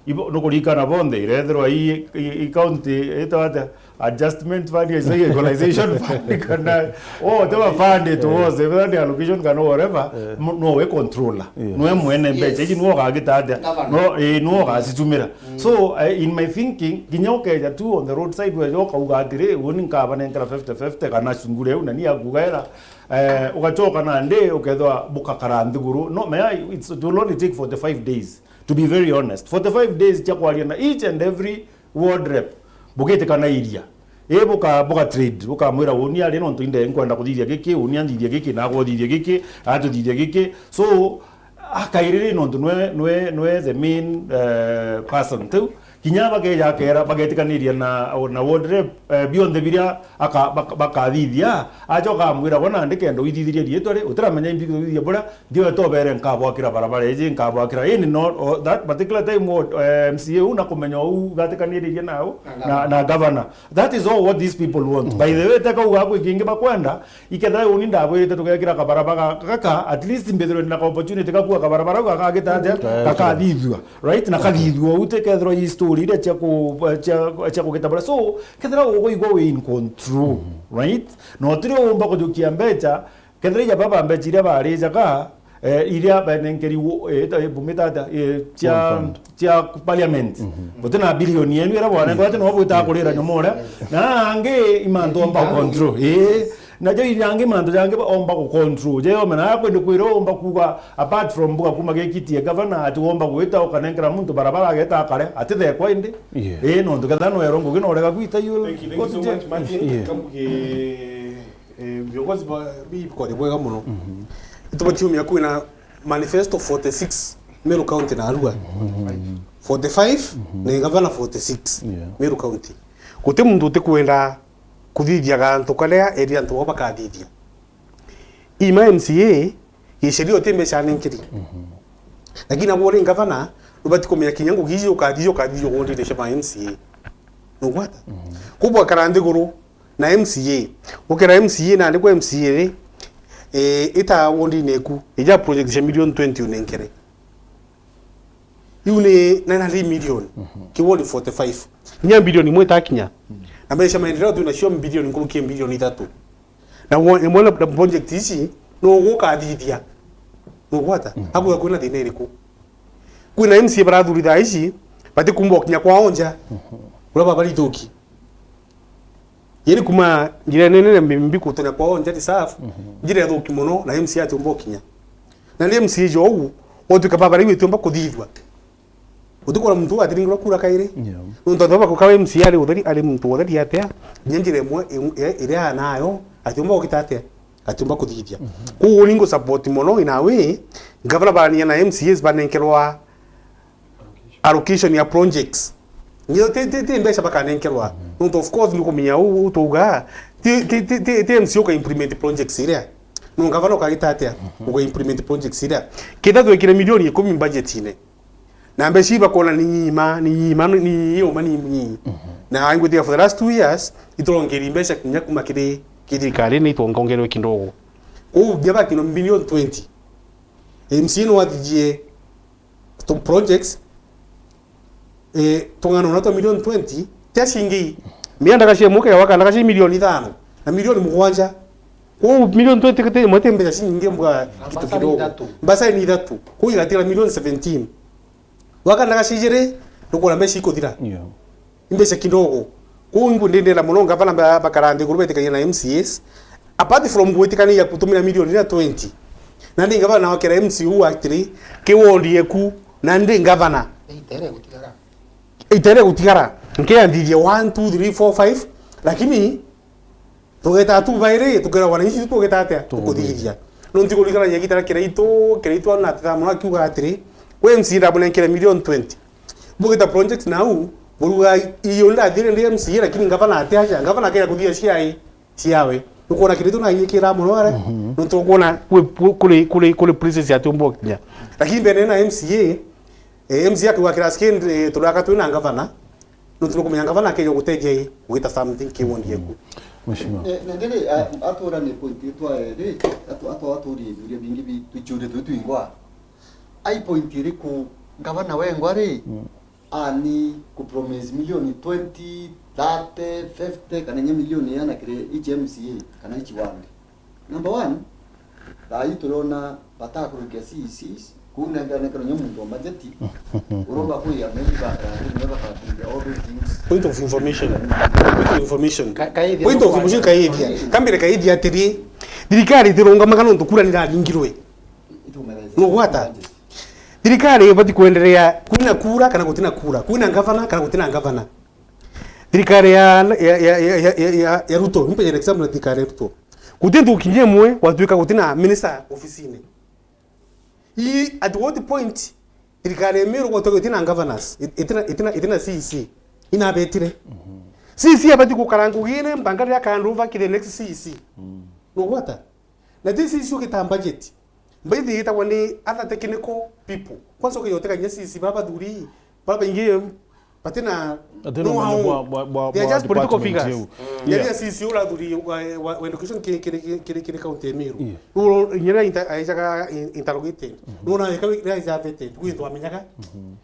ibo, nukuririkana bonthe irethirwa i, i, i county, itawa atia? Adjustment fund, is it equalization fund, kana, oh, whatever fund it was, whether the allocation kana whatever, mu-, no we controller. Yes. Nwe mwene mbecha, iji nwe ugagita atia? Governor. No, eh, nwe ugacitumira. So, eh, in my thinking, kinya ukeja tu on the roadside, weja ukauga atiri, uni nkabanenkera fifty fifty kana cungure iu, na ni akugaira, eh, ugachoka nandi, ukethwa bukakara nthiguru. No, may I, it's, it will only take forty-five days. To be very honest, forty-five days cia kwaria na each and every ward rep, bugitikana iria. Ii buka, buka trade, bukamwira, "Uuni ari nontu inde nkwenda kuthithia giki, uuni anthithia giki, na agwe uthithia giki, atuthithia giki." So, akairiri nontu nwe, nwe, nwe the main, eh, person. Tiu, kinya bakeja akera, bagetikaniria na, na ward rep, eh, bionthe biria aka-, bak-, bakathithia, acoka amwira, "Bona ndi kenda uithithirie riitwa ri, utiramenya imbi kuthithia buria, ndio etobere nkabwakira barabara iji, nkabwakira." Ini no, o, that particular time, o, eh, M C A u na kumenya u gatikaniririe nau, na, na governor. That is all what these people want. By the way, teka uga kwi kingi bakwenda, ikethira uni ndabwirite tugekira kabarabara gaka, at least mbithirwe na ka opportunity gakua kabarabara gaka gagita atia, gakathithua, right? Na kathithua, u tikethirwa i story. uri iria cia ku-, cia, cia kugita bura. So, kethira uguigua wi in control, right? Na utiri umba kujukia mbeca, kethira ija baba mbeca iria barijaga, eh, iria banenkeri wo-, eh, ita-, eh, bumita ata, eh, cia, cia parliament. Guti na bilioni yenu iria bwanengwa ati no bwita kurira nyomore. Na angi imantu omba control. Eh, najo iria angi mantu jangi omba ku control. Je omena ya kwende kwira omba kuga, apart from buga kuma gekitie governor, ati womba gwita ukanenkera muntu barabara ageta akare, ati thekwa indi. Yeah. Eh, nontu ketha no ero ngugi no urega gwita you. Thank you, thank you so much, Martin. Yeah. Kambuge, eh, viongozi ba, bi bikore bwega muno. Itubatiumia kwina manifesto forty-six Meru County na Arua. Forty-five, na gavana forty-six, yeah, Meru County. Guti muntu utikwenda kuthithia gantu karia eri antu bao bakathithia. Ima M C A, giceria uti mbeca nenkeri. Lakini nabo uri ngavana, nubati kumenya kinya ngugi iji ukathithia, ukathithia ugundire cia ma M C A. Nugwata? Kubwa kara nthiguru, na M C A. Ukira M C A na nikwa M C A ri, eh, ita wondine eku, ija project cia million twenty unenkere. Iu ni nine hundred million, ki ward forty-five. Kinya bilioni imwe itakinya. Na mbeca maendeleo twina cio bilioni nkuruki ya bilioni ithatu. Na wo-, imwe na, na project ici, no gukathithia. Nugwata? Akwira kwina thina iriku? Kwina M C A barathuri thaa ici, batikumba ukinya kwao nja. Uria babarithuki. Yeri kuma njira nene na mbi kutonya kwao nja reserve, njira ithuki muno na M C A atiumba ukinya. Na ni M C A jou, utwika babara iu itiumba kuthithua. Utikona muntu uu atiringirwa kura kairi. Yeah. Nontu athoba kuka M C A ari utheri, ari muntu utheri atia, kinya njira imwe i-, i-, iria anayo, atiumba gukita atia, atiumba kuthithia. Koguo ni ngu support muno in a way, ngavana barania na M C As banenkerwa allocation ya projects. Nio ti, ti, ti mbeca bakanenkerwa. Nontu of course ni kumenya uu, uu twauga, ti, ti, ti, ti, ti M C A uka implement projects iria. No ngavana ukagita atia, uka implement projects iria. Ketha twekire milioni ikumi budgetine. Na mbeca iu bakona ni nyima, ni nyima, ni nyima, ni nyima. Na ngwitiga for the last two years, iturongeri mbeca kinya kuma kiri, kiri thirikari ni itongongerwe kindogo. Kou kinya bakino million twenty. M C A no athithie tu projects, eh, tung'ana na twa million twenty, tia cingi. Mia ndagacia muke, waka ndagacia milioni ithano, na milioni mugwanja. Kou milioni twenty kete, imwe ti mbeca cinyingi mbwa kitu kidogo. Mbasari ni ithatu. Kou igatigara milioni seventeen. Waka ndagacia ijiri, nukona mbeca ikuthira. Yeah. Ni mbeca kidogo. Kou ingwe ndindenda muno ngavana ba-, bakara nthiguru betikania na M C As. Apart from gwitikania ya kutumira milioni na twenty. Na ndi ngavana wakira M C A uu atiri, ki ward yeku, na ndi ngavana. Itere gutigara. Itere gutigara. Nkianthithia one, two, three, four, five. Lakini, tugeta tu bairi, tukiragwa na ici tugeta atia? Tukuthithia. Nontu kuringana na gitara kiraitu, kiraitu na tata muno akiuga atiri, we M C A ndamunenkere milioni twenty. Bugita project nau, buruga iyo ndathire ndi M C A, lakini ngavana ati aja, ngavana akea kuthia ciai, ciawe. Nukwona kiraitu na inyikira muno are, nontu ukwona kwi, kwi, kuri, kuri, kuri places ati umbo kinya. Lakini mbere na M C A, eh, M C A akiuga kira skin, eh, turaka twina ngavana, nontu nukumenya ngavana akeja gutethia i, gwita something ki ward yeku. Mheshimiwa. Eh, na ndiri, a-, atura ni point itwa eri, atu-, atu-, aturi ithuria bingi bi tuchiure tu twingwa. Ai point iriku ngavana wengwa ri, ani ku promise milioni twenty, thirty, fifty, kana nya milioni iana kiri each M C A, kana each ward. Number one, thaa ii turiona batakurukia C E Cs, kuu nengera nekero nyo muntu wa majeti, uromba kuya maybe bakara, nyo bakakurukia all those things. Point of information. Point of information. Ka-, kaithia Point of information kaithia. Kambire kaithia atiri, thirikari itirungamaga nontu kura niraringirwe. Nugwata? Thirikari ibati kuenderea kwina kura kana gutina kura, kwina ngavana kana gutina ngavana. Thirikari ya, ya, ya Ruto, mpe example ya thirikari ya Ruto. Guti nthuki imwe gwatuika gutina minister ofisine. I, at what point thirikari ya Meru gwatuika gutina governors, it-, itina, itina, itina C E C? Inabetire. C E C abati gukara ngugine mpaka riria akanduva ki the next C E C. Nugwata? Na this issue gita budget. Budget gitagwa ni other technical people. Kwanza ukiyotekania C E C bara bathuri, bara baingi Batina Ati no no umenyo how. Bwa, bwa, bwa, They are bwa just political department figures. Iu. Yeah. Yaria C C urathuri wa, wa, wa education kiri, kiri, kiri, kiri, kiri county ya Meru. Yeah. Uro nyera inter-, aijaga in-, interrogated. Nona eka ira ija vetted. Gwi twamenyaga.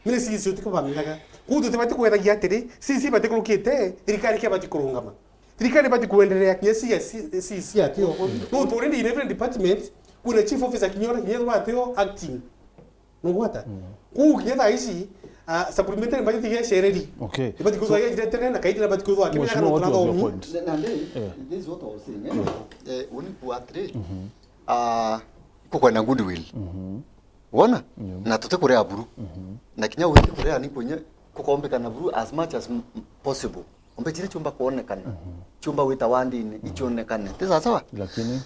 Mine C C utika bamenyaga. Kutu tibati kwethagia atiri, C C bati kurukite, thirikari kia bati kurungama. Thirikari bati kuendelea kinya C C, C C atio. No tu already in every department, kuna chief officer kinya ora kinya atio acting. Nugwata? Kuu kinya thaa ici, ah, supplementary budget iria icereri. Okay. Ibati kwithwa So, yajire tene na kaindi na bati kwithwa akimenya Mheshimiwa, kana what was your turathomi. Point? Na, na ndi, Eh. this is what I was saying, eh? Eh, uni ku atiri, ah, kukwenda goodwill. Wona? Yeah. Na tutikurea buru. Na kinya utikurea ni kunye kukombekana buru as much as m-, m-, possible. Ombe chiri chumba kuonekana. Chumba wita wandini, ichionekane. Ti sawa sawa? Lakini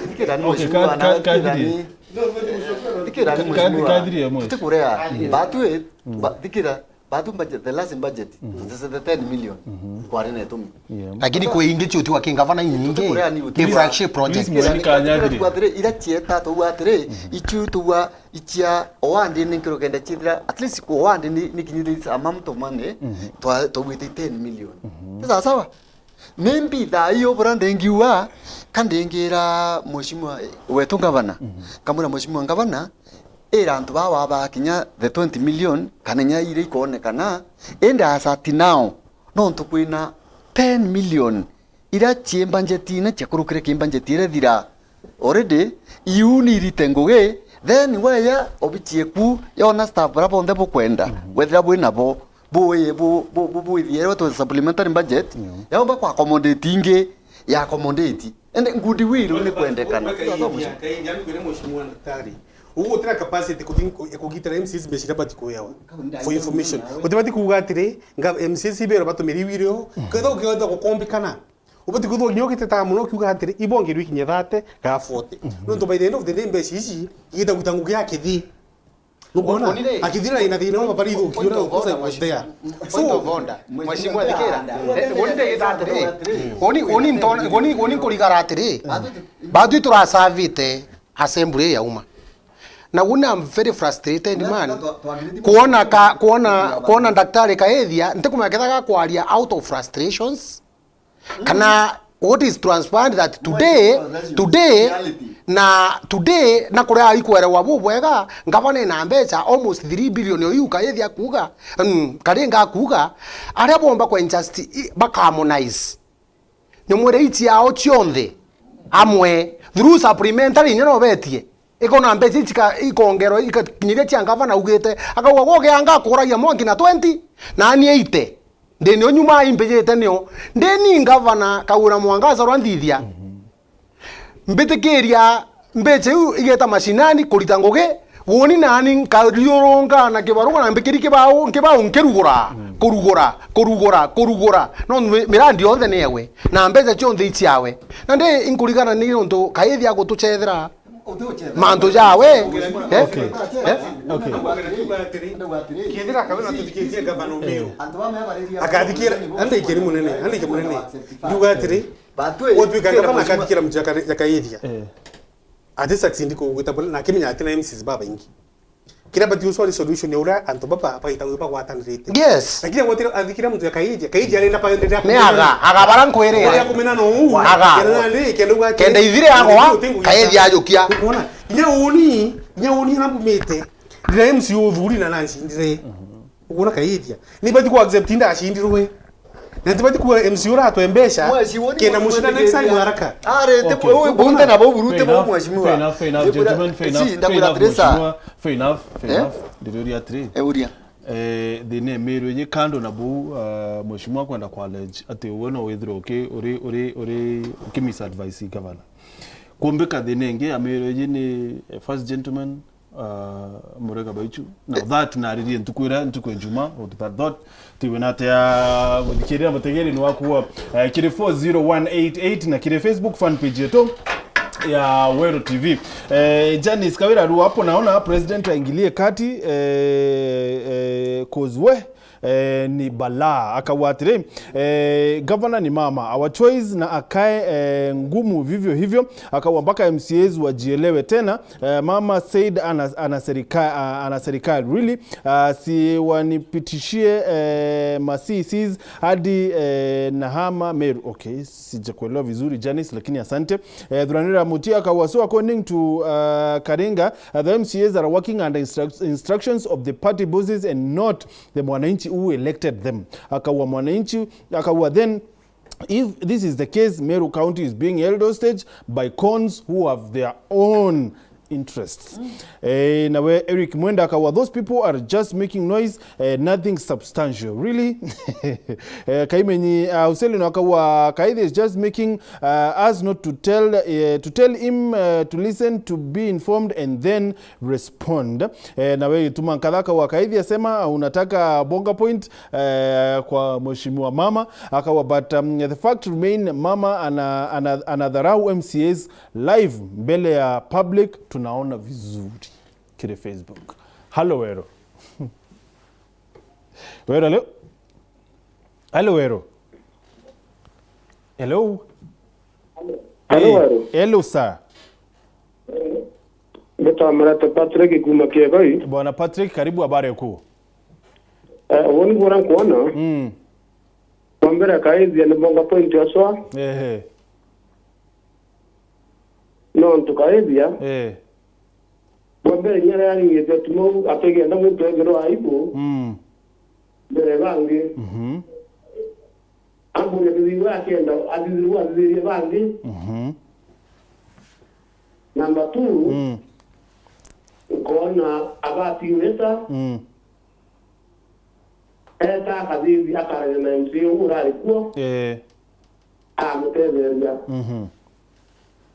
Thikira ni Okay, mheshimiwa ka-, na ka-, thikira kathiri. ni, thikira ni Ka-, mheshimiwa. kathiri ya mwisho. Tutikurea. Batwi, ba-, thikira, batwi budget, the last budget, the, the ten million. Kwari na itumi. Yeah. Lakini kwi ingi cio tiwa kingavana inyingi, Tutikurea ni ki uti- flagship project. Please, Thikira ni Mweri Kanyathiri. Kwa atiri, ira chieta tuwa atiri, ichu tuwa ichia owandi ni nkiro kenda chithira, at least owandi ni, ni kinyithia amount of money, twa, tugwite ten million. Ni sawa sawa? Ni mbitha iyo bura ndengiwa, ka ndingira mheshimiwa, eh, wetu ngavana. Kamwira mheshimiwa ngavana, ira antu bawa ba kinya the twenty million, kana inya iria ikoonekana, indi as at now, nontu kwina ten million, ira cie budget ina cia kurukire ki budget ira thira already, iu ni irite ngugi, then weya obichie ku yona staff bara bonthe bukwenda, wethira bwi nabo, buye bu-, bu-, bu-, bwithie yetwa supplementary budget, yaumba kwa accommodate ingi ya accommodate. And goodwill ni kwendekana. Kairi, kairi, yani kwire mheshimiwa daktari. Ugu utira capacity kuthi-, ku-, kugitira M C As mbeca iria bati kuewa. For information. Utibati kuuga atiri, nga M C As ibero batumiri irio, ketha ukigota gukombikana. Ubati kwithwa kinya ugiteta mono ukiuga atiri, ibongerwe ikinye thirty kana forty. Nontu by the end of the day, mbeca ici igita gwita ngugi ya kithi. Nukwona? Oni ri? Akithira ina thina wa bari ithuki, Point ura of order, ukosa mheshimiwa. There. Point So, of order. Mheshimiwa, thikira. Eh, oni ndegita atiri. Oni, oni ntona, oni, oni nkurigara atiri. Batwi turasavite assembly ya uma. Na una, I'm very frustrated, man. Kuona ka, kuona, kuona daktari Kaithia, ntikumenya ketha gakwaria out of frustrations. Kana what is transparent that today, today, na today, na kuria ikwerewa bubwega, ngavana ina mbeca almost three billion oyu Kaithia akuuga, mm, Karinga akuuga, aria bomba kwa injustice, i-, baka harmonize. Nyomwire ici yao cionthe, amwe, through supplementary inya no betie. Ikona mbeca ici ika-, ikongerwa, ikakinyiria cia ngavana augite. Akauga, "Gwe ugianga akuragia mwanki na twenty, nani eighty. Ndini unyuma imbijite nio. Ndini ngavana Kawira Mwangaza rwa nthithia. Mbitikiria mbeca iu igeta mashinani kurita ngugi, woni nani nkariurunga na kibaruga na mbikiri kibau, kibau nkirugura, kurugura, kurugura, kurugura. No mi-, mirandi yonthe ni ewe. Na mbeca cionthe iciawe. Na ndi inkurigana ni untu Kaithia agutucethera." Mantu jawe. Eh? Okay. Eh? Okay. Kethira Kawira tuthikitie gavana Omiru. Akathikira, andike ni munene, andike munene. Nduga atiri, utwika gavana akathikira mtu ya Kaithia. Eh. Ati succeed kugwita bula, na akimenya ati na M Cs babaingi. Kiria bati uswali solution ya uria antu baba baita wi bagwatanirite. Yes. Lakini agwatira, athikira muntu ya Kaithia, Kaithia arenda pa endelea. Ni aga, aga bara nkwirire. Uria kumena no u. Aga. Kenda nandi, kenda uga atiri, kenda ithire agwa, Kaithia ajukia. Ukona? Inya uni, inya uni na mbumite. Ndira M C uthuri na nanci ndire. Ukona Kaithia. Ni bati ku accept inda acindirwe. Na tibati kuwa M C uratwe mbeca, kenda mucina next time haraka. Arete. Okay. Wewe bunge na bo burute bo mheshimiwa. Fair enough, fair enough, gentlemen, fair enough, fair enough, mheshimiwa. Fair enough, fair enough. Ndiriuria atiri. Eh, uria. Eh, thina Meru inyi kando na buu, ah, mheshimiwa kwenda ku allege ati we no withirwe uki-, uri, uri, uri, uki misadvise governor. Kumbika thina ingi ya Meru inyi ni, eh, first gentleman, ah, Murega Baichu. Now that naririe ntuku iria, ntuku ya Ijumaa, but that tiwe na atia guthikirira mutegeri ni wakuo, eh, kiri four zero one eight eight na kiri Facebook fan page yetu ya Weru T V. Eh, Janice Kawira Aru hapo naona president aingilie kati, eh, eh, 'cause we Eh, ni balaa. Akauga atiri, eh, gavana ni mama, our choice, na akae, eh, ngumu vivyo hivyo. Akauga mpaka M C As wajielewe tena. Eh, mama said ana, ana serika-, ah, ana serikali, really. Ah, si wanipitishie, eh, ma C Cs hadi, eh, nahama Meru. Okay, sijakuelewa vizuri, Janice, lakini asante. Eh, Thuranira Mutia akauga, so according to, uh, Karinga, uh, the M C As are working under instruct-, instructions of the party bosses and not the mwananchi who elected them. Akauga mwananchi, akauga then, if this is the case, Meru County is being held hostage by cons who have their own interests. Eh, nawe Eric Mwenda akauga, those people are just making noise, eh, nothing substantial. Really? Eh, Kaimenyi, uh, Hussein akauga, Kaithi is just making, uh, us not to tell, uh, to tell him, uh, to listen, to be informed and then respond. Eh, nawe Gituma Nkatha akauga, Kaithi asema unataka bonga point, eh, kwa mheshimiwa mama. Akauga, but, um, the fact remain, mama ana, ana, anadharau M C As live mbele ya public, tunaona vizuri kiri Facebook. Halo Wero. Wero, hello? Halo Wero. Hello? Halo, Wero. Hello, sir. Mbetamurete Patrick kuma Kiegoi. Bwana Patrick, karibu, habari kuu? Eh, uuni bura nkwona. Mm. Kwa mbere Kaithia ni bonga point aswa. Ehe. Nontu Kaithia. Eh. Bwa mbere, inya riria aringite Tumau, atigenda muntu ethirwa aibu. Mm. Mbere bangi. Mhm. Amburia thithirwa akienda, athithirwa athithirie bangi. Mhm. Number two, mm, nkona abati weta. Mm. Eta akathithia akarania na M C A uu urari kuo. Eh. Amutetheria. Mhm.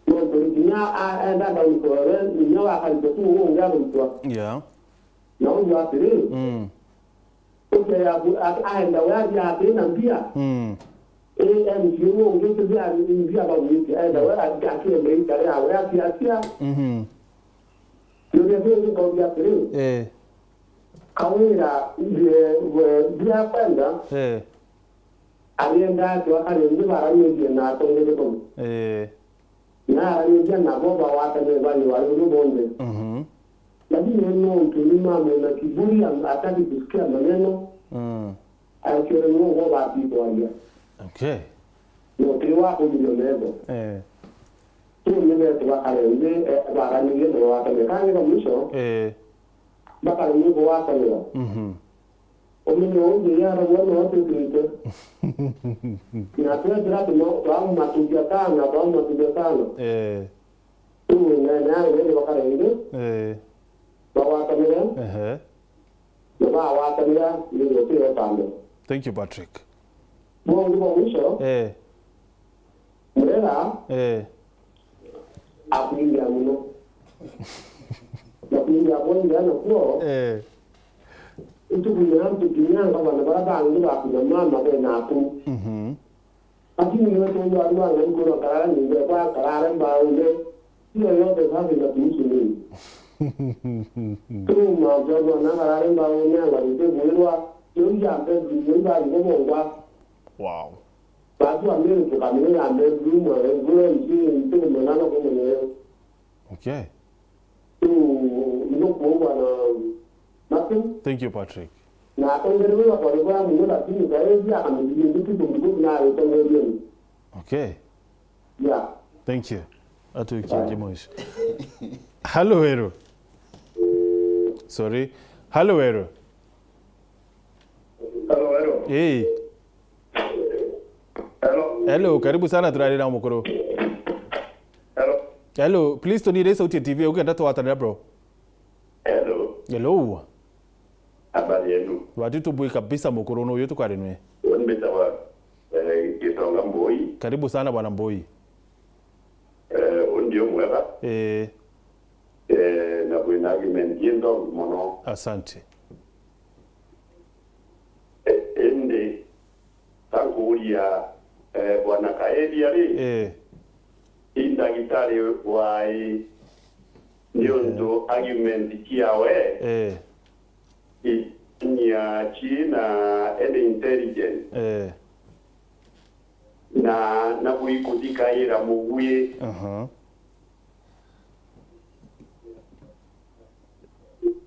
Nontu kinya a-, enda akaritwa we, inya wakaritwa tu uu ungi akaritwa. Yeah. Na uju atiri, mm, uke ya bu-, a-, aenda we athia ati na mbia. Mm. A M C uu ungi kithia mbia bagwitia, aenda we athi akiende itare awe athia atia. Mhm. Nuria kingi kauria atiri, eh, Kawira, mbia, we, mbia kwenda, eh. Arienda atwa kari nthi baranirie na atongeria bamwe. Eh. Na araniria nabo bawatane bari bari uru bonthe. Mhm. Lakini nontu ni mama na kiburi, am-, ataki kusikia maneno. Mm. Aikire nuo bo bati kwaria. Okay. No tiri wa kumirio metho. Eh. Tu ni betu bakare nthi, eh, baranirie na bawatane. Kangi ba mwisho, eh, bakare nthi bawatane. Mhm. Umenye uju yara bwana watwikirite. Na twethira tumo-, twamumaturia sana, twamumaturia sana. Eh. Tumenye nawe nene bakara ingi. Eh. Bagwatanire. Ehe. Na bagwatanira ni gutire tambe. Thank you, Patrick. Bongi bwa mwisho. Eh. Murera. Eh. Akwingia muno. Na kwingia kwingia nakuo. Eh. Ituku ria antu kinya ngavana bara bangi bakunya mama bena aku. Mhm. Lakini niwe tuuju ari wa Ngai kurwa karara nyumba kwa karara mbaune. Hiyo yote sasa inatuhusu nini? Tuma mtoto na karara mbaune angarite gwirwa. Yo ya bedroom, yo ya ngomongwa. Wow. Batu amiri tukamenya bedroom, ngure msi, ntukumenana kumenyeyo. Okay. Tu, ino kuuga na nothing. Thank you, Patrick. Na atongerewe bakore bwa muno, lakini kaezi akamuthiria ndutu kunduku na atongerewe. Okay. Yeah. Thank you. Atuikia kimwisho. Halo Wero. Sorry. Halo Wero. Hello, hello. Hey. Hello. Hello, karibu sana, turari na mukuru. Hello. Hello, please tunire sauti ya T V ukenda twatanira, bro. Hello. Hello. Habari yenu? Watu tubui kabisa, mukuru no uyu tukari nwe. Uni mbitawa, eh, Gitonga Mbui. Karibu sana bwana Mbui. Eh, undi umwega. Eh. Eh, na kwina argument inthongi mono. Asante. E-, indi, ka nkuuria, eh, Bwana Kaeria ri, eh, i ndagitari wai? Niuntu, eh, argument ciawe, eh, i-, Nya chi na ene intelligence. Eh. Na nabo ikuthikaira mugwi. Aha.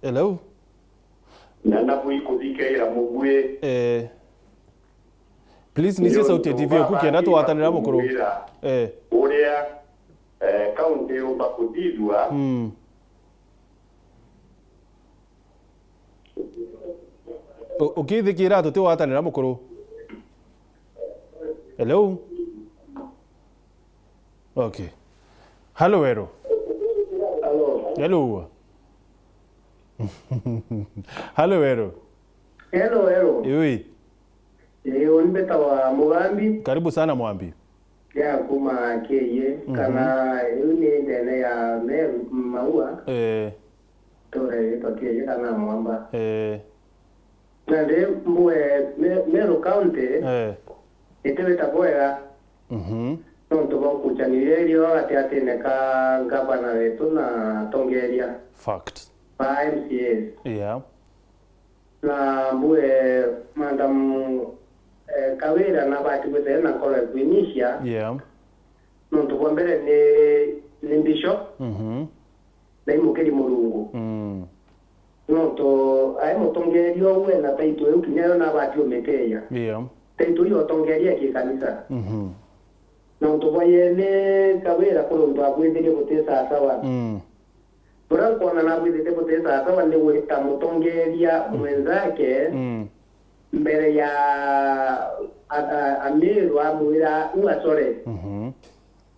Hello? Na nabo ikuthikaira mugwi. Eh. Please, nisie sauti ya T V yaku kenda twatanira mukuru. Eh. Uria, eh, kaunti yumba kuthithua. Mm. U-, ukithikira tutigwatanira mukuru. Hello? Okay. Halo Weru. Halo. Hello. Halo Weru. Hello, hello. Iwi. Ii, uni mbitawa Mugambi. Karibu sana Mwambi. Ya kuma Kieye, mhm, kana iu ni ndene ya Meru, Maua. Eh. Tura ritwa Kieye kana Mwamba. Eh. Na ndi mbue Me-, Meru County, eh, itiwita bwega. Mhm. Nontu bwa nkuchanio iria irio gatigatine ka ngavana wetu na atongeria, fact, ba M C As. Yeah. Na mbue Madam, eh, Kawira nabati gwithira na nkoro ya kwinyicia. Yeah. Nontu bwa mbere ni, ni bishop, mhm, na imukiri Murungu. Mm. Nontu ai mutongeria uu ena title iu kinya yo nabati umiteja. Yeah. Title iu utongeria ya kikanisa. Mhm. Nontu bwa yene Kawira kuruntu abwithirie guti sawasawa. Mm. Buria nkwona nabwithite buti sawasawa ni gwita mutongeria, mm, mwenzake, mm, mbere ya a-, a-, Amiru amwira, "Ua, sorry." Mhm.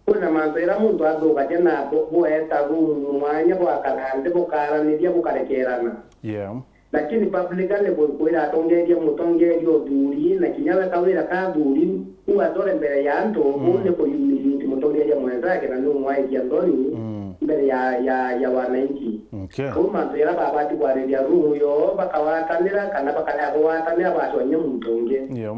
Kwina mantu ira muntu athukagia na bu-, bueta room mwanya bwakara nthi bukaraniria bukarekerana. Yeah. Lakini publicly bu-, kwira atongeria mutongeria uthuri na kinya we Kawira ka athuri, ua sorry mbere ya antu, mm, uu ni ku humiliate mutongeria mwenzake na ni umwaikia nthoni, mm, mbere ya, ya, ya wananchi. Okay. Uu mantu jaria babati kwariria room yo bakawatanira kana bakarega kuwatanira bacwanyia muntu ungi. Yeah.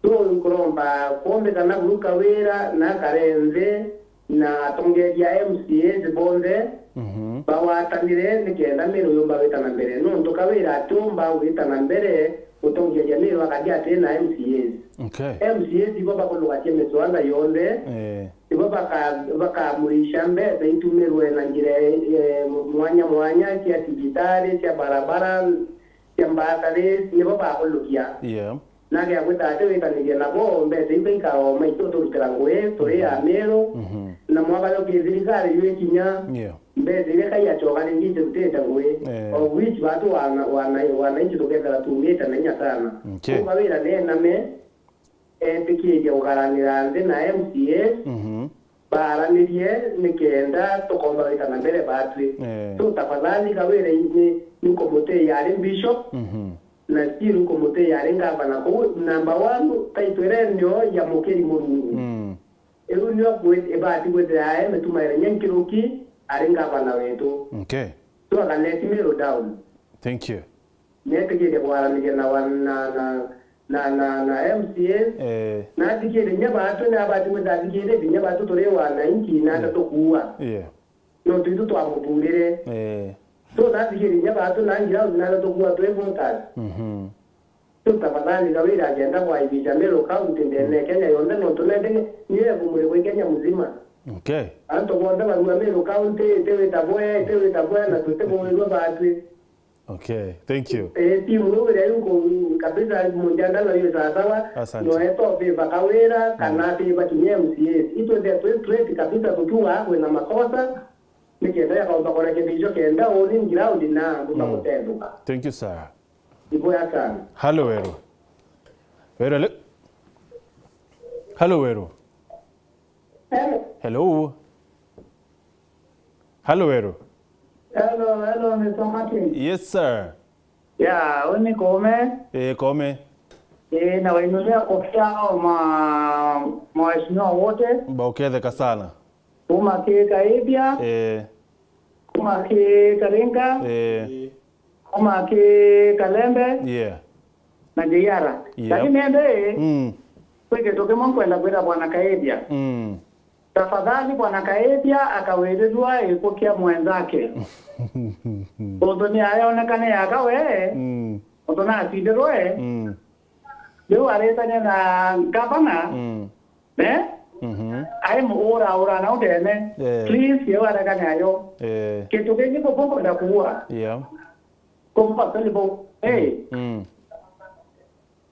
So nkuromba kwombikana buru Kawira na akare nthi na atongeria a M C As bonthe, mhm, bawatanire nikenda Meru yumba gwita na mbere. Nontu Kawira atiumba gwita na mbere gutongeria Meru akathi ati na M C As. Okay. M C As ibo bakulugatia miswada yonthe, eh, ibo baka-, bakamurisha mbeca itumirwe na njira, eh, mwanya mwanya, cia cibitari, cia barabara, cia bursaries, nibo bakulukia. Yeah. Nake agwita ati witanirie nabo, mbeca iu ikaoma icio turutira ngui, turi ya Meru, mhm, na mwaka yo kithirikari ywikinya, yeah, mbeca iria kai acoka ringi itirutite ngui, eh, of which batu wana, wana, wananchi tukethira tuumite na inya sana. Okay. Kuu Kawira neename, etikiria kugaranira nthi na M C As, mhm, baaranirie nikenda tukomba gwita na mbere batwi. Eh. So tafadhali Kawira ni, ni nkumutiia ari bishop, mhm, na still nkumutiia ari ngavana. Kou number one, title iria nio ya mukiri Murungu. Mm. Iu nio kwi-, ibati gwithira ae mitumaire nya nkiruki ari ngavana wetu. Okay. So I can let Meru down. Thank you. Nietikirie kwaraniria na wa-, na, na, na, na, na M C As. Eh. Na athikirie nya batwi, na abati gwita athikiritie nya batwi turi wananchi, na, yeah, ata tukuua. Yeah. No twitu twamuthurire. Eh. So na athikirie nya batwi na ground, na ata tukuua twi voters. Mhm. So tafadhali Kawira agenda kwaibisha Meru County ndene ya Kenya yonthe, nontu nende ni ekumuri gwi Kenya muzima. Okay. Antu bonthe barua Meru County, itiwita bwe, itiwita bwe, na tutikuwirua batwi. Okay, thank you. Eh, timu iria yuko kabisa, mujadala uyu sawasawa. Asante. No eto favor Kawira, kana, mm, favor kinya M C As. Itwende twi straight kabisa tukiuga kwina makosa, nikenda yakaumba kurekebichwa kenda uni ground na nguma, mm, gutenduka. Thank you, sir. Iboya sana. Halo, Weru. Weru, hello? Halo, Weru. Hello. Hello. Halo, Weru. Hello, hello, Mister Martin. Yes, sir. Ya, uni Kome. Eh, Kome. Eh, na wainulia kofia o ma-, mawaheshimiwa wote. Bauketheka sana. Kuma ki Kaibia. Eh. Kuma ki Karinga. Eh. Kuma ki Kalembe. Yeah. Na Jeiara. Yep. Lakini ende, mm, kwi kintu kimwe nkwenda kwira Bwana Kaibia. Mm. Tafadhali Bwana Kaibia akawirirua gikuu kia mwenzake. Untu ni aonekane yaka we, mm, Tontu nacindirwe, mm, riu aritania na ngavana, mm, eh? Mhm. Ai muura ura na udene. Eh. Please, yeu aregane ayo. Eh. Kintu kingi kuku nkwenda kuua. Yeah. Kuku basoni bo. Eh. Mm.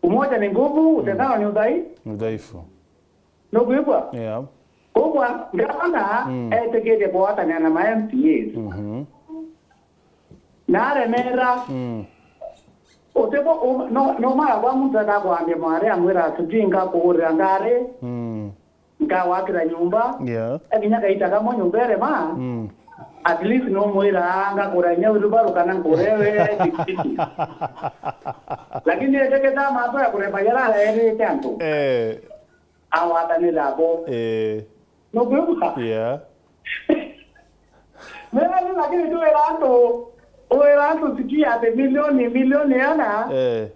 Umoja ni nguvu, utengano ni udhai-, udhaifu. Nukwigua? Yeah. Koguo ngavana, mm, etikirie kugwatanira na ma M C As. Mhm. Na aremera. Mm. Utibo, um, no, no mara kwa muntu enda kwambia mwari amwira, "Sijui ngakuurira ngari, mm, ngagwakira nyumba." Yeah. Ekinya kaita kamwe nyumba irema, mm, at least numwira, "Ngakura inya wheelbarrow kana nkure we pikipiki." Lakini eteketa mantu ya kurema yara erite antu. Eh. Agwatanira abo. Eh. Nukwigua? Yeah. Mena ni lakini tu wira antu, wira antu sikia ati milioni, milioni ana, eh,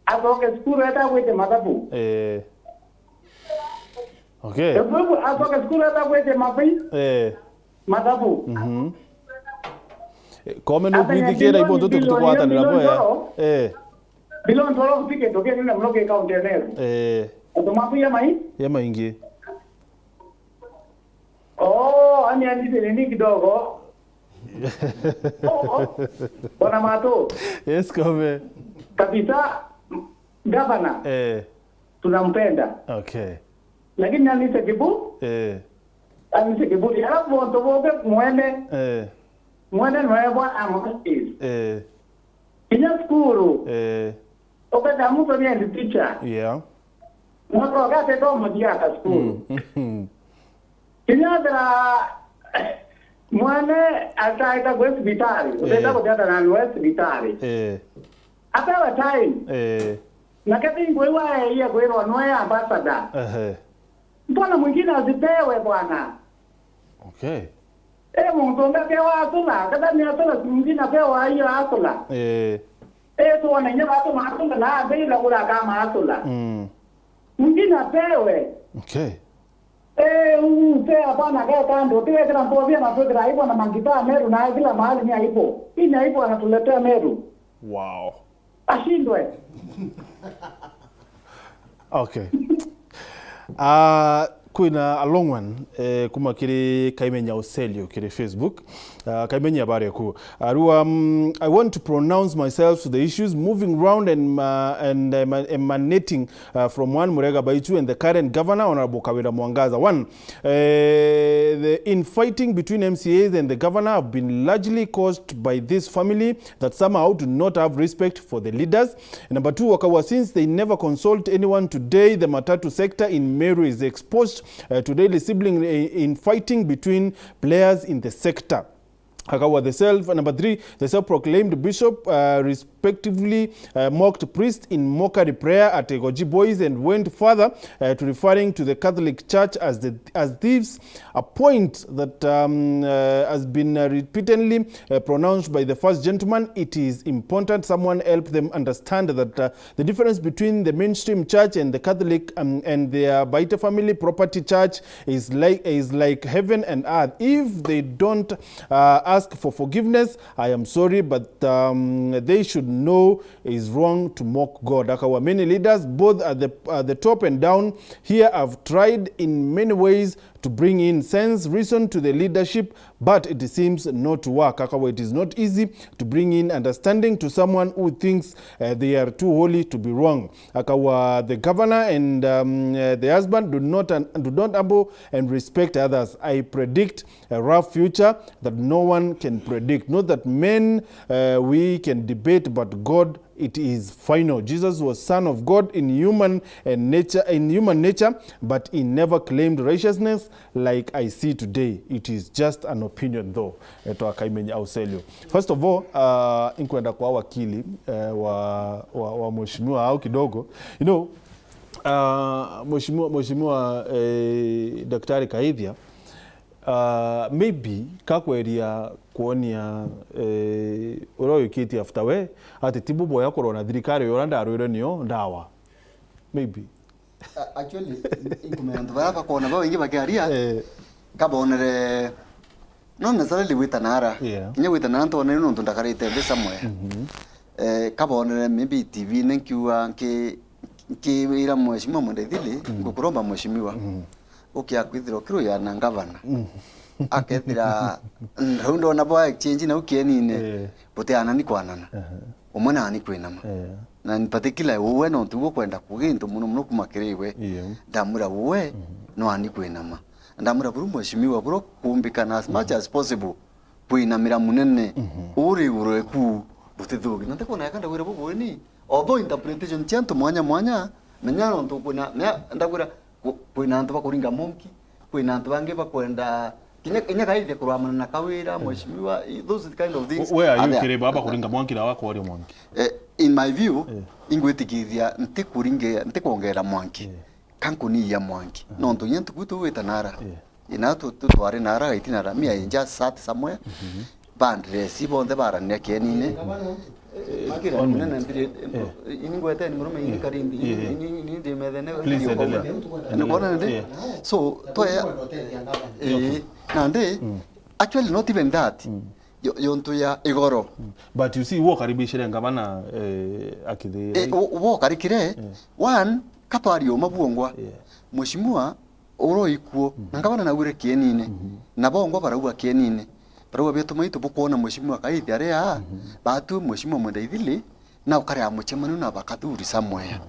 acoke cukuru eta gwite mathabu. Eh. Okay. Nukwigua? Acoke cukuru eta gwite mabi-, eh, mathabu. Mhm. Eh, kome nukwithikira ibo tutu tukugwatanira boya. Eh. Bilo ntoro ti kintu kinene muno ki kaunti ya Meru. Eh. Antu maku ya mai? Ya maingi. Oh, ani andite nini kidogo. Oh, oh. Bwana Mato. Yes, Kobe. Kabisa, gavana. Eh. Tunampenda. Okay. Lakini anise kibu? Eh. Anise kiburi. Alafu bonto boke mwene. Eh. Mwene noe bwana amwakiri. Eh. Kinya cukuru. Eh. Ukethira muntu ni head teacher. Yeah. Mwaka ugate to muthiaga cukuru. Mm. Kinya ethira mwana ataita gwe cibitari, uteta, eh, kutheta na we cibitari. Eh. Apewe time. Eh. Na kethingwe iwa eia kwirwa noe ambassador. Ehe. Mbona mwingine asipewe bwana? Okay. Eh, muntu ungi apewa asula, kethira ni asula, si mwingine apewa hiyo asula. Eh. Eh, tuone nye watu maasula na abeira kura kama asula. Mm. Mwingine apewe. Okay. Eh, upe hapana, kaya kando, tiwekera mpovia na twekera aibu na mangitaa Meru na kila mahali ni aibu. Hii ni aibu anatuletea Meru. Wow. Ashindwe. Okay. Ah, kwina a long one, eh, kuma kiri Kaimenya Ocelio kiri Facebook. Ah, Kaimenya, habari yaku? Arua, um, I want to pronounce myself to the issues moving round and, uh, and, um, emanating, uh, from one Murega Baitu and the current governor, Honorable Kawira Mwangaza. One, uh, the infighting between M C As and the governor have been largely caused by this family that somehow do not have respect for the leaders. Number two, Wakawa, since they never consult anyone, today the matatu sector in Meru is exposed, uh, to daily sibling, uh, infighting between players in the sector. Akawa the self. Number three, the self-proclaimed bishop, uh, respectively, uh, mocked priest in mockery prayer at Egoji Boys and went further, uh, to referring to the Catholic Church as the, as thieves, a point that, um, uh, has been, uh, repeatedly, uh, pronounced by the first gentleman. It is important someone help them understand that, uh, the difference between the mainstream church and the Catholic, um, and their Baite family property church is like, is like heaven and earth. If they don't, uh, ask for forgiveness, I am sorry, but, um, they should know is wrong to mock God. Akawa, many leaders, both at the, at the top and down here, have tried in many ways to bring in sense, reason to the leadership, but it seems not to work. Akawa, it is not easy to bring in understanding to someone who thinks, uh, they are too holy to be wrong. Akawa, the governor and, um, uh, the husband do not, do not humble and respect others. I predict a rough future that no one can predict. Not that men, uh, we can debate, but God, it is final. Jesus was Son of God in human and nature, in human nature, but he never claimed righteousness like I see today. It is just an opinion though. Etwa Kaimenya Auselio. First of all, uh, inkwenda kwa wakili, uh, wa, wa, wa mheshimiwa au kidogo. You know, uh, mheshimiwa, mheshimiwa, eh, Daktari Kaithia, uh, maybe kakweria kuonia, eh, uria ukitie after we, ati ti buboya kurona thirikari uria ndarwire niyo ndawa. Maybe. A-, actually, inkumenya antu baya bakona ba baingi bakiaria, eh, kabonere, not necessarily gwita nara. Yeah. Kinya gwita nara ntone nontu ndakarite thi somewhere. Mhm. eh, kabonere maybe T V-ine nkiuga nki-, nkiwira mheshimiwa Mwenda Ithili, ngukuromba mheshimiwa, ukia kwithirwa kiruya na ngavana. Akethira, mm, riu ndona bwa exchange nau kienine, Eh. butianani kwanana. Umwe nani kwinama. Eh. Na in particular, uwe nontu uwe kwenda kuga into muno muno kuma kiri iwe. Iyo. Ndamwira uwe, no ani kwinama. Ndamwira buru mheshimiwa, buru kumbikana as much as possible. Kwinamira munene uri iguru eku butithuki. Na ntikona eka ndagwira bubuini. Although interpretation cia antu mwanya mwanya, menya nontu kwina, menya ndagwira ku-, kwina antu bakuringa monki, kwina antu bangi bakwenda kinya, kinya kaithia kurwamana na kawira, mheshimiwa, i-, those kind of things. Where are you, are there. Kiri baba kuringa mwanki na wakwaria mwanki? Eh, in my view, ingwitikithia ntikuringe-, ntikwongerera mwanki. Eh. Kankuniia mwanki. Nontu inya ntuku tugwita nara. Eh. Ina tu, tu twari nara, gaiti nara, me I just sat somewhere. Bandresi bonthe baranira kienine. Makira, one minute. Ini ngweteni murume ini karindi, ini, ini, ini ndi methene. Please endelea. Ni kuona ndi? Yeah. So, twaya, eh, nandi, actually not even that. Yo, yontu ya igoro. But you see, wo karibishire ngavana, eh, akithira. Eh, wo, wo karikire, one, katwari uma buongwa. Yeah. Mheshimiwa, uroikuo, na ngavana naugire kienine, na bongwa barauga kienine, barauga, "Betu maitu bukwona mheshimiwa Kaithi aria, batu mheshimiwa Mwenda Ithili, na ukare a mucemanio na bakathuri somewhere."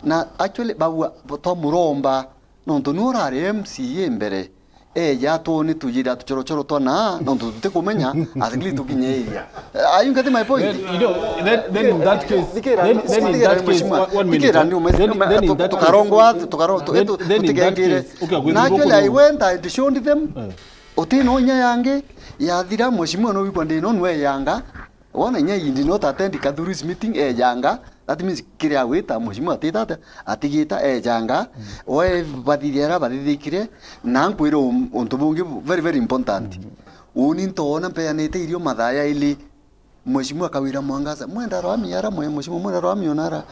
Na actually, baua, twamuromba, nontu ni urari M C A mbere, eja atwone tujira tuchorochoro twana, nontu tutikumenya, at least tukinye area. Are you getting my point? Then, you know, then, then in that case, then, then in that case, one, one minute. Then, then in that case, tukarongwa, tukaro-, tu-, then, tu-, then in that tutigengire. Case, okay, na actually, I went, I showed them. Eh. Uti no inya yangi, yathira, mheshimiwa no wikwa ndi no nwe yanga. Wona inya he did not attend Kathuri's meeting, ejanga. That means, kiria agwita, mheshimiwa atita atia, atigita, ejanga. We bathithia aria bathithikire, na nkwira un-, untu bungi bu-, very, very important. Uni ntoona mpeanite irio mathaa yaili. Mheshimiwa Kawira Mwangaza, Mwenda Rwami ara mwe, Mheshimiwa Mwenda Rwami onara.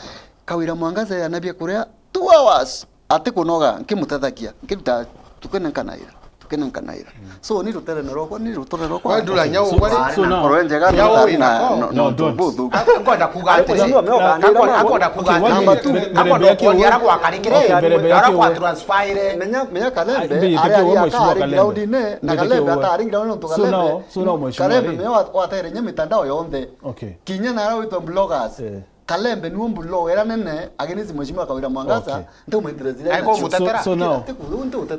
Kawira Mwangaza yana bia kuria two hours, atikunoga, nkimutethagia, nkiruta, tukenenkanaira, tukenenkanaira. So, ni rutere na rwakwa, ni rutere rwakwa. Kwa ndura nyau, so, kwa so now, ngoro njega, nyau no, ina no, ko. No, no, don't. Buthu. Akwenda kuga atiri, akwenda, akwenda kuga atiri, akwenda kuonia ara gwakarikire, ara gwa transfire. Menya, menya Kalembe, ari, ari aka ari ground-ine, na Kalembe atari ground-ine, nontu Kalembe, Kalembe, menya wa-, watere nya mitandao yonthe. Okay. Kinya na ara witwa bloggers. Eh. Kalembe niwe mbulo era nene against Mheshimiwa Kawira Mwangaza, okay. Ntiumwitire zira. Ai, ko mutetera. So, so now,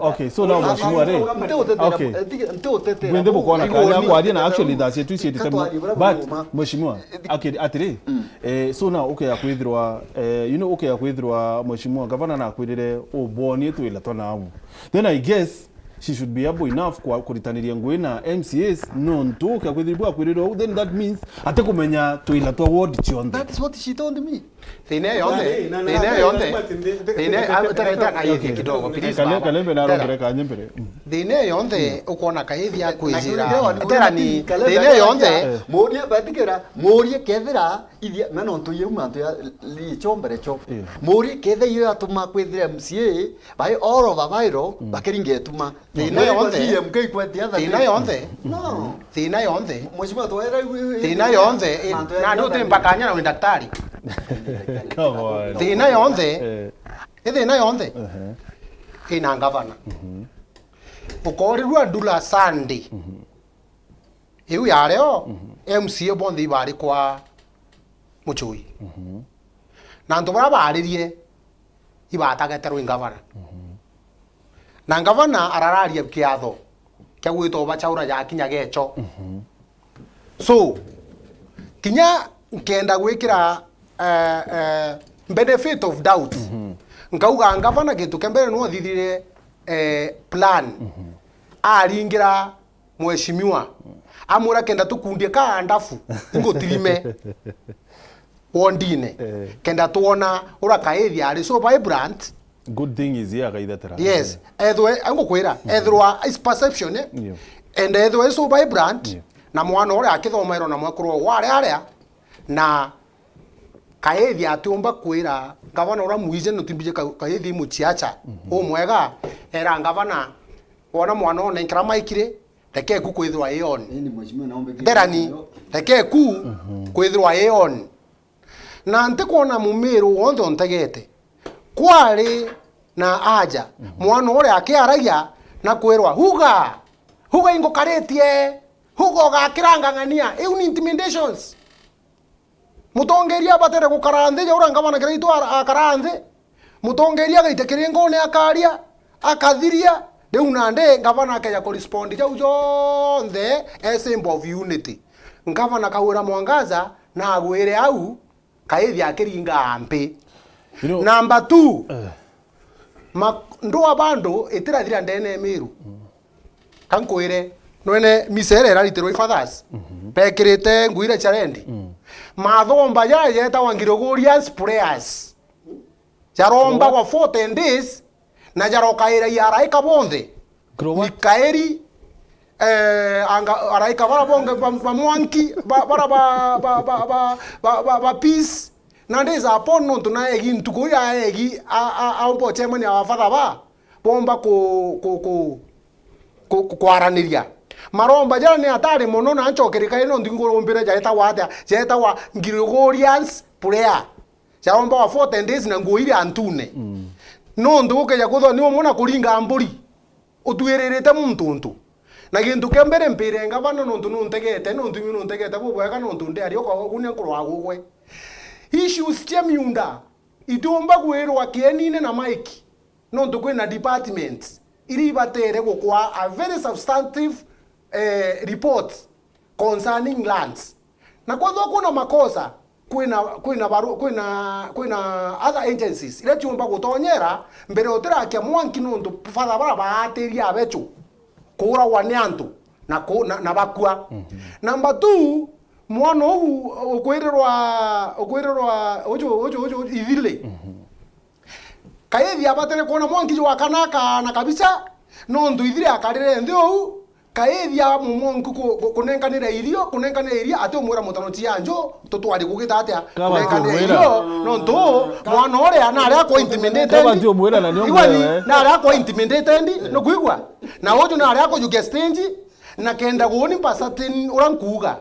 okay, so now, Mheshimiwa, ri, ntiutetera, okay. Ntiutetera. Bwinthe bukona kanya kwaria na actually that's it, twicietite muno. But, Mheshimiwa, akiri, atiri, eh, so now, ukea kwithirwa, eh, you know, ukea kwithirwa, Mheshimiwa Gavana nakwirire, ubonie twila twa nau. Then I guess, she should be able enough kwa kuritaniria ngui na M C As, nontu ukia kwithirwa akwirire uu, then that means atikumenya twila twa ward cionthe. That is what she told me. Thina iyo yonthe, thina iyo yonthe, thina iyo, tera, tera, kayithi kidogo, please, Kale-, baba. Kalembe na Tera. Arongere kanye mbere. Mm. Thina iyo yonthe, ukwona kayithi akwizira. Terani, thina iyo yonthe. Eh. Murie, batikira, murie kethira, ithia, na nontu iu mantu ya, licho mbere cho. Eh. Murie kethira iyo yatuma kwithira M C A, Bai all over viral, bakiringa ituma. Thina yonthe. D M K kwetia thina yonthe. No. Thina yonthe. Mheshimiwa, twera iu, iu, thina yonthe, mantu ya nani uti mpakanya na wi daktari? Come on. Thina yonthe. Eh. I thina yonthe. Ehe. Ina ngavana. Mhm. Ukorirua ndula Sunday. Mhm. Iu ya leo, M C A bonthe ibari kwa Muchui. Mhm. Na antu baria baaririe, ibatagete rwi ngavana. Mhm. Na ngavana arararia kiatho kia gwita ubachaura jakinya gecho. Mhm. So, kinya nkenda gwikira, eh, eh, benefit of doubt, mhm, nkauga ngavana gintu kia mbere no athithire, eh, plan. Mhm. Aringira mheshimiwa. Amwira, "Kenda tukundie ka ndafu, ingutirime wondine." Eh. Kenda twona ura Kaithi ari so vibrant. Good thing is here, akaithetera. Yes. Eh. Ethwe, angukwira, mhm, ethirwa is perception, eh? Yeah. And ethwe is so vibrant, yeah, na mwana uria akithomairwa na mwekuru ware aria, na Kaithi atiumba kwira ngavana uria mwije nutimbije Ka-, Kaithi muchiacha, mhm, umwega, era ngavana, wona mwana one nkira maikire, reke ku kwithirwa i on. Indi mheshimiwa naombe kitu. Nderani, reke ku, mhm, kwithirwa i on. Na ntikwona Mumiru wonthe untegete. Kwari na aja, mwana uria akiaragia na kwirwa, "Huga! Huga ingukaritie! Huga ugakira ng'ang'ania!" Iu ni intimidations. Mutongeria abatere gukara nthi, ja uria ngavana Kiraitu ara-, akara nthi. Mutongeria agaite kiringone akaria, akathiria. Riu nandi ngavana akeja kurespond jau jonthe as symbol of unity. Ngavana Kawira Mwangaza nagwire au, kaithia akiringa mpi. You know, number two, eh. Ma-, ndwaa bandu itirathira ndene ya Miru. Ka nkwire, nwene misere iraritirwe i fathers, bekirite ngui iria cia rendi. Mathomba jaria jetagwa Gregorian prayers. Jarombagwa fourteen days, na jarokairagia araika bonthe. Grow what? Mikaeli, eh, anga-, araika bara bonge ba, ba mwanki, ba, bara ba, ba, ba, ba, ba, ba, ba peace. Na days upon nontu na egi ntuku ya egi a, a, aomba uchemania ababatha ba, bomba ku, ku, ku, ku, ku, kwaraniria. Maromba jara ni atari mono na nchokeri kai nontu ngurumbire jaetagwa atia? Jaetagwa Gregorian prayer. Jaombaga fourteen days na nguo iria ntune. Nontu gukeja kwithwa ni umwe na kuringa mburi, utwiririte muntu untu. Na gintu kia mbere mpire ngavana nontu nuntegete, nontu iu nuntegete bubwega nontu ndiaria ukagunia nkurwa gugwe. Issues cia miunda itiumba gwirwa kienine na Mike, nontu kwina departments iria ibatere gukwa a very substantive, eh, report concerning lands. Na kwethwa kwina makosa, kwina, kwina baru-, kwina, kwina other agencies iria ciumba gutonyera mbere utirakia mwanki nontu batha bara baatiria abechu kuuragwa ni antu na ku-, na, na bakua. Number two, mwana uu ukwirirwa, ukwirirwa uju, uju, uju, uju, ithili. Kaithi abatire kwona mwanki jwakana akaana kabisa, nontu ithire akarire nthi uu, kaithi amumwanki ku-, ku-, kunenkanira irio, kunenkanira iria, ati umwira mutano cia nju, tutwari gugita atia? Kaba kunenkanira irio, nontu mwana uria nari akwa intimidated. Kaba nti umwira na ni Igua ni, umwira we. Nari akwa intimidated, nukwigua? Na uju nari akujukia stage, na kenda guni mbasa tin uria nkuuga.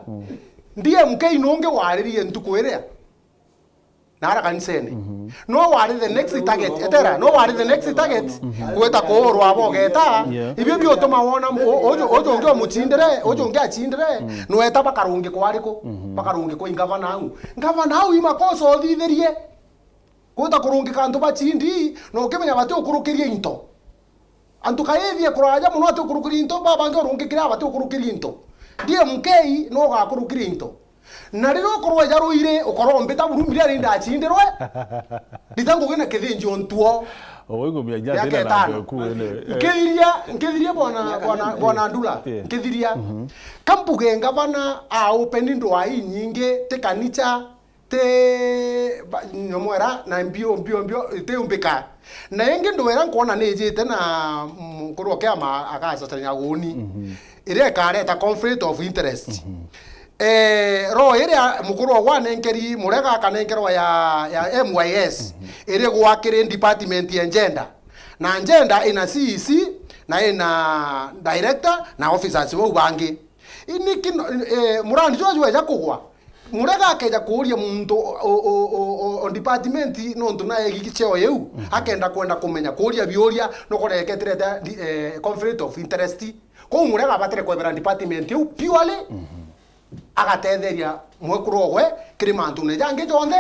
D M K nungi waririe ntuku iria. Nara kanisene. No wari the next target, etera, no wari the next target, gwita kuurwa bogeta, ibio biutuma wona mu-, u-, uju, uju ungi umuchindire, uju ungi achindire, nweta bakarungikwa ariku? Bakarungikwa i ngavana au. Ngavana au i makosa uthithirie. Gwita kurungika antu bachindi, na ukimenya bati ukurukiria into. Antu kaithie kuraja mono ati ukurukiria into, babangi urungikire abati ukurukiria into. D M K no ugakurukiria into. Na riria ukorwa eja ruiri, ukorwa mbita buru mbiria ri ndachindirwe, rita ngugi na kithinji o ntuo. Oigumia miaka itano. Nkithiria, nkithiria bwana, bwana, bwana Ndula, nkithiria. Kambuge ngavana a open ndwaa inyingi, ti kanicha, ti ba-, nyomwera, na mbio, mbio, mbio, itiumbika. Na ingi ndwaa iria nkwona nijite na mukuru wa kiama agacacania guni, iria ikareta conflict of interest. Eh, roho iria mukuru wa gwa anenkeri, Murega akanenkerwa ya, ya M Y S, iri gwakiri department ya gender. Na gender ina C E C, na ina director, na officers bau bangi. Ini kino, eh, murandi jwa jweja kugwa, Murega akeja kuuria muntu o, o, o, o, o department nontu na egi cheo iu, akenda kwenda kumenya kuuria biuria, nukureketirete di-, eh, conflict of interest. Kou Murega abatire kwebera department iu purely, agatetheria mwekuru ogwe kiri mantune jangi jonthe.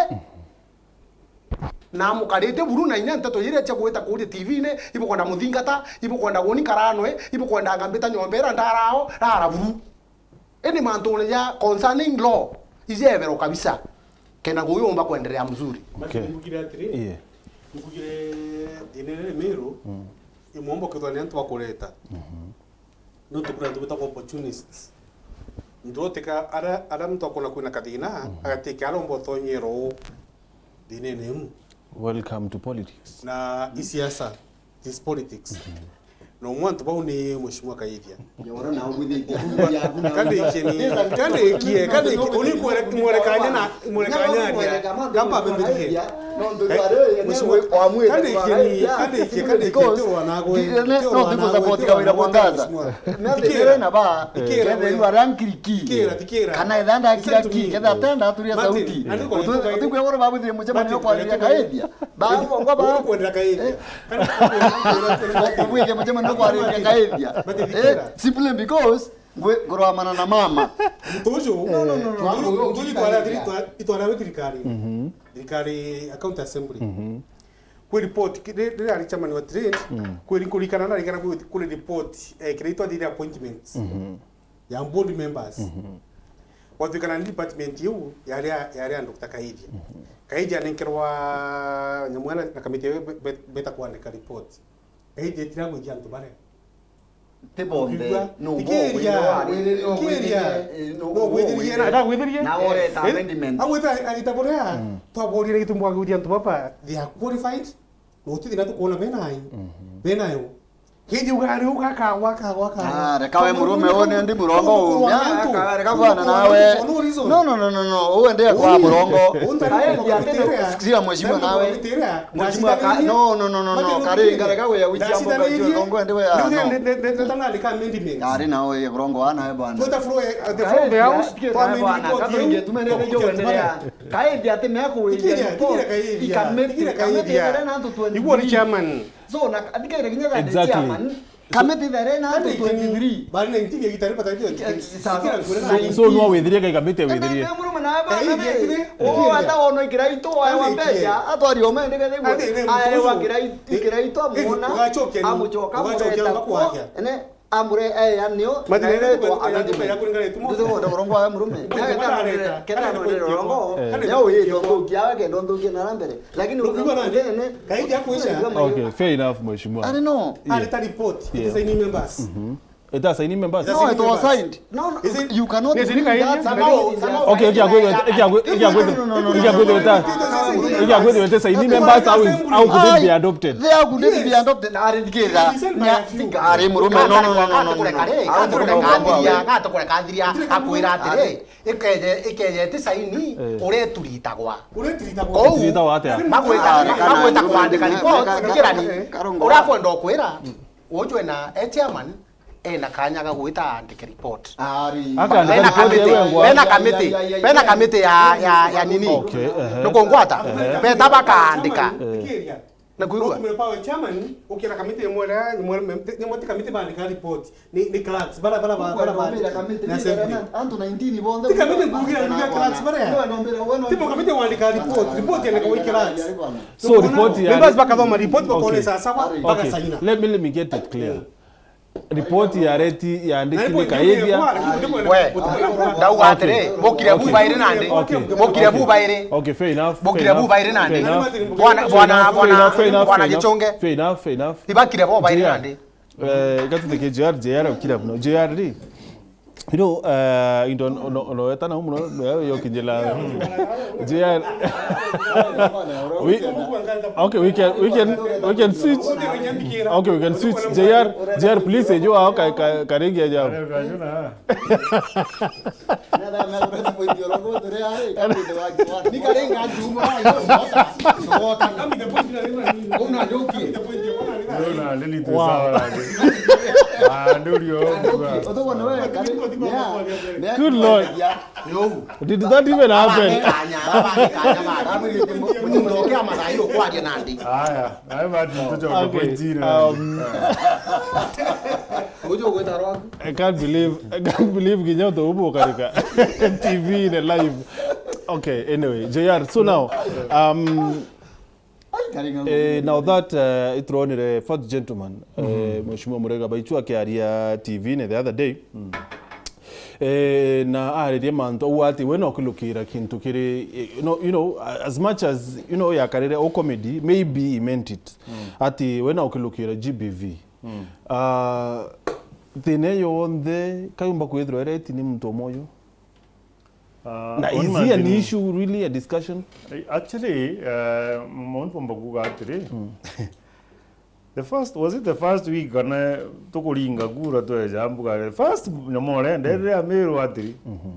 Na amukarite buru na inya nteto iria cia gwita kuuria T V-ini, ibukwenda muthingata, ibukwenda guni nkaranwe, ibukwenda ngambita nyomba ira ndarao, rara buru. Indi mantune ja concerning law, ijeberwa kabisa. Kenda guyumba kwendelea mzuri. Basi, okay, mbugire atiri, yeah, mbugire thina iria iri Miru, imwe mbokethwa ni antu bakureta. Nontu kwina antu betagwa opportunists. Nturotika aria, aria muntu akona kwina kathina, agatika aria umba utonyera uu thinene iu. Welcome to politics. Na i siasa, this politics. Na umwe antu bau ni Mheshimiwa Kaithia. Kandikeni, kandikie, kandikie, uni mwerekanya na mwerekanya aria. Kamba bendirikie. Kandikeni, kandikie, kandikie, tio wana gwe. No tiko support Kawira Mwangaza. Methirwe na ba kethirwa rankiriki. Tikira, tikira. Kana ethanda akira ki, ketha tenda aturia sauti. Utikwegoro babwithire mucemanio kwa Kaithia. Bakwenda kaithia. Bwithie mucemanio kwa Kaithia. Simply because ngwe ngorwamana na mama. Muntu uju no no no no. Muntu uju itwara thiri itwara we thirikari. Thirikari account assembly. Kwi report riria ari chairman wa trade, kwi kurikana na rikana kuri report eh, kiria itwathire appointments. Ya board members. Gwatuikana ni department iu yari ya- yari ya Doctor Kaithia. Kaithia anenkerwa nyamu ana na kamiti iu be- be- beta kwandika report. Kaithia etira gwithia antu bare. Tibonthe. Ukiigua? Ikiria. Ikiria. Nogwithirie na- Atagwithirie? Na oreta amendment. Agwita agita buria twaborire gitu mbwagwithia antu baba they are qualified. Guti thina tukwona benayo. Benayo. Kijiuga ari ugakagwa akagwa akagwa. Ah, reka we murume one ndi murongo u. Reka bwana nawe. No no no no no. Uwe ndi kwa murongo. Sikia mheshimiwa nawe. Mheshimiwa ka no no no no no. Karinga reka we witia mboga juu rongo ndi we ah. No. Ari na oye murongo ana we bwana. Tuta flow the flow the house. Kwa mimi kwa kiu. Kaindi ati mea kuwiria report ikamiti ikamiti ere na antu twenty-three. Iguo ni chairman. So na athikire kinya that exactly. Chairman kamiti there na antu twenty-three. Bari na intige gitari pata kio. So no withirie kai kamiti withirie. Kaindi ati o ata ono ikira itu wa mbecha atwari o mende kethe iguo. Ae wa kira itu amwona amuchoka amureta kwa ene. Ambure eh yani nio. Mati ndio kwa amendment. Ndio kwa rongo wa murume. Kenda ndio rongo. Ndio yito ndukia kenda ndukia na mbere. Lakini ukiwa na nene kaidi ya kuisha. Okay, fair enough mheshimiwa. Ari no. Ari ta report. It is any members. It has any members? No, it was signed. No, no, you cannot do that. Okay, okay, okay, okay, okay, okay, okay, okay, okay, okay, saini members, how is, how could it be adopted? They how could it be adopted? Arithikira. Ari murume no no no no no. Gatukurekathiria akwira atiri ikeje ikeje ti saini ureturitagwa. Ureturitagwa. Ureturitagwa atia? Magwita magwita kwandika report kirani. Urakwenda ukwira ujwe na e chairman ena kanya ga gwita aandike report. Ari. Akaandika report yewe ngwa. Bena kamiti, bena kamiti ya ya ya nini? Okay, ehe. Nukungwata? Ehe. Beta bakaandika. Ehe. Na kuigua? Tumepawe chairman ukira kamiti ya mwere ya mwere ni mwati kamiti bandika report ni ni clerks bara bara bara bara. Na kamiti ni antu nineteen bonde. Ti kamiti kugira ni clerks bara. Tipo kamiti wandika report, report ya kwa clerks. So report ya members bakathoma report bakone sawa sawa bakasaina. Let me let me get it clear. Report ya reti ya ndiki ni kaithia. We, ndauga atiri, bukire bu bairi nandi. Okay. Bukire bu bairi. Okay, fair enough. Bukire bu bairi nandi. Bwana bwana bwana bwana Gichunge. Fair enough, fair enough. Ibakire bo bairi nandi. Eh, gatuteke J R, J R ukira muno. J R ri. You know, uh, into no no eta na muno yo kinjela. J R. We, okay, we can we can we can switch. Okay, we can switch. J R, J R, please, you are okay. Karingi aja. Good Lord. Did that even happen? Aya, nawe bati mtoto wa kuitira. Um, I can't believe, I can't believe kinya utubu ukarika T V in a live. Okay, anyway, J R, so now, um, eh, now that uh, ituronire first gentleman, eh, Mheshimiwa Murega Baichu akiaria T V-ini the other day, eh, na aririe mantu au ati we no kilukira kintu kiri, eh, no, you know, as much as, you know, yakarire o comedy, maybe he meant it. Ati we no kilukira G B V. Ah, thina iyo yonthe kayumba kwithirwa ireti ni muntu umwe uyu. Ah, na is here an issue really a discussion? Eh, actually, eh, muntu bomba kuga atiri, The first, was it the first week kana tukuringa kura tweja mbuga? The first Nyamore, nderire Amiru atiri. Mhm.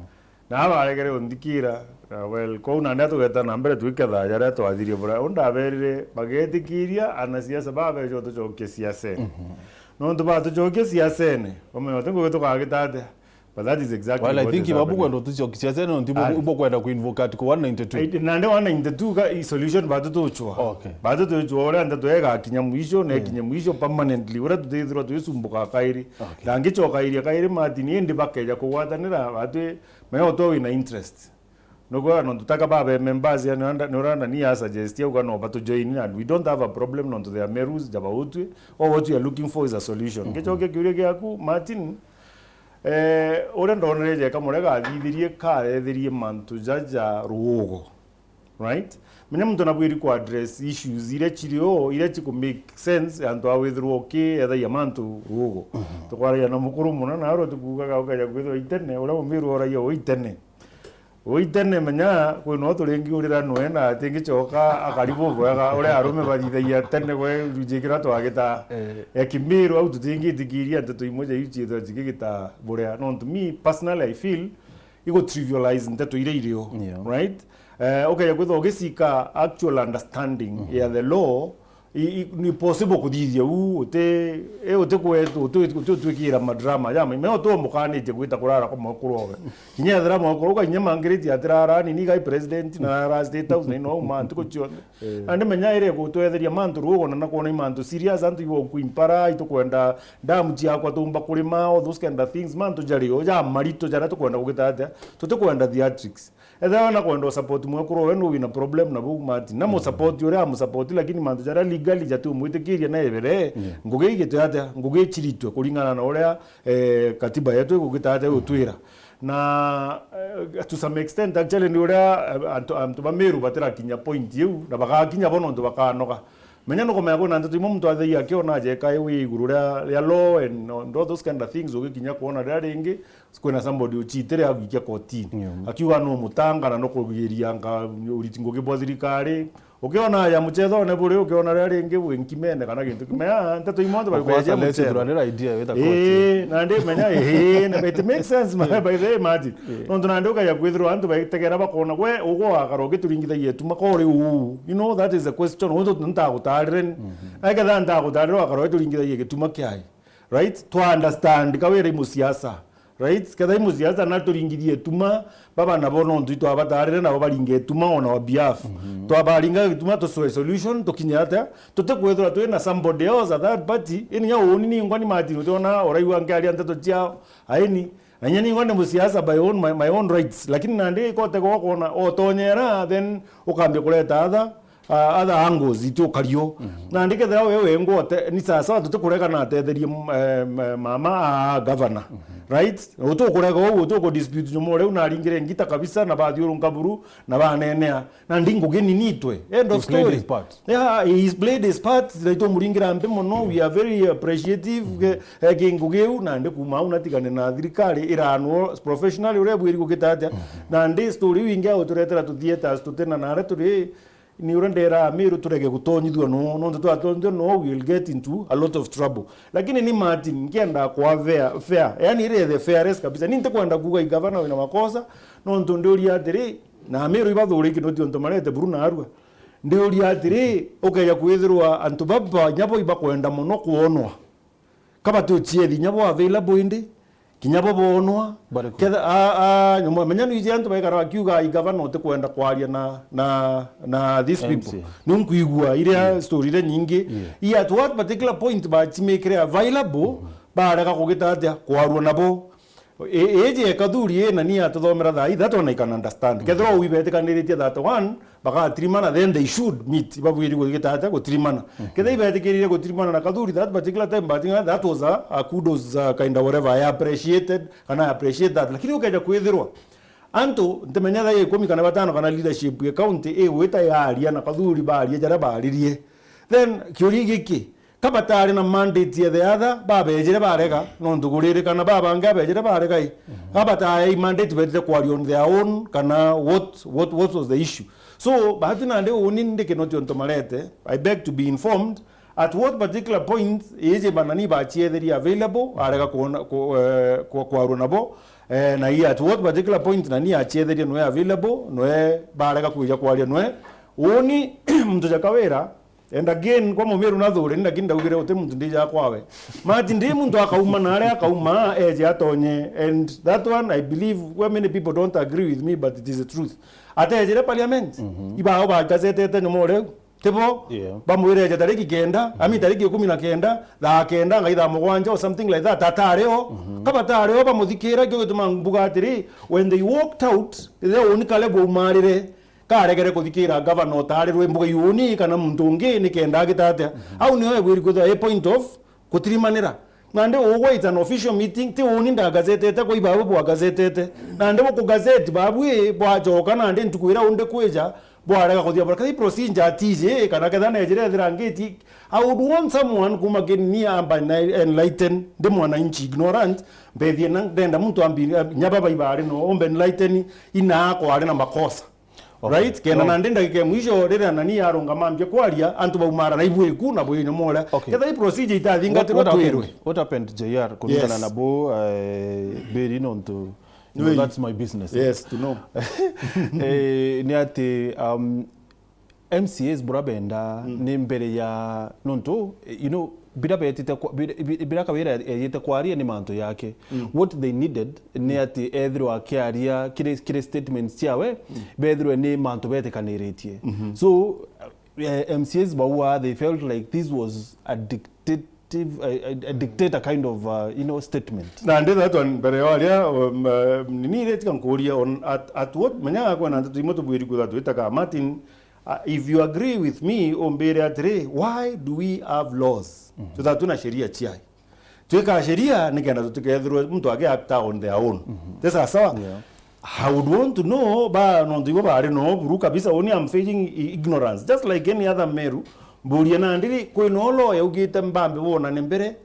Na abaregere unthikira. Na well, kou nandi atugeta na mbere twiketha jaria twathirie bura. Undaberire bagetikiria anasiasa babeja utucokie siasene. Mhm. Nontu batucokie siasene, bamenya uti ngugi tukagita atia? But that is exactly Well, I what think is ibabu happening. Kwenda utucokia siasa ino ntibo Ah. ibo kwenda kuinvoke article one ninety-two. Eh, nandi one ninety-two ka i solution batu tuchwa. Okay. Batu tuchwa uria nteto igakinya mwisho, na ikinye mwisho permanently. Uria tutithirwa twisumbuka kairi. Okay. Ndangicoka iria kairi Martin, indi bakeja kugwatanira, batu menya utwe wina interest. Nukwona nontu taka babe members ya ni uranda, ni uranda ni ya suggest ya uga no batu join, and we don't have a problem nontu they are Merus, jaba utwi. All what we are looking for is a solution. Mhm. Ngicokia kiuria giaku, Martin, eh, uria ndonere jeka Murega athithirie karethirie mantu jaja ruugo. Right? Menya muntu nabwiri ku address issues iria chiri o, iria chiku make sense, antu a withirwa uki ethagia mantu ruugo. Mhm. Tukwaragia na mukuru muno, na aro tukugaga ukaja kwithirwa itene, uria mumiru oragia o itene. Uitene menya, kwi no turingiurira nwe na atingicoka akari bubwega, uria arume bathithagia tene gwe rujikira twagita. Eh. Ya Kimiru au tutingitikiria nteto imwe ja iu ciithwa cikigita buria. Nontu me personally I feel igu trivialize nteto iria irio, Yeah. right? Eh, ukeja kwithwa ugicika actual understanding Mhm. ya the law, I, i, ni possible kuthithia uu, uti, e, uti kwetu, uti, uti utwikira madrama jama. Ime uti umukanitie gwita kurara kwa mwekuru owe. Kinya ethira mwekuru uga inya mangiriti atirara, ni nigai president na ara State House na ino uma ntuku cionthe. Eh. Na ndimenya ire gutwetheria mantu ruugo na nakwona i mantu serious, antu ibo kuimpara, itukwenda damu ciakwa tumba kurima, all those kind of things, mantu jario ja marito jaria tukwenda kugita atia, tutikwenda theatrics. Ethira na kwenda usupport mwekuru we, no wina problem na bau Martin. Na musupport uria amusupport, lakini mantu jaria legally jati umwitikiria na ebere, Yeah. ngugi igitwe atia, ngugi ichiritwe kuringana na uria, eh, katiba yetu igugita atia gutwira. Na, eh, to some extent, actually, ni uria, eh, antu, antu ba Meru batirakinya point iu, na bagakinya bo nontu bakanoga. Menya nukumenya kwina nteto imwe muntu athagia akiona ajeka wi iguru ria, ria law and, and all those kind of things, ugikinya kuona riria ringi, kwina somebody uchiitire agwikia kotini. Yeah. Akiuga no mutanga na no kugiria nga uriti ngugi bwa thirikari. Ukiona ya muchethone buri, ukiona riria ringi wi nkimene kana gintu kimea, nteto imwe antu Ukwasa baikweje lesi muchetho. Turarira idea wita koti. Eh, na ndi menya, eh, na it makes sense, man, by the way, Martin. Yeah. Nontu nandi ukaja kwithirwa antu baitegera bakona, gwe ugwakara ugituringithagia ituma kori uu. You know, that is the question. Untu ntagutarire. Mhm. Na iketha ntagutarire wakara ugituringithagia gituma kiai. Right? Twa understand ka wira i musiasa. Right? Ketha i musiasa na turingithie ituma, baba nabo nontu itwabatarire nabo baringe ituma on our behalf. Mhm. Twabaringa gituma tucoe solution, tukinye atia? Tutikwithirwa twina somebody else, a third party, ini ya uni ningwa ni Martin utiona uraigua nkiaria nteto ciao, aini, na inya ningwa ni musiasa by own, my, my own rights. Lakini nandi ikote gokona otonyera, then ukambia kureta other, uh, other angles iti ukario. Mhm. Nandi kethira we wengwa ote, ni sawa sawa, tutikurega na atetherie, m-, eh, m-, mama a governor. Mhm. Right? Utukurega uu, utuku dispute nyuma uria unaringire ngita kabisa, na bathiurunka buru, na banenea. Nandi ngugi ni nitwe. End of story. He played his part. Yeah, he's played his part. Na itumuringira mbi muno. We are very appreciative. Mhm. Ge-, eh, ki ngugi iu, nandi kuma au natigane na thirikari iranwo professionally uria bwiri gukita atia. Mhm. Nandi story iu ingi ya uturetera tu theatres tutina na aria turi, ni uria ndera Amiru turege gutonyithua no, nontu twatonyithua no, we will get into a lot of trouble. Lakini ni Martin, nkienda kwa fair, fair. Yani, ire the fairest kabisa. Ni ntikwenda kuuga i governor wina makosa, nontu ndiuria atiri, na Amiru ibathuri ikinoti ontu marete buru na arua. Ndiuria atiri, ukeja kwithirwa antu baba nyabo ibakwenda muno kwonwa. Ka bati uchiethia inya bo available indi, kinya bo bonwa. Bariku? Ketha, a, a, nyuma, menya ni iji antu baikara bakiuga, "Ai, gavana utikwenda kwaria na, na, na these people." M C A. Ni nkuigua iria story iria nyingi. Yeah. I at what particular point bachimikire available, barega kugita atia kwarua nabo. I-, iji ya Kathuri ina ni atuthomera thaa ii, that one I can understand. Kethira uu ibetikaniritie that one, bagatirimana, then they should meet. Ibabwiri gugita atia gutirimana. Mhm. Kethira ibetikirire gutirimana na Kathuri that particular time, but that was a, a kudos, uh, kind of whatever. I appreciated, kana I appreciate that. Lakini ukeja kwithirwa antu, ntimenya thaa ikumi kana batano, kana leadership ya county igwita yaria na Kathuri baria jaria baririe. Then, kiuria giki, ka batari na mandate ya the other, babejire barega, nontu guririkana babangi abejire barega i. Mhm. Ka batari mandate betire kwaria on their own, kana what, what, what was the issue? So, bahati nandi uni ndi kinoti onto marete, I beg to be informed, At what particular point iji banani bachietheria available, arega kuona, ku-, eh, ku-, kwarua nabo, eh, na i at what particular point nani achietheria nwe available, nwe barega kwija kwaria nwe. Uni muntu ja Kawira, and again, kwa Mumiru na Thuureni, lakini ndaugire uti muntu ndija kwawe. Mati ndi muntu akauma na aria akauma, eje atonye, and that one, I believe, where many people don't agree with me, but it is the truth. Atejire parliament, ibao bagazetete nyuma o riu. Tibo? Yeah. Bamwire eja tariki kenda, ami tariki ikumi na kenda, thaa kenda, ngai thaa mugwanja or something like that, atari o. Kaba atari o, bamuthikira, ikio gituma mbuga atiri, when they walked out, ithia uni kare bwaumarire, karegere kuthikira gavana utarirwe mbuga iuni kana muntu ungi, ni kenda agita atia. Au nio ebwiri kwithirwa i point of gutirimanira. Nandi ugwe, it's an official meeting, ti uni ndagazetete, kwa ibabu bwagazetete. Nandi buku gazeti babu i, bwachoka nandi ntuku iria undi kwija, bwarega kuthia bora. Kathi procedure atiji, kana ketha nejire ethira ngiti, I would want someone kuma kini ni amba na enlighten, ndi mwananchi ignorant, mbethie na ndenda muntu ambi, nyaba baiba ari no, ombe enlighten, ina kwari na makosa. Okay. Right? Kenda no. Nandi ndagika ya mwisho riria nani arungama ambia kwaria, antu baumara na ibwiku na bwinyo mora. Okay. Ketha i procedure itathingatirwa, what, what happened, twirwe. What happened, J R, kuringana Yes. na bo, eh, beri nontu, you know, Ui. That's my business. Yes, to know. Eh, ni ati, um, M C As bura benda ni mbere ya, nontu, eh, you know, bira betite kwa-, bira, bira, bira Kawira ejite kwaria ni mantu yake. What they needed ni ati ethirwe akiaria kiri, kiri statements ciawe, bethirwe ni mantu betikaniritie. So, eh, M C As baua, they felt like this was a dictative, a, a, a dictator kind of, uh, you know, statement. Nandi that one, mbere ya aria, um, uh, nini ire tiga nkuria on at, at what, menya kwena nteto imwe tubwiri kwithirwa twitaga Martin, uh, if you agree with me, umbire atiri, why do we have laws? Tutha twina sheria ciai. Twika sheria nikenda tutikethirwe muntu agi acta on their own. Ti sawa sawa? Yeah. I would want to know, ba, nontu ibo bari no buru kabisa, uni I'm facing i-, ignorance. Just like any other Meru, mburia nandi ri, kwina o law yaugite mbambe bonane mbere,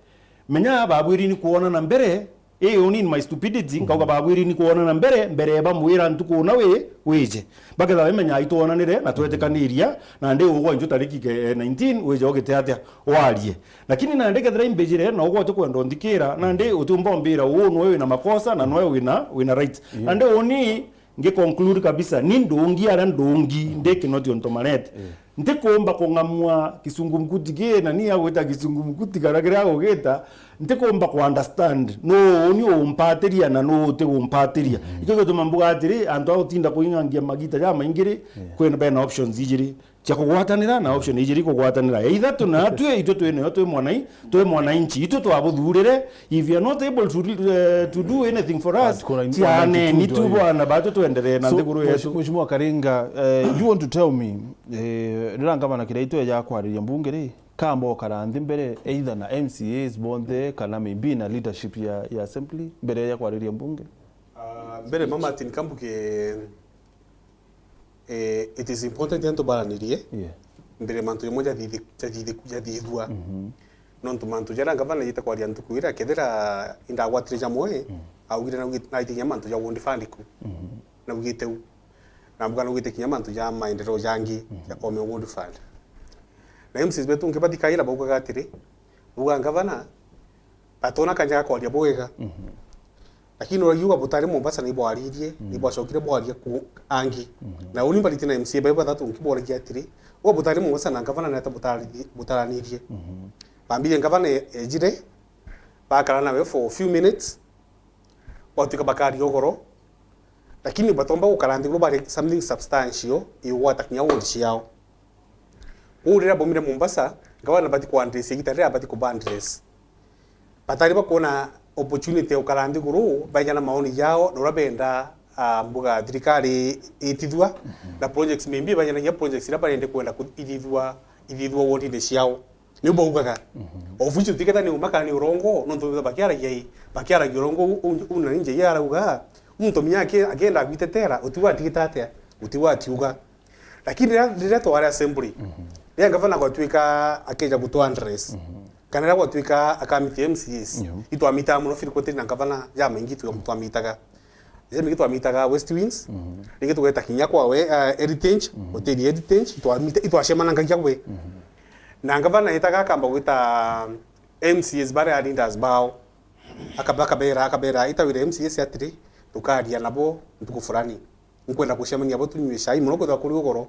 menya babwiri ni kwonana mbere, i uni in my stupidity, nkauga babwiri ni kwonana mbere, mbere bamwira ntuku una wi, wije. Baketha bamenya itwonanire na twetikaniria, nandi ugwa nju tariki ke-, nineteen, wije ugite atia, warie. Lakini nandi kethira imbijire, na ugwa utikwenda unthikira, nandi utiumba umbira uu nwe wina makosa, na nwe wina, wina right. Yeah. Nandi uni, ngi conclude kabisa, ni ndungi aria ndungi, ndi Kinoti onto Marete. Yeah. Ntikumba kung'amua kisungumkuti ki, na ni agwita kisungumkuti kana kiria agugita, ntikumba ku understand. No uni umpatiria na no utigumpatiria. Ikio gituma mbuga atiri, antu a gutinda kuing'angia magita jamaingi ri, kwina bena options ijiri cia kugwatanira na option ijiri kugwatanira. Either tu natwe, itwe twi nayo, twi mwanai-, twi mwananchi, itwe twabuthurire. If you are not able to, eh, to do anything for us, tianeni tu bwana, batu twenderee na nthiguru yetu. Mheshimiwa Karinga, eh, you want to tell me, eh, riria ngavana Kiraitu eja kwariria mbunge ri, kamba ukara nthi mbere either na M C As bonthe kana maybe na leadership ya, ya assembly mbere ya kwariria mbunge? Ah, mbere ma Martin Kambuge, eh, it is important antu baranirie mbere mantu jamwe jathithi-, jathithi-, jathithua. Nontu mantu jaria ngavana yite kwaria ntuku iria, kethira indagwatire jamwe, augire naugite, naite kinya mantu ja ward fund ku. Naugite u. Na mbuga naugite kinya mantu ja maendeleo jangi ja kome ward fund. Na M C As betu ngi bathikaira baugaga atiri, bauga ngavana, batona kanya ga kwaria bwega. Lakini uragiuga butari Mombasa ni bwaririe, ni bwacokire bwaria ku angi. Na uni mbarite na M C A bai bathatu nki boragia atiri, uga butari Mombasa na ngavana neta butari-, butaranirie. Bambire ngavana e-, ejire, bakara nawe for a few minutes, gwatuika bakaria ugoro, lakini batomba gukara nthiguru bari something substantial, igwata kinya ward ciao. Kwou riria baumire Mombasa, ngavana bati ku address igita riria bati kuba address. Batari bakwona opportunity ya gukara nthiguru, baeja na maoni jao, na uria benda, ah, mbuga thirikari itithua, na projects maybe baeja na kinya projects iria barende kwenda ku-, ithithua, ithithua ward-ini ciao. Niu baugaga. Of which utiketa ni uma kana ni urongo, nontu bakiaragia i, bakiaragia urongo u, u, u na ninje arauga, muntu minya aki-, akienda agwitetera, utigwa atigita atia, utigwa atiuga. Lakini riria, riria twari assembly, riria ngavana gwatuika akeja gutu address, kana riria gwatuika akamiti M C As, itwamitaga muno frequently na ngavana jamaingi twa-, twamitaga. Ringi twamitaga West Wings, ringi tugeta kinya kwawe, ah, Heritage, hoteli ya Heritage, itwamita-, itwacemanangagia gwe. Na ngavana etaga akamba gwita M C As baria leaders bao. Akaba-, akabera, akabera, itawire M C As atiri, tukaria nabo ntuku fulani. Nkwenda kucemania nabo tunywe chai, mono kwithirwa kuri ugoro.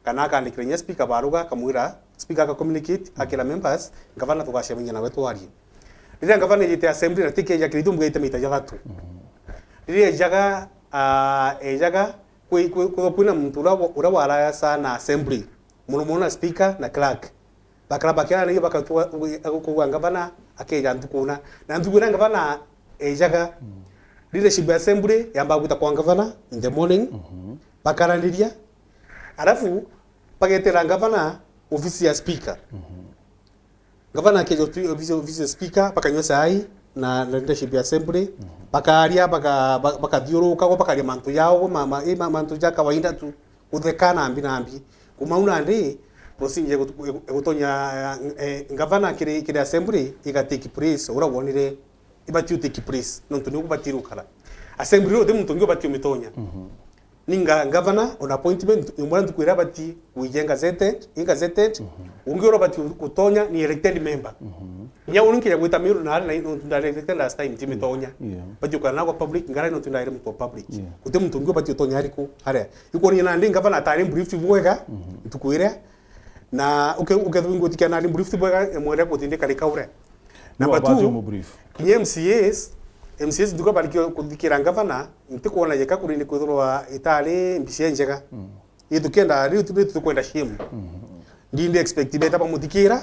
Kana akandikira inya speaker baruga, akamwira, speaker aka communicate, akira members, ngavana tugacemania nawe twarie. Riria ngavana ejite assembly na tikeja kiritu mbugaite maita jathatu. Riria ejaga, ah, ejaga, kwi-, kwi-, kwithirwa kwina muntu uria wa-, uria waraya sana assembly. Mono mono na speaker na clerk. Bakara bakiaranagia bakatua kuuga ngavana akeja ntukuna. Na ntukuna ngavana ejaga. Leadership ya assembly yambaga gwita kwa ngavana in the morning. Bakaraniria. Alafu bagetera ngavana ofisi ya speaker. Ngavana akeja ofi-, ofisi, ofisi ya speaker, bakanywa chai na, na leadership ya assembly. Bakaria, baka-, ba-, bakathiuruka, gwa bakaria mantu jao, ma-, ma-, i ma-, mantu ja kawaida tu. Kutheka nambi nambi. Kuma u nandi, procedure egut-, egut-, egutonya, eh, ngavana kiri, kiri assembly, iga take place, uria wonire ibati u take place, nontu niu kubati gukara. Assembly uti muntu ungi ubati umitonya. Ni nga-, ngavana on appointment, imwe ntuku iria abati kuija gazetted, i gazetted, ungi uria ubati gutonya ni elected member. Nya uni nkija gwita Meru na ari na nontu ndari elected last time, timitonya. Yeah. Bati ukara nagwa public, ngara nontu ndari muntu wa public. Yeah. Guti muntu ungi ubati utonya ariku, aria. Ikuonia nandi ngavana atari briefed bwega, ntuku iria. Na uke-, ukethirwa ingwitikia nari briefed bwega, emwere gutindika rika uria. Number two, kinya M C As, M C As ntuku barikia kuthikira ngavana, ntikwona yeka kuri ni kwithirwa itari mbica njega. Ii tukienda, riu tu-, riu tukwenda shame. Ndindi expect beta bamuthikira,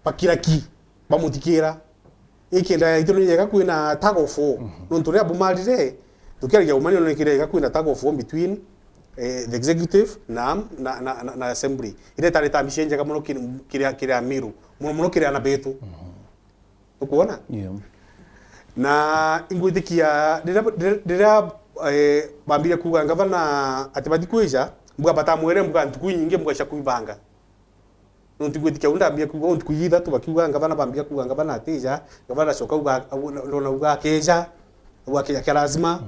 bakira ki, bamuthikira. Ikenda itu ni yeka kwina tug of war. Nontu riria bumarire, tukiaragia umani ni kira yeka kwina tug of war between, eh, the executive na, na, na, na, na assembly. Iria itari ta mbica njega mono kiri, kiri, kiri Amiru. Mono mono kiri ana betu. Ukwona? Yeah. Na ingwitikia riria, riria, riria, eh, bambire kuuga ngavana ati bati kwija, mbuga batamwere, mbuga ntuku inyingi, mbuga cia kuibanga. Nontu ingwitikia u ndambia kuuga, ntuku ithatu bakiuga ngavana, bambia kuuga ngavana atija, ngavana acoka uga, au, ndona uga akeja, au akeja kia lazima.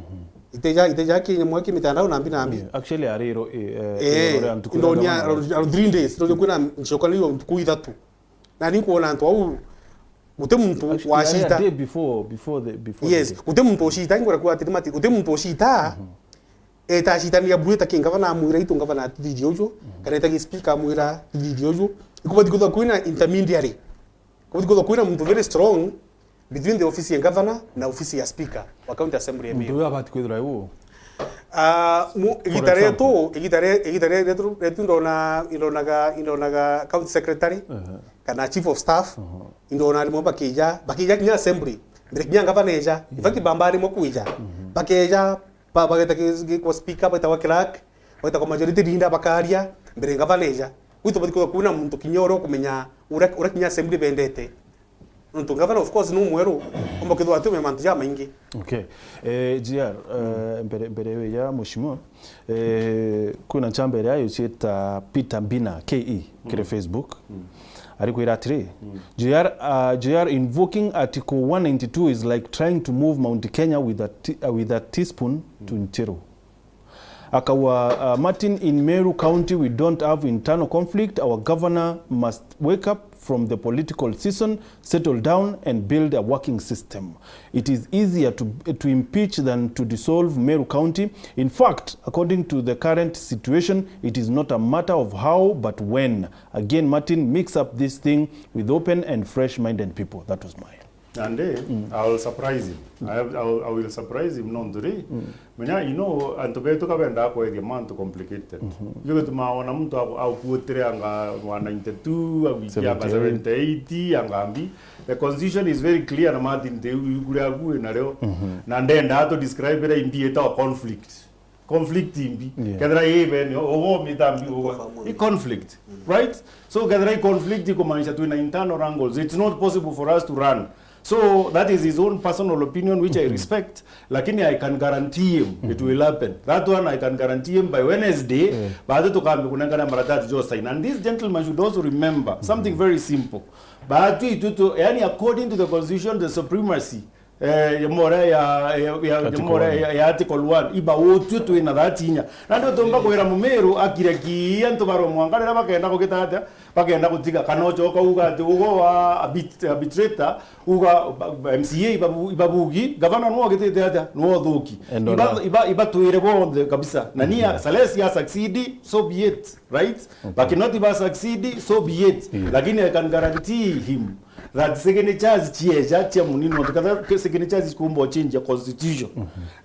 Itija, itija kinya mwaki mitandao nambi nambi. Yeah, actually, ari ro-, eh, eh, Eh, ro ria ntuku ria ndonia, ngavana. Around, around three days, ndonia kwina ncokanio ntuku ithatu. Na ni nkwona antu au, guti muntu Actually, wacita. A day before, before the, before the Yes, day. Guti muntu ucita, ingwira kuuga atiri mati, guti muntu ucita, etacitania bwita ki ngavana amwira itu ngavana atithithie uju, kana etagi speaker amwira atithithie uju. Ikubati kwithirwa kwina intermediary. Kubati kwithirwa kwina muntu very strong between the office ya governor na office ya speaker wa county assembly ya Muntu Meru. Uyu abati kwithirwa e u? Ah, mu-, For igita example. Rietu, igita rie-, igita rie-, rietu, rietu ndona, indonaga, indonaga county secretary, Ehe. kana chief of staff, Aha. indona rimwe bakija, bakija kinya assembly, mbere kinya ngavana eja. In fact, bamba rimwe kwija. Bakeja, ba-, bageta ki-, ki-, kwa speaker, baita kwa clerk, baita kwa majority leader, bakaria, mbere ngavana eja. Gwitu bati kwithirwa kwina muntu kinya uria ukumenya uria, uria kinya assembly bendete. Nontu ngavana, of course, ni umweru, omba kwithirwa ati umenya mantu jamaingi. Okay. Eh, J R, eh, mbere, mbere yo ya mheshimiwa, eh, kwina nchamba iria yucieta Peter Mbina, K E, kiri Facebook. Arikwira atiri, J R, uh, J R invoking Article one ninety-two is like trying to move Mount Kenya with a te-, uh, with a teaspoon to Ncheru. Akawa, uh, Martin, in Meru County, we don't have internal conflict. Our governor must wake up from the political season, settle down and build a working system. It is easier to, to impeach than to dissolve Meru County. In fact, according to the current situation, it is not a matter of how, but when. Again, Martin, mix up this thing with open and fresh-minded people. That was mine. And, eh, I will surprise him. I, have, I, will, I will surprise him, nontu ri, menya, you know, antu betu ka bendaa kwethia mantu complicated. Ikio gitumaa wona muntu au-, aukuutire anga wa ninety-two, agwikia anga seventy-eight, anga mbi. The constitution is very clear, na Martin, te iu iku riaku wina rio. Na ndendaa tu describe iria imbi itawa conflict. Conflict imbi. Yeah. Kethira i bene, ugo mita mbi, ugo. I conflict, right? So kethira i conflict, ikumaanisha twina internal wrangles. It's not possible for us to run. So that is his own personal opinion, which I respect. Lakini I can guarantee him it will happen. That one I can guarantee him by Wednesday. Yeah. Baada tukambi kunengana maratati jo sign. And this gentleman should also remember something very simple. Baada itu tu, yani, according to the constitution, the supremacy eh, ya more ya, ya, ya, ya Article more one. Ya, ya Article one. Iba utwe twina that inya. Na ndio tumba kwira Mumiru akire ki antu baromwanka riria bakenda kugita atia, bakenda gutiga. Kana ucoka uga ati ugo wa arbit-, arbitrator, uga ba-, M C A ibabu-, ibabugi, gavana nwo agitite atia, nwo uthuki. Iba, iba, iba twire bonthe kabisa. Na nia, unless ya succeed, so be it, right? But not iba succeed, so be it. Lakini I can guarantee him that signatures cieja cia munini, nontu ketha signatures cikumba change ya constitution.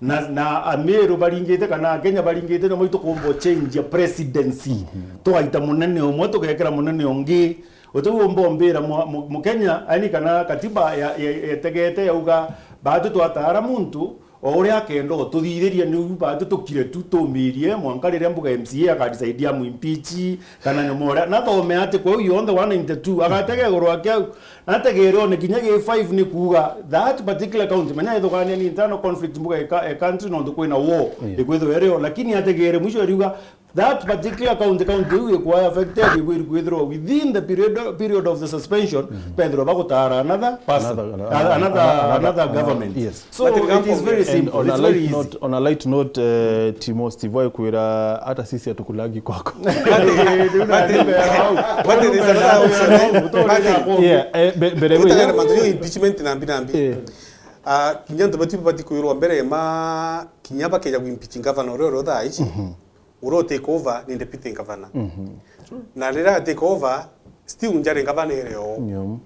Na, na Ameru baringite kana Akenya baringite, na mwitu kumba change ya presidency. Tugaita munene umwe, tugekira munene ungi. Uti umba umbira mu-, mu-, Mukenya, yani kana katiba ya, ya, yetegete yauga, batu twatara muntu, o uria akenda ututhithiria, niu batu tukire tu tumirie mwanka riria mbuga M C A akadecide amuimpeach, kana nyomo uria. Nathome ati kwau yonthe one ninety-two, agatega iguru ake au. Nategere one kinya gi five ni kuuga, that particular county, menya ithugania ni internal conflict mbuga e ka-, e country nontu kwina war, ikwithirwa irio, lakini ategere mwisho eriuga, that particular county, county iu ikwaya affected, ikwiri kwithirwa within the period, period of the suspension, bethirwa bagutara another person, another, another, another government. Yes. So it is very simple. It's very easy. On a light note, on a light note, uh, Timo Steve aikwira, hata sisi hatukulagi kwako. But it is another option, eh? Yeah, eh, be-, mbere we- Gutagera mantu yo impeachment nambi nambi. Eh. Ah, kinya antu bati bati kwirwa mbere ma kinya bakeja ku impeach governor uria uri thaa ici. Uria u take over ni deputy governor. Na riria a take over, still njari governor iri o. Iri o.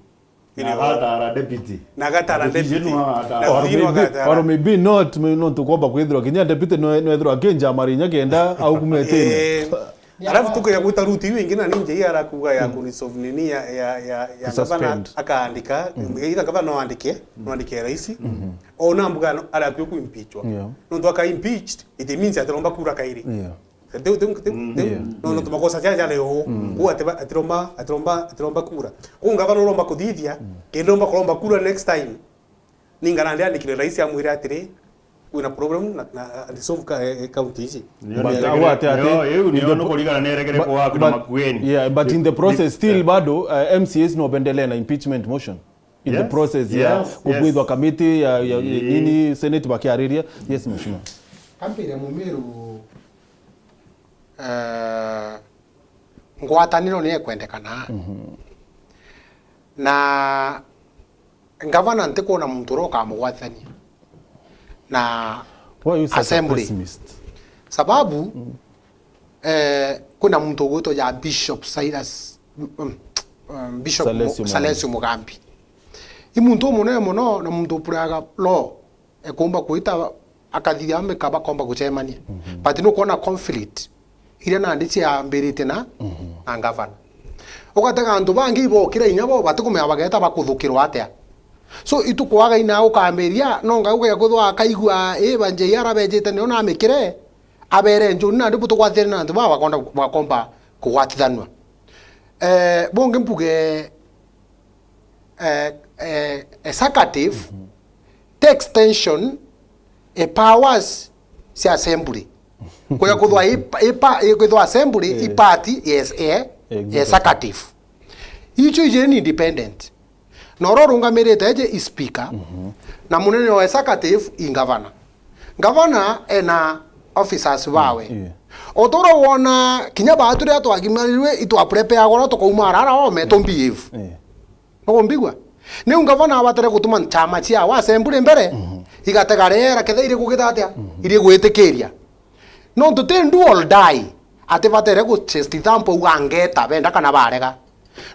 Na agatara deputy. Na agatara deputy. Na thutha ino agatara. Or maybe not, may-, nontu kwomba kwithirwa kinya deputy no, no ethirwa akinja marinya kenda au kumetini. Eh, alafu tukeja gwita route iu ingi na ninja ii arakuga ya ku resolve nini ya, ya, ya, ya gavana akaandika, either gavana no andike, no andike raisi. O na mbuga no, arakua ku impeachwa. Yeah. Nontu aka impeached, it means atiromba kura kairi. Yeah. Tiu, tiu, tiu, tiu. Yeah. No, no, tumakosa jaja leo. Ku atiba-, atiromba, atiromba, atiromba kura. Ku ngavana uromba kuthithia, kenda uromba kuromba kura next time. Ninga nandi andikire raisi amwire atiri, kwina problem na, na, na resolve ka, eh, county ici. But au ati, ati, nio, iu nio nukurigana neregere kwa kuna Makueni. Yeah, but in the process still bado, uh, M C As no bendelee na impeachment motion. In the process ya kukwithwa committee ya, ya, ya nini, Senate bakiariria. Yes, mheshimiwa. Kampire Mumiru, eh, ngwataniro ni ekwendekana. Na gavana ntikwona muntu uria ukamugwatithania na assembly. Why are you such a pessimist? Sababu, eh, kwina muntu ugwitwa ja Bishop Silas, mm, mm, Bishop Salesio Mu-, Mugambi. Salesio Mugambi. I muntu umunene muno na muntu upuraga law. Ekumba kwita akathithia ambe kaba komba gucemania. But nukwona conflict iria nandi ciambirite na, na ngavana. Ugatega antu bangi ibokira inya bo batikumenya bageta bakuthukirwa atia. So, itukwaga ina ukambiria, no ngai ugeja kwithwa akaigua, ii, ba J R abejite nio namikire, abere njuni nandi butugwatire na antu baba bakonda, bakomba kugwatithanua. Eh, bungi mbuge, eh, eh, executive, ti extension e powers cia assembly. Kuya kuthwa i, i pa-, i kuthwa assembly i part, yes, eh, executive. Icio ijiri ni independent. Na uria urungamirite eje i speaker, na munene wa executive i ngavana. Ngavana ena officers bawe. Yeah. O ta uria wona kinya baatu riria twagimarirwe, itwaprepare uria tukauma arara ome, tumbehave. Yeah. Nukumbigua? Niu ngavana abatire gutuma nchama ciawe assembly mbere, igatega riera ketha iri kugita atia, iri gwitikiria. Nontu ti do or die, atibatire guchest thump au angeta benda kana barega.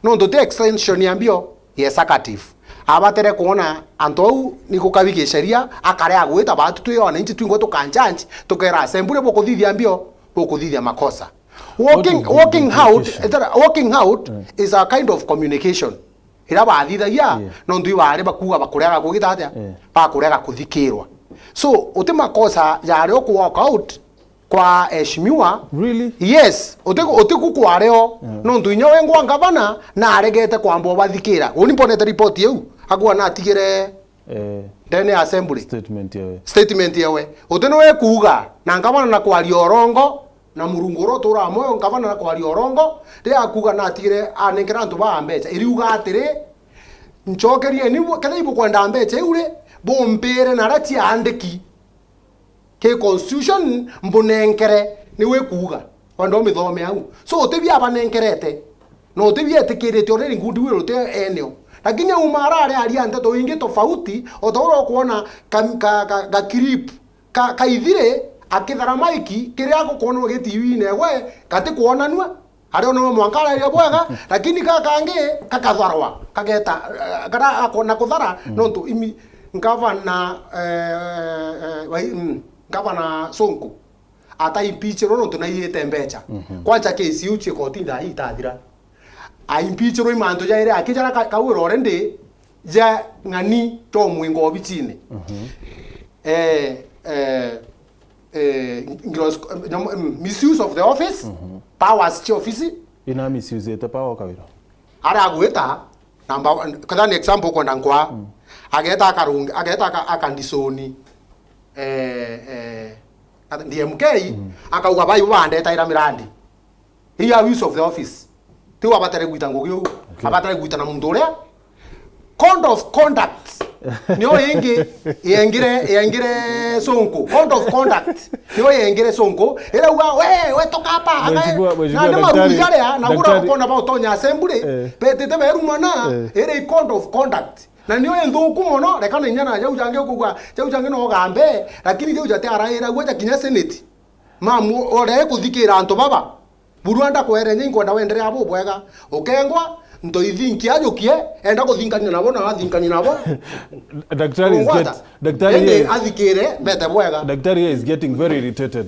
Nontu ti extension ya mbio ya executive. Abatire kwona antu au ni gukabi gisheria, akare agwita baatu twi wananchi twingwa tukanjanji, tukera assembly bukuthithia mbio, bukuthithia makosa. Walking, walking out, walking out is a kind of communication. Ira bathithagia, nontu ibari bakuga bakurega kugita atia? Bakurega kuthikirwa. So, uti makosa jari o ku walk out kwa eshimiwa. Really? Yes, uti, uti ku kwareo. Nontu inya wengwa ngavana na aregete kwamba ubathikira. Uni mbonete report iu, akuga natigire ndene ya assembly. Statement yawe. Statement yawe. Uti niwe kuuga, na ngavana na kwaria urongo, na Murungu uria uturaga mwoyo, ngavana na kwaria urongo, riria akuuga natigire anenkera antu baa mbeca, iriuga atiri, ncokerieni, ketha ibukwenda mbeca iu ri, bumpire na aria ciaandiki ki constitution mbunenkere, ni wi kuuga, wenda umithome au. So, uti bia abanenkerete, na uti bietikirite already, goodwill uti eneo. Lakini auma arari aria nteto ingi tofauti, o ta uria ukwona ka, ka, ka, ga clip ka, ka Ithiri akithara maiki, kiria agukwonwa gi T V-ine gwe, gati kwonanua. Ari ona mwanka araria bwega, lakini ka kangi kakatharwa, kageta, eh, kara ako-, na kuthara, nontu imi, ngavana, eh, eh, wai-, mm, ngavana Sonko, ata impeachirwe nontu naiyite mbecha. Kwanza case iu cia koti nda itathira. A impeachirwe i mantu jairi akijara ka-, kau already ja ng'ani to mwingo obichine. Eh, eh, eh, ngiro-, nyamo-, mm, misuse of the office, powers cia ofisi. Ina misuse ete power, Kawira. Aragwita, number one, kethira ni example kwenda nkwa, ageta akarungi, ageta aka-, akandisoni, eh, eh, D M K, akauga, "Bai, bandetaira mirandi." Iu ya use of the office. Tiu abatare gwita ngugi uu. Abatare gwita na muntu uria. Code of conduct. Niyo ingi yengire, yengire Sonko. Code of conduct. Niyo yengire Sonko. Irauga, "We, we toka hapa." Mheshimiwa, Mheshimiwa na ni Daktari, marugi aria, na gura Daktari. Ukona ba utonya assembly, eh, betite berumana, eh, iri code of conduct. Na niyo inthuku mono, reka na inya na jau jangi ukugwa, jau jangi no gambe, lakini jau jate araira gwe ja kinya senate. Mamu, ore kuthikira antu baba. Buru anda kwere nyi nkwenda wenderea bubwega. Ukengwa, ntoithi nkiajukie, enda kuthinkania nabo na wathinkania nabo. Daktari is Ungwata. Get-, daktari Indi is, athikire, mete bwega. Daktari is getting very irritated.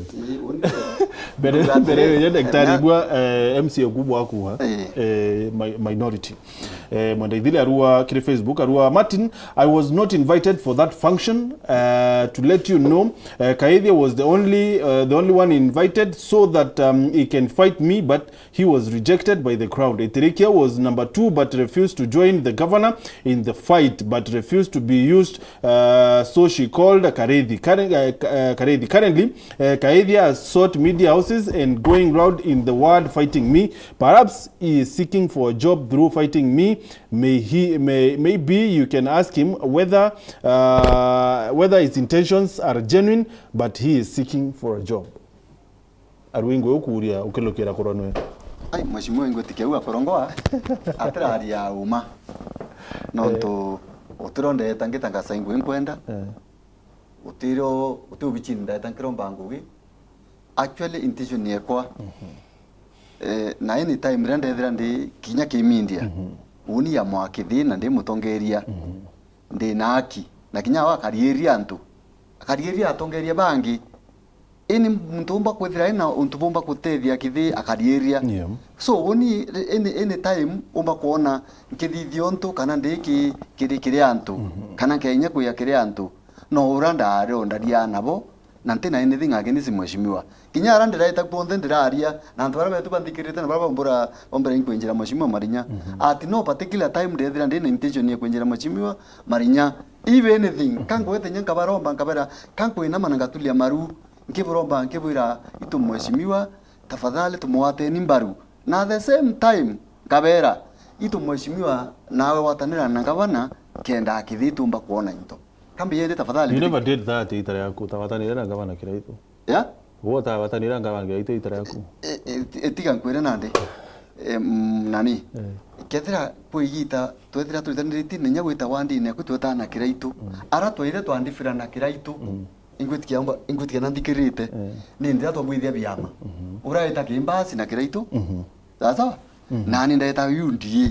Mbere, mbere ya daktari bwa, eh, M C A kubwa akuha, eh, mi-, minority. Eh, Mwenda Ithili arua kiri Facebook, arua, "Martin, I was not invited for that function, uh, to let you know. Uh, Kaithia was the only, uh, the only one invited so that, um, he can fight me, but he was rejected by the crowd. Itirikia was number two, but refused to join the governor in the fight, but refused to be used, uh, so she called Karethi." Curren-, uh, K-, uh, Karethi. Currently, uh, Kaithia has sought media houses and going round in the world fighting me. Perhaps he is seeking for a job through fighting me. May he, may, maybe you can ask him whether, uh, whether his intentions are genuine, but he is seeking for a job. Arwingwe ukuria ukilukira kuronwe. Ai, mheshimiwa, ingwitikia u akorongoa, atiraria uma. Nontu, eh, utiro ndeta ngita ngasa ingwe nkwenda. Eh. Utiro, uti ubichini ndeta nkiromba ngugi. Actually, intention yekwa. Eh, na any time riria ndethira ndi kinya ki media, uni ya mwakithi na ndi mutongeria, ndi na haki. Na kinya awe akariiria antu, akariiria atongeria bangi. Ini muntu umba kwithira ina untu bumba gutethia kithi akariiria. Yeah. So, uni any, any time umba kwona nkithithia untu kana ndi ki-, kiri, kiri antu, kana nkenya kwia kiri antu, no uria ndari ondaria nabo, na ntina anything against mheshimiwa. Kinya aria ndiraita kuonthe ndiraria, na antu baria betu banthikirite na baria baumbura, baumbura inkwinjira mheshimiwa Marinya. At no particular time ndethira ndina intention ya kwinjira mheshimiwa Marinya. If anything, ka ngwete nya nkabaromba nkabera, ka nkwinama na ngatulia maru, nkiburomba nkibwira itu mheshimiwa, tafadhali tumwateni mbaru. Na at the same time, nkabera, itu mheshimiwa, nawe watanira na ngavana, kenda akithi tumba kuona into. Kambi yende tafadhali. You never did that, itara yaku, utawatanire na ngavana Kiraitu. Yeah? Wo utawatanire na ngavana Kiraitu itara yaku. E, e, e, tiga nkwire nandi. E, mm, nani? Eh. Kethira kwi igita, twethira twitaniriti na inya gwita wandine kwi twetana Kiraitu. Ara twaire twandibira na Kiraitu. Ingwitikia mba-, ingwitikia na nthikirite. Eh. Ni ndira twabwithia biama. Uraita kimbasi na Kiraitu. Sawa sawa? Nani ndaita U D A.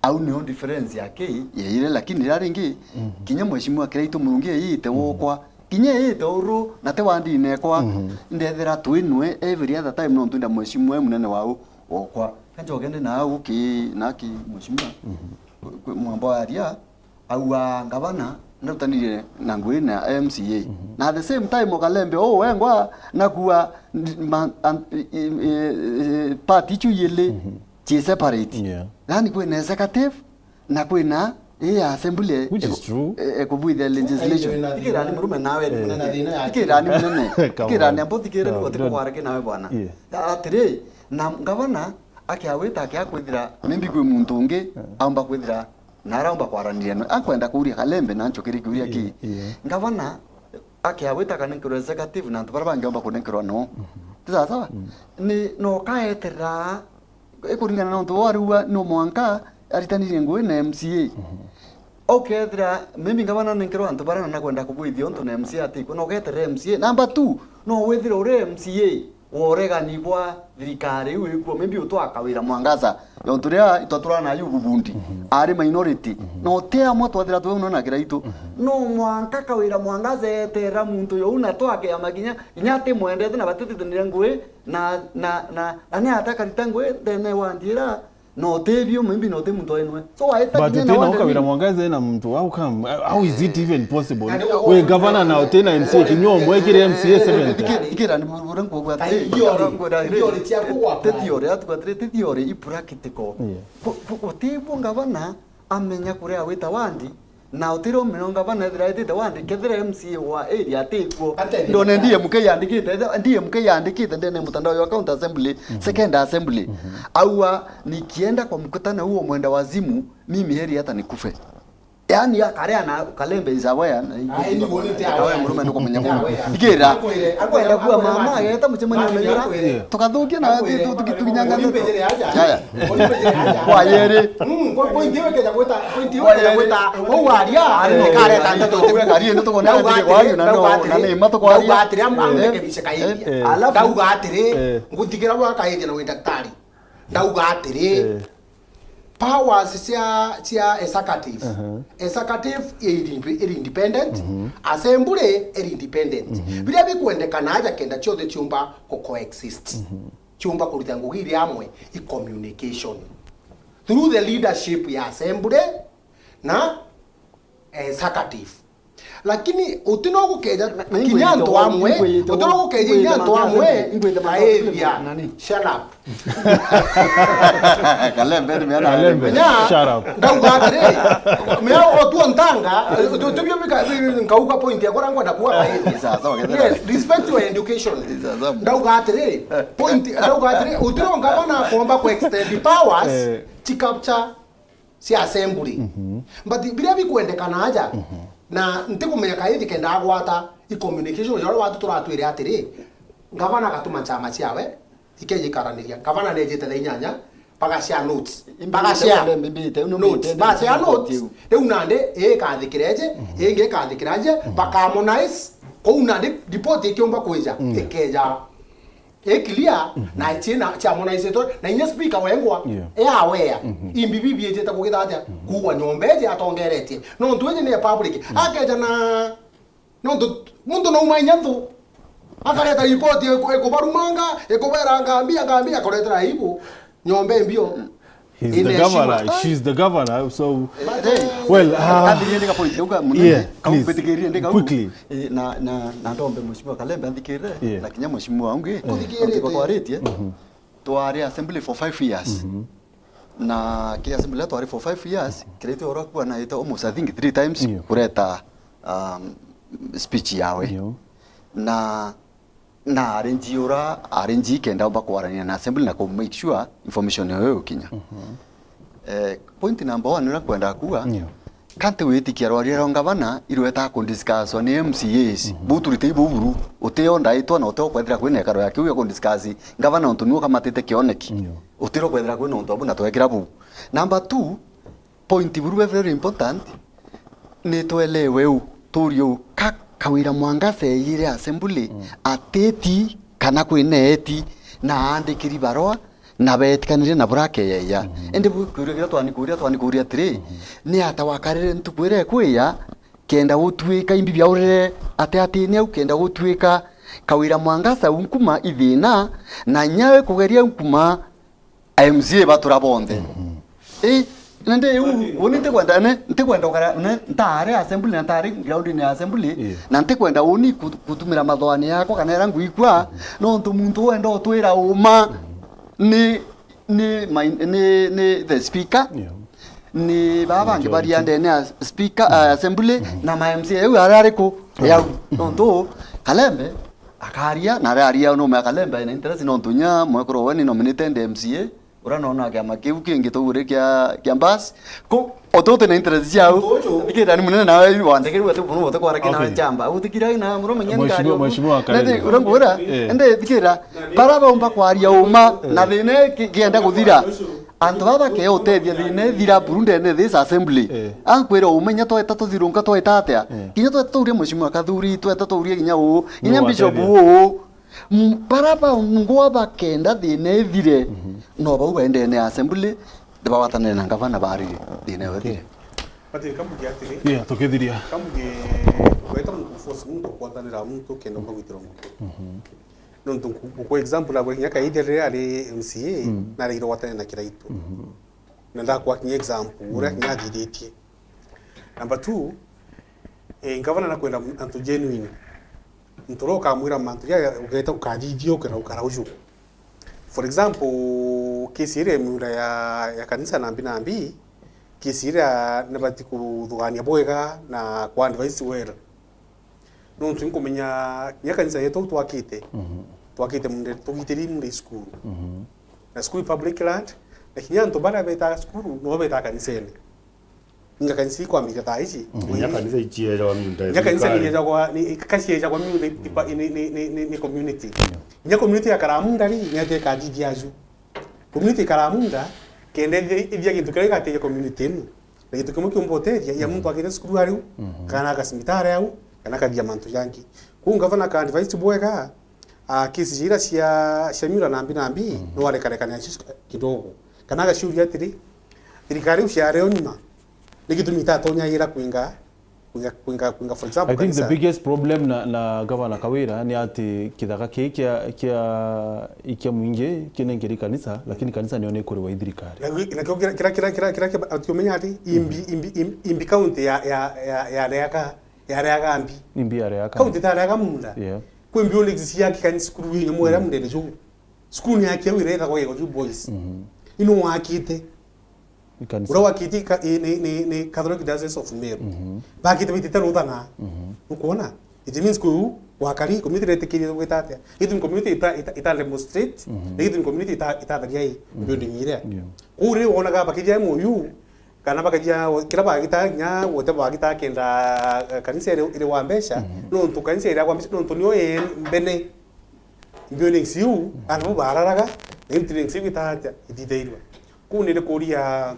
Au nio difference yake yeire, lakini rira ringi, kinya mheshimiwa Kiraitu Murungi eite wokwa, kinya eite uru, na te wandine kwa, ndethera twinwe every other time, nontu nda mheshimiwa e munene wau wokwa. Kanjoke ndi na au ki, na ki mheshimiwa, kwi, kwi mwamba aria, aua ngavana, ndarutanire na ngui na M C A. Na at the same time, Ukalembe, oh, wengwa, nakua, ma, an, i, i, i, part ichu yili, chi separate. Yeah. Yani, kwina executive, na kwina, i assembly, which is true, e, e, kubwithia legislation. Ikirani murume nawe, eh, munene thina ya ikirani munene. Come on. Ikirani ambo thikire, no, ni gotiko kwareke nawe bwana. Yeah. Atiri, na ngavana, akiawita, akiakwithira, maybe kwi muntu ungi, aumba kwithira, Na araumba kwaraniria no. Ankwenda kuuria Kalembe na nchukiri kiuria ki. Ngavana, akea gwita kanenkerwa executive na antu baria bangi omba kunenkerwa no. Ti sawa sawa? Ni no kaeterera, ikuringana na untu bwa ariuga no mwanka aritanirie ngui na M C A. Ukethira, maybe ngavana nenkerwa antu baria na nakwenda kubwithia untu na M C A atikwo, no ugeterera M C A. Number two, no withire uri M C A wa uregani bwa thirikari iu ikuo, maybe utwaa Kawira Mwangaza, yontu riria itwaturana na yu Bubundi, ari minority, na uti amwe twathira twe uno na Kiraitu. No mwanka Kawira Mwangaza eterera muntu yuu na twakea makinya, kinya atimwendete na batitithanire ngui, na, na, na, na ni ata karita ngui ndene wa ndiira, na uti bio, maybe na uti muntu ainwe. So, waita But kinya uti na na wande Kawira ni Mwangaza na muntu, how come? How is it even possible? Wi governor na uti na M C A, kinya umwekire M C A seventy. Ikira ni bure nkugwa ati, theory. Theory ciaku gwakwa. Ti theory, atukwatire ti theory, i practical. Yeah. Ku-, ku-, uti bo ngavana amenya kuria wita wandi, na utire umenya ngavana ethira etite wandi, kethira M C A wa area atikuo. Ndone D M K yandikite, D M K yandikite ndene mutandao ya County Assembly, Second Assembly. Aua, nikienda kwa mkutano huo mwenda wazimu, mimi heri hata nikufe. Yaani, akarea na Kalembe is aware, na Ai, ni wonete aware. Murume ni kumenya. Aware. Ikira. Akwire, akwenda kuwa mama ageta mucemanio na yura. Akwire. Tukathukia na tukinyanga. Haya. Kwa yeri. Mm, kwa point hiyo kenda gwita, point hiyo kenda gwita. Wau aria, ari ni kareta ndeto. Ari ndeto kwa nani kwa yu na no, na ni matu kwa aria. Ndauga atiri, amweke bice kaithia. Alafu ndauga atiri, nguthigira bwa kaithia na wi daktari. Ndauga atiri, powers cia, cia executive. Executive iri, iri independent, assembly iri independent. Biria bikwendekana aja kenda ciothe ciumba ku coexist. Ciumba kuruta ngugi iri amwe i communication. Through the leadership ya assembly na executive. Lakini uti no gukeja kinya antu amwe, uti no gukeja kinya antu amwe, aethia, shut up. Kalembe ni mena Kalembe, shut up. Ndauga atiri, mea otuo ntanga, tubio bika, nkauga point ya kora ngwenda kuwa kaethia. Sawa, sawa, yes, respect your education. Ndauga atiri, point, ndauga atiri, uti no ngavana kuomba ku extend powers, eh, chi capture cia assembly. But biria bikwendekana aja, na ntikumenya kaithia kenda agwata i communication ya uria watu turatwire atiri, ngavana agatuma nchama ciawe, ikeja ikaraniria. Ngavana nejite thaa inyanya, bagashare notes. Bagashare notes. Bagashare notes. Riu nandi, ii ikathikira iji, ingi ikathikira iji, bakaharmonize, kou nandi report ikiumba kwija, ikeja i clear, na china cia harmonizitwe, na inya speaker wengwa, yeah, e aware. Imbi bibiijite kugitha atia, kuugwa nyomba iji atongeretie. Nontu iji ni public. Akeja na, nontu muntu nauma inya nthu, akareta report iku-, ikubarumanga, ikuberanga mbia, ngambia, akaretera aibu, nyomba imbio. He's the governor. She's the governor. So, well, uh, yeah, please, quickly. Eh, na, na, na ndombe Mheshimiwa Kalembe anthikirire, yeah, na kinya Mheshimiwa ungi, kuthikirite, tukwaritie. Twari assembly for five years. Na ki assembly twari for five years, Kiraitu ora kuwa na ita almost, I think, three times, yeah, kureta, um, speech yawe. Yeah. Na na arrange ura, arrange kenda omba kwarania na assembly na ku make sure information iyo igukinya. Eh, point number one uria nkwenda kuuga, yeah, kanti witikia rwaria rwa ngavana irweta ku discusswa ni M C As. Bu turite ibu buru, utio ndaitwa na utio kwethira kwina ikaro ya kiu ya ku discuss ngavana, untu niwe ukamatite kioneki. Yeah. Utiro kwethira kwina untu abu na twekira bu. Number two, point buru be very important, ni twelewe u, turi u, ka Kawira Mwangaza eyire assembly, ateti kana kwina eti, na aandikiri barua, na betikanirie na burakeyeya. Indi bu kiuria kiria twanikuria, twanikuria atiri, ni ata wakarire ntuku iria ikwiya, kenda gutuika imbi biaurire ateatini au, kenda gutuika Kawira Mwangaza unkuma ithina, na nyawe kugeria unkuma a M C A batura bonthe. Ii, na ndi u, uni ntikwenda, ne, ntikwenda ukara, ne, ntaari assembly na ntaari ground-ini ya assembly, yeah, na ntikwenda uni ku-, kutumira mathoani yakwa kana ira nguikua, nontu muntu wenda utwira uma ni, ni my, ni, ni the speaker, yeah, ni baba bangi baria ndene ya speaker, uh, assembly, na ma M C A au ara ariku yau. Nontu Kalembe akaria, na araria no ma Kalembe na interest, nontu nya mwekuru we ni nominated M C A, Ura nona kiama kiu kingi tugure kia, kia Mbas. Ku, otote na interest ciao. Thikira ni munene nawe wandekerwa tu bunu wote kwara kina Okay. Chamba. Uthikira na murume nyani Mheshimiwa, kari. Mheshimiwa Na Karere. Ura ngura, Eh. ende thikira. Bara baumba kwaria uma, na thina ki-, kienda kuthira. Antu baba ke utethia thina ithira buru ndene this assembly. Eh. Ankwira uma inya tweta tuthirunka tweta atia. Eh. Kinya tweta turie Mheshimiwa Kathuri, tweta turie kinya uu. Kinya Bishop wateethia. Uu. M-, bara bangwa bakenda thina ithire, no bau baendene assembly, nibagwatanire na ngavana barire thina iyo ithire. But kambuge atiri, Yeah, tukithiria. Kambuge weta muntu force muntu kwatanira muntu kenda mbagwitira muntu. Nontu nku-, kwa example, agwe kinya Kaithia riria ari M C A, Mm. naraire gwatane na Kiraitu. Na ndakwa kinya example, uria kinya athithitie. Number two, eh, ngavana nakwenda antu genuine. Muntu uria ukamwira mantu jaja, ugeeta ukathithia ukira ukara uju. For example, kesi iria miunda ya, ya kanisa nambi nambi, kesi iria nibati kuthugania bwega na ku advise well. Nontu inkumenya kinya kanisa yetu au twakite, Mhm. twakite munde, tugitiri munde cukuru. Mhm. Na cukuru i public land, na kinya antu baria betaga cukuru, no betaga kanisene. Inga kanisa ikwambiriria thaa ici. Mhm. Inya kanisa iciejagwa miunda ya Inya kanisa thirikari. Ni ijagwa, ni, kaciejagwa miunda ipa-, ni, ni, ni, ni, ni community. Yeah. Inya community ya Karamunda ri, ni ateka thithia aju. Community Karamunda, kenda ithi-, ithia gintu kiria gigateithia community inu. Na gintu kimwe kiumba uteethia, ya muntu akite cukuru ari u, Mhm. kana aga cibitari au, kana akathia mantu jangi. Kuu ngavana ka advise bwega, ah, kesi cia ira cia, cia miura nambi nambi, Mhm. no arekarekania nacio kidogo. Kana agaciuria atiri, thirikari iu ciareo nyuma, ni gitumi itatonya ira kwinga, kwinga, kwinga, kwinga, for example, I think the kanisa. Biggest problem na, na Governor Kawira ni ati kithaka kii kia, kia, ikia mwingi kinenkeri kanisa, lakini kanisa niyo nikuriwa i thirikari. Na gwi-, na kio kira, kira, kira, kira, kira, kira, ati umenya ati, imbi, Mhm. imbi, imbi, imbi county ya, ya, ya, ya Leaka, ya Leaka mbi. Imbi ya Leaka. County ta Leaka munda. Yeah. Kwi buildings cia ki kanisa cukuru ii nyumu iria Mm. mundene juu. Cukuru ni akia wira etagwa Igoju Boys. Mhm. Ino wakite. Ni kanisa. Uria wakite ka-, i-, ni, ni, ni Catholic Diocese of Meru. Mhm. Bakite bitite ruthana. Mhm. Ukwona? It means kuu wakari community retikirie gwita atia? Gitumi community ita, ita, ita demonstrate, Mhm. na gitumi community ita, ita tharia i Mhm. building iria. Yeah. Kuu ri wonaga bakithia M O U, kana bakajia, kira bagita kinya wote bagita kenda, eh, kanisa iri, iri wa mbeca, Mhm. nontu kanisa iri wa mbeca, nontu niyo ye mbene. Buildings iu, Mhm. antu bau bararaga, na buildings iu itatia, itithairua. Kuu ndiri kuria,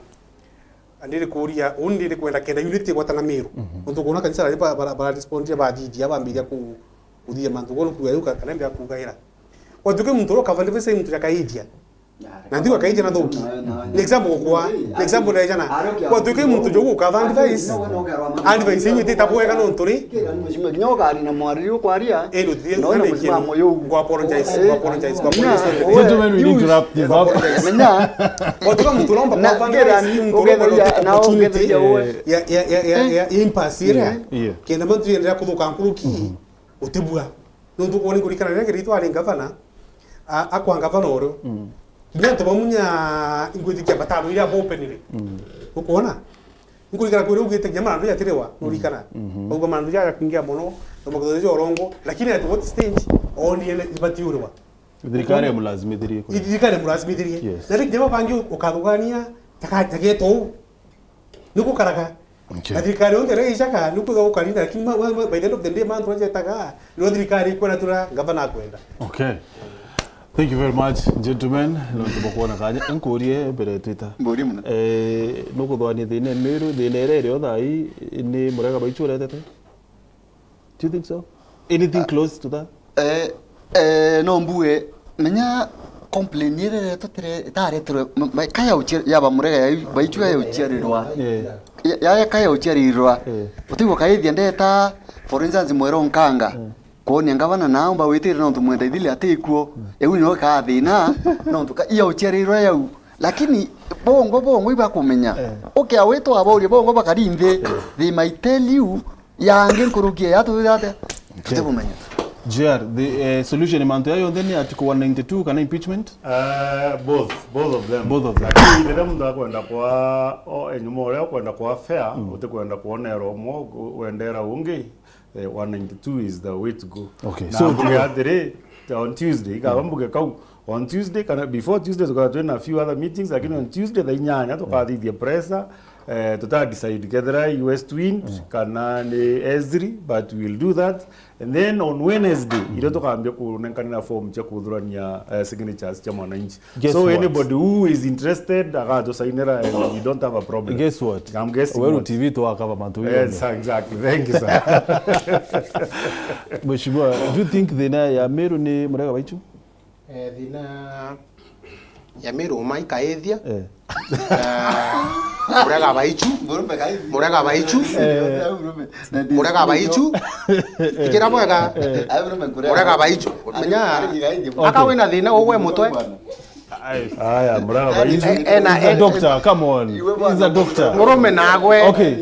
ndiri kuria, uu ndiri kwenda kenda unity igwatana Meru. Mhm. Nontu kuona kanisa bari ba, ba, ba respondire bathithia, bambiria ku, kuthithia mantu, goro kuuga yu ka-, kana mbia kuugaira. Watuke muntu uria ukavandivisa muntu jakaithia. Na ntigo akaithia na thuki. Ni example gukwa, ni example na ijana. Kwa tuke muntu jogu ukava advice. Advice inyu itita bwega nontu ri. Mheshimiwa, kinya ukari na mwariri ukwaria. Eh, no thie, no, na na mheshimiwa moyo. Go apologize, go apologize, go apologize. Gentlemen, we need to wrap this up. Menya. Kwa tuke muntu romba kwa advice, muntu romba na opportunity. Ya, ya, ya, ya, ya impasse iria. Yeah, yeah. Kenda mantu yendelea kuthuka nkuruki. Mhm. Utibua. Nontu kwoni kurikana riria Kiraitu ari ngavana, a-, akwa ngavana urio. Mm. Kinya antu ba Munya ingwitikia bataro iria bopenire. Mm. Ukwona? Nkurikana kwira ugite kinya marandu jatiriwa, nurikana. Mhm. Bauga marandu jaja kwingia mono, na makutho ja urongo, lakini at what stage, onire ni batiuriwa. Thirikari yamulazimithirie kuri. Thirikari yamulazimithirie. Yes. Na ringi nabo bangi ukathugania, taka-, tageto uu. Ni gukaraga. Okay. Na thirikari yonthe iria ijaga, ni kwithwa gukarinda, lakini ma-, ma-, ma-, by the end of the day, mantu majetaga, ni thirikari ikwenda tura ngavana akwenda. Okay. Thank you very much, gentlemen. Nontu bwa kuona kanya, nkurie mbere twita. Mburie muno. Eh, nukuthwania thina Meru, thina iria iri o thaa ii, ni Murega Baichu uretete? Do you think so? Anything close to that? Eh, eh, no mbuge, menya complain iria iretwo tire-, itaretirwe, m-, m-, ka ya ucia-, ya ba Murega ya, Baichu ya uciarirwa. Eh. Ya, ya, ya ka ya uciarirwa. Eh. Utigwa kaithia ndeta, for instance, Mwero Nkanga. Eh. Kwonia ngavana na aumba witire nontu mwenda ithili atikuo. Mm. Iu nio ikathina, nontu ka, ya uciarirwa yau. Lakini bongo, bongo ibakumenya. Eh. Ukia witwa abauria bongo bakari nthi, they might tell you, yangi nkuruki ya tuthire atia? Okay. Tutikumenya. J R, the, eh, solution mantu ya yonthe ni Article one ninety-two kana impeachment? Uh, both, both of them. Both of them. Lakini riria muntu akwenda kwa, o, enyuma uria ukwenda kwa fair, mm, utikwenda kuonerwa umwe, wendera ungi, eh, one ninety-two is the way to go. Okay, na so mbuge atiri, on Tuesday, ikaba, mm, mbuge kau, On Tuesday, kana before Tuesday, tukaa twina few other meetings, lakini on Tuesday thaa inyanya tukathithia pressure, eh, tuta decide kethira i West Wind kana ni Ezri, but we'll do that. And then on Wednesday, irio tukambia kunenkanira form cia kuthurania, eh, signatures cia mwananchi. Guess So what? Anybody who is interested, agatusainira and we don't have a problem. Guess what? I'm guessing Weru what? T V twakava mantu Yes, yonthe. Exactly. Thank you, sir. Mheshimiwa, do you think thina ya Meru ni Murega Baichu? Eh, thina ya Meru uma ikaithia. Eh. Ah, Murega Baichu. Murega Baichu. Murega Baichu. Ikira bwega. Murega Baichu. Menya, aka wina thina ugwe mutwe. Aya, Murega Baichu. Eh, ena, He's a eh, doctor, come on. He's a doctor. Murume nagwe. Okay.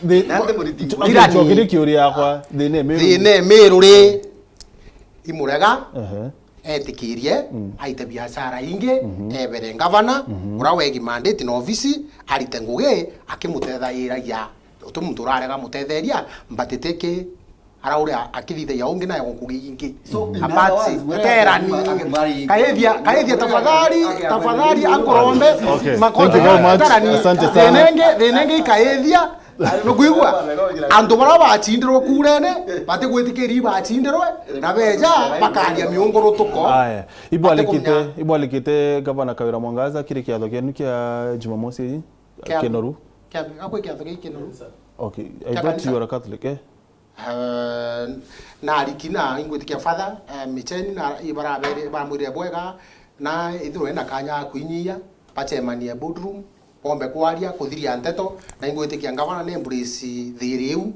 The, Nandi muriti. Okay, Irani. Ncokerie kiuria yakwa. Thina Meru. Thina Meru ri. I Murega. Ehe. Etikirie, aite biashara ingi, ebere ngavana, ura wegi mandate na ofisi, arite ngugi, akimutethairagia. Uti muntu urarega mutetheria, but tiki ara uria akithithagia ungi nayo ngugi ingi. So, in Apart, other words, wewe terani, akimwari- kaithia, kaithia tafadhali, tafadhali, ankurombe, Okay, makote thank you very much. Terani, Asante sana. Thina ingi, thina ingi ikaithia, Nukwigua? Antu bara bacindirwe kurene, batigwitikiri bacindirwe, na beja bakaria miungurutuko. Aya, ibwalikite, ibwalikite Gavana Kawira Mwangaza kiri kiatho kienu kia Jumamosi ii, Kia- Kinoru? Kia, gakwi kiatho giki Kinoru. Okay, I Kia thought kanisa. You were a Catholic, eh? Eh, na ariki na ingwitikia father, eh, Micheni na ibarabere, bamwirire bwega, na ithirwe ena kanya ga kwinyia, bacemanie boardroom, bombe kwaria, kuthiria nteto, na ingwitikia ngavana ne embrace thiri iu,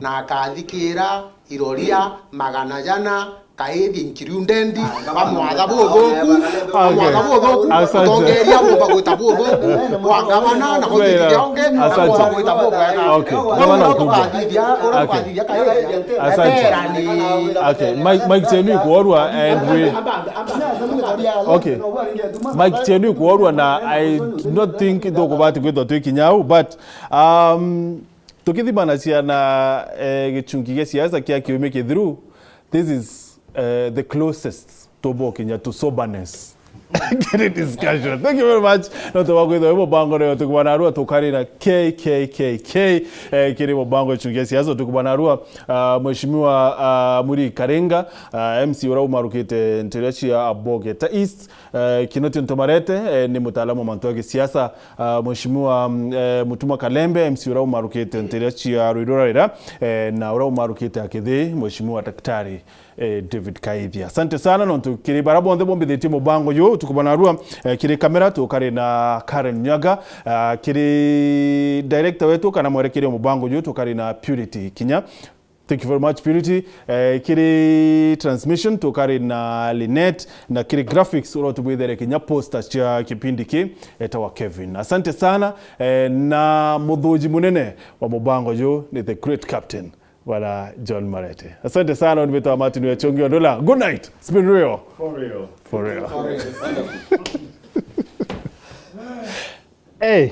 na akathikira iroria magana jana, kaithi included, bamwatha buthuku, bamwatha buthuku, Asante. Utongeria bumba gwita buthuku, kwa ngavana, na Wira. Kuthithia ungi, na Asante. Kumba gwita bubwega. Okay. Gavana Kumba. Tukathithia, uria Okay. Tukathithia kaithi. Asante. Eterani. Okay, Mike, Mike Chenu ikworua and we Okay. Mike Chenu ikworua na I do not think tukubati kwithwa twi kinyau, but, um, tukithimanacia na, eh, gichungi gia siasa kia kiumia kithiru, this is, eh, the closest tubokinya to soberness. Kiri discussion. Thank you very much. No tuba kwithwa mubango reo tukubana arua tukarira K K K K, eh, kiri mubango gichungi gia siasa tukubana arua, ah, Mheshimiwa, ah, Murigi Karinga, ah, M C ura umarukite nteria cia Bogeta East, eh, Kinoti Ntomarete, eh, ni mutaalamu wa mantu ya gisiasa, ah, Mheshimiwa, mm, eh, Mutuma Kalembe, M C ura umarukite nteria cia Ruiru Rurarira, eh, na ura umarukite Akithii, Mheshimiwa Daktari, eh, David Kaithia. Asante sana nontu kiri bara bonthe bombithitie mubango uyu tukubana arua, eh, kiri kamera tukari na Karen Nyaga, ah, kiri director wetu kana mwerekeria mubango uyu tukari na Purity Kinya. Thank you very much, Purity. Eh, kiri transmission tukari na Lynette, na kiri graphics ura tubwithere kinya posters cia kipindi ki etawa Kevin. Asante sana, eh, na muthuji munene wa mubango uyu ni the great captain, Bwana John Marete. Asante sana, unibetwa Martin Wechongi Ondola. Good night. It's been real. For real. For real. Hey.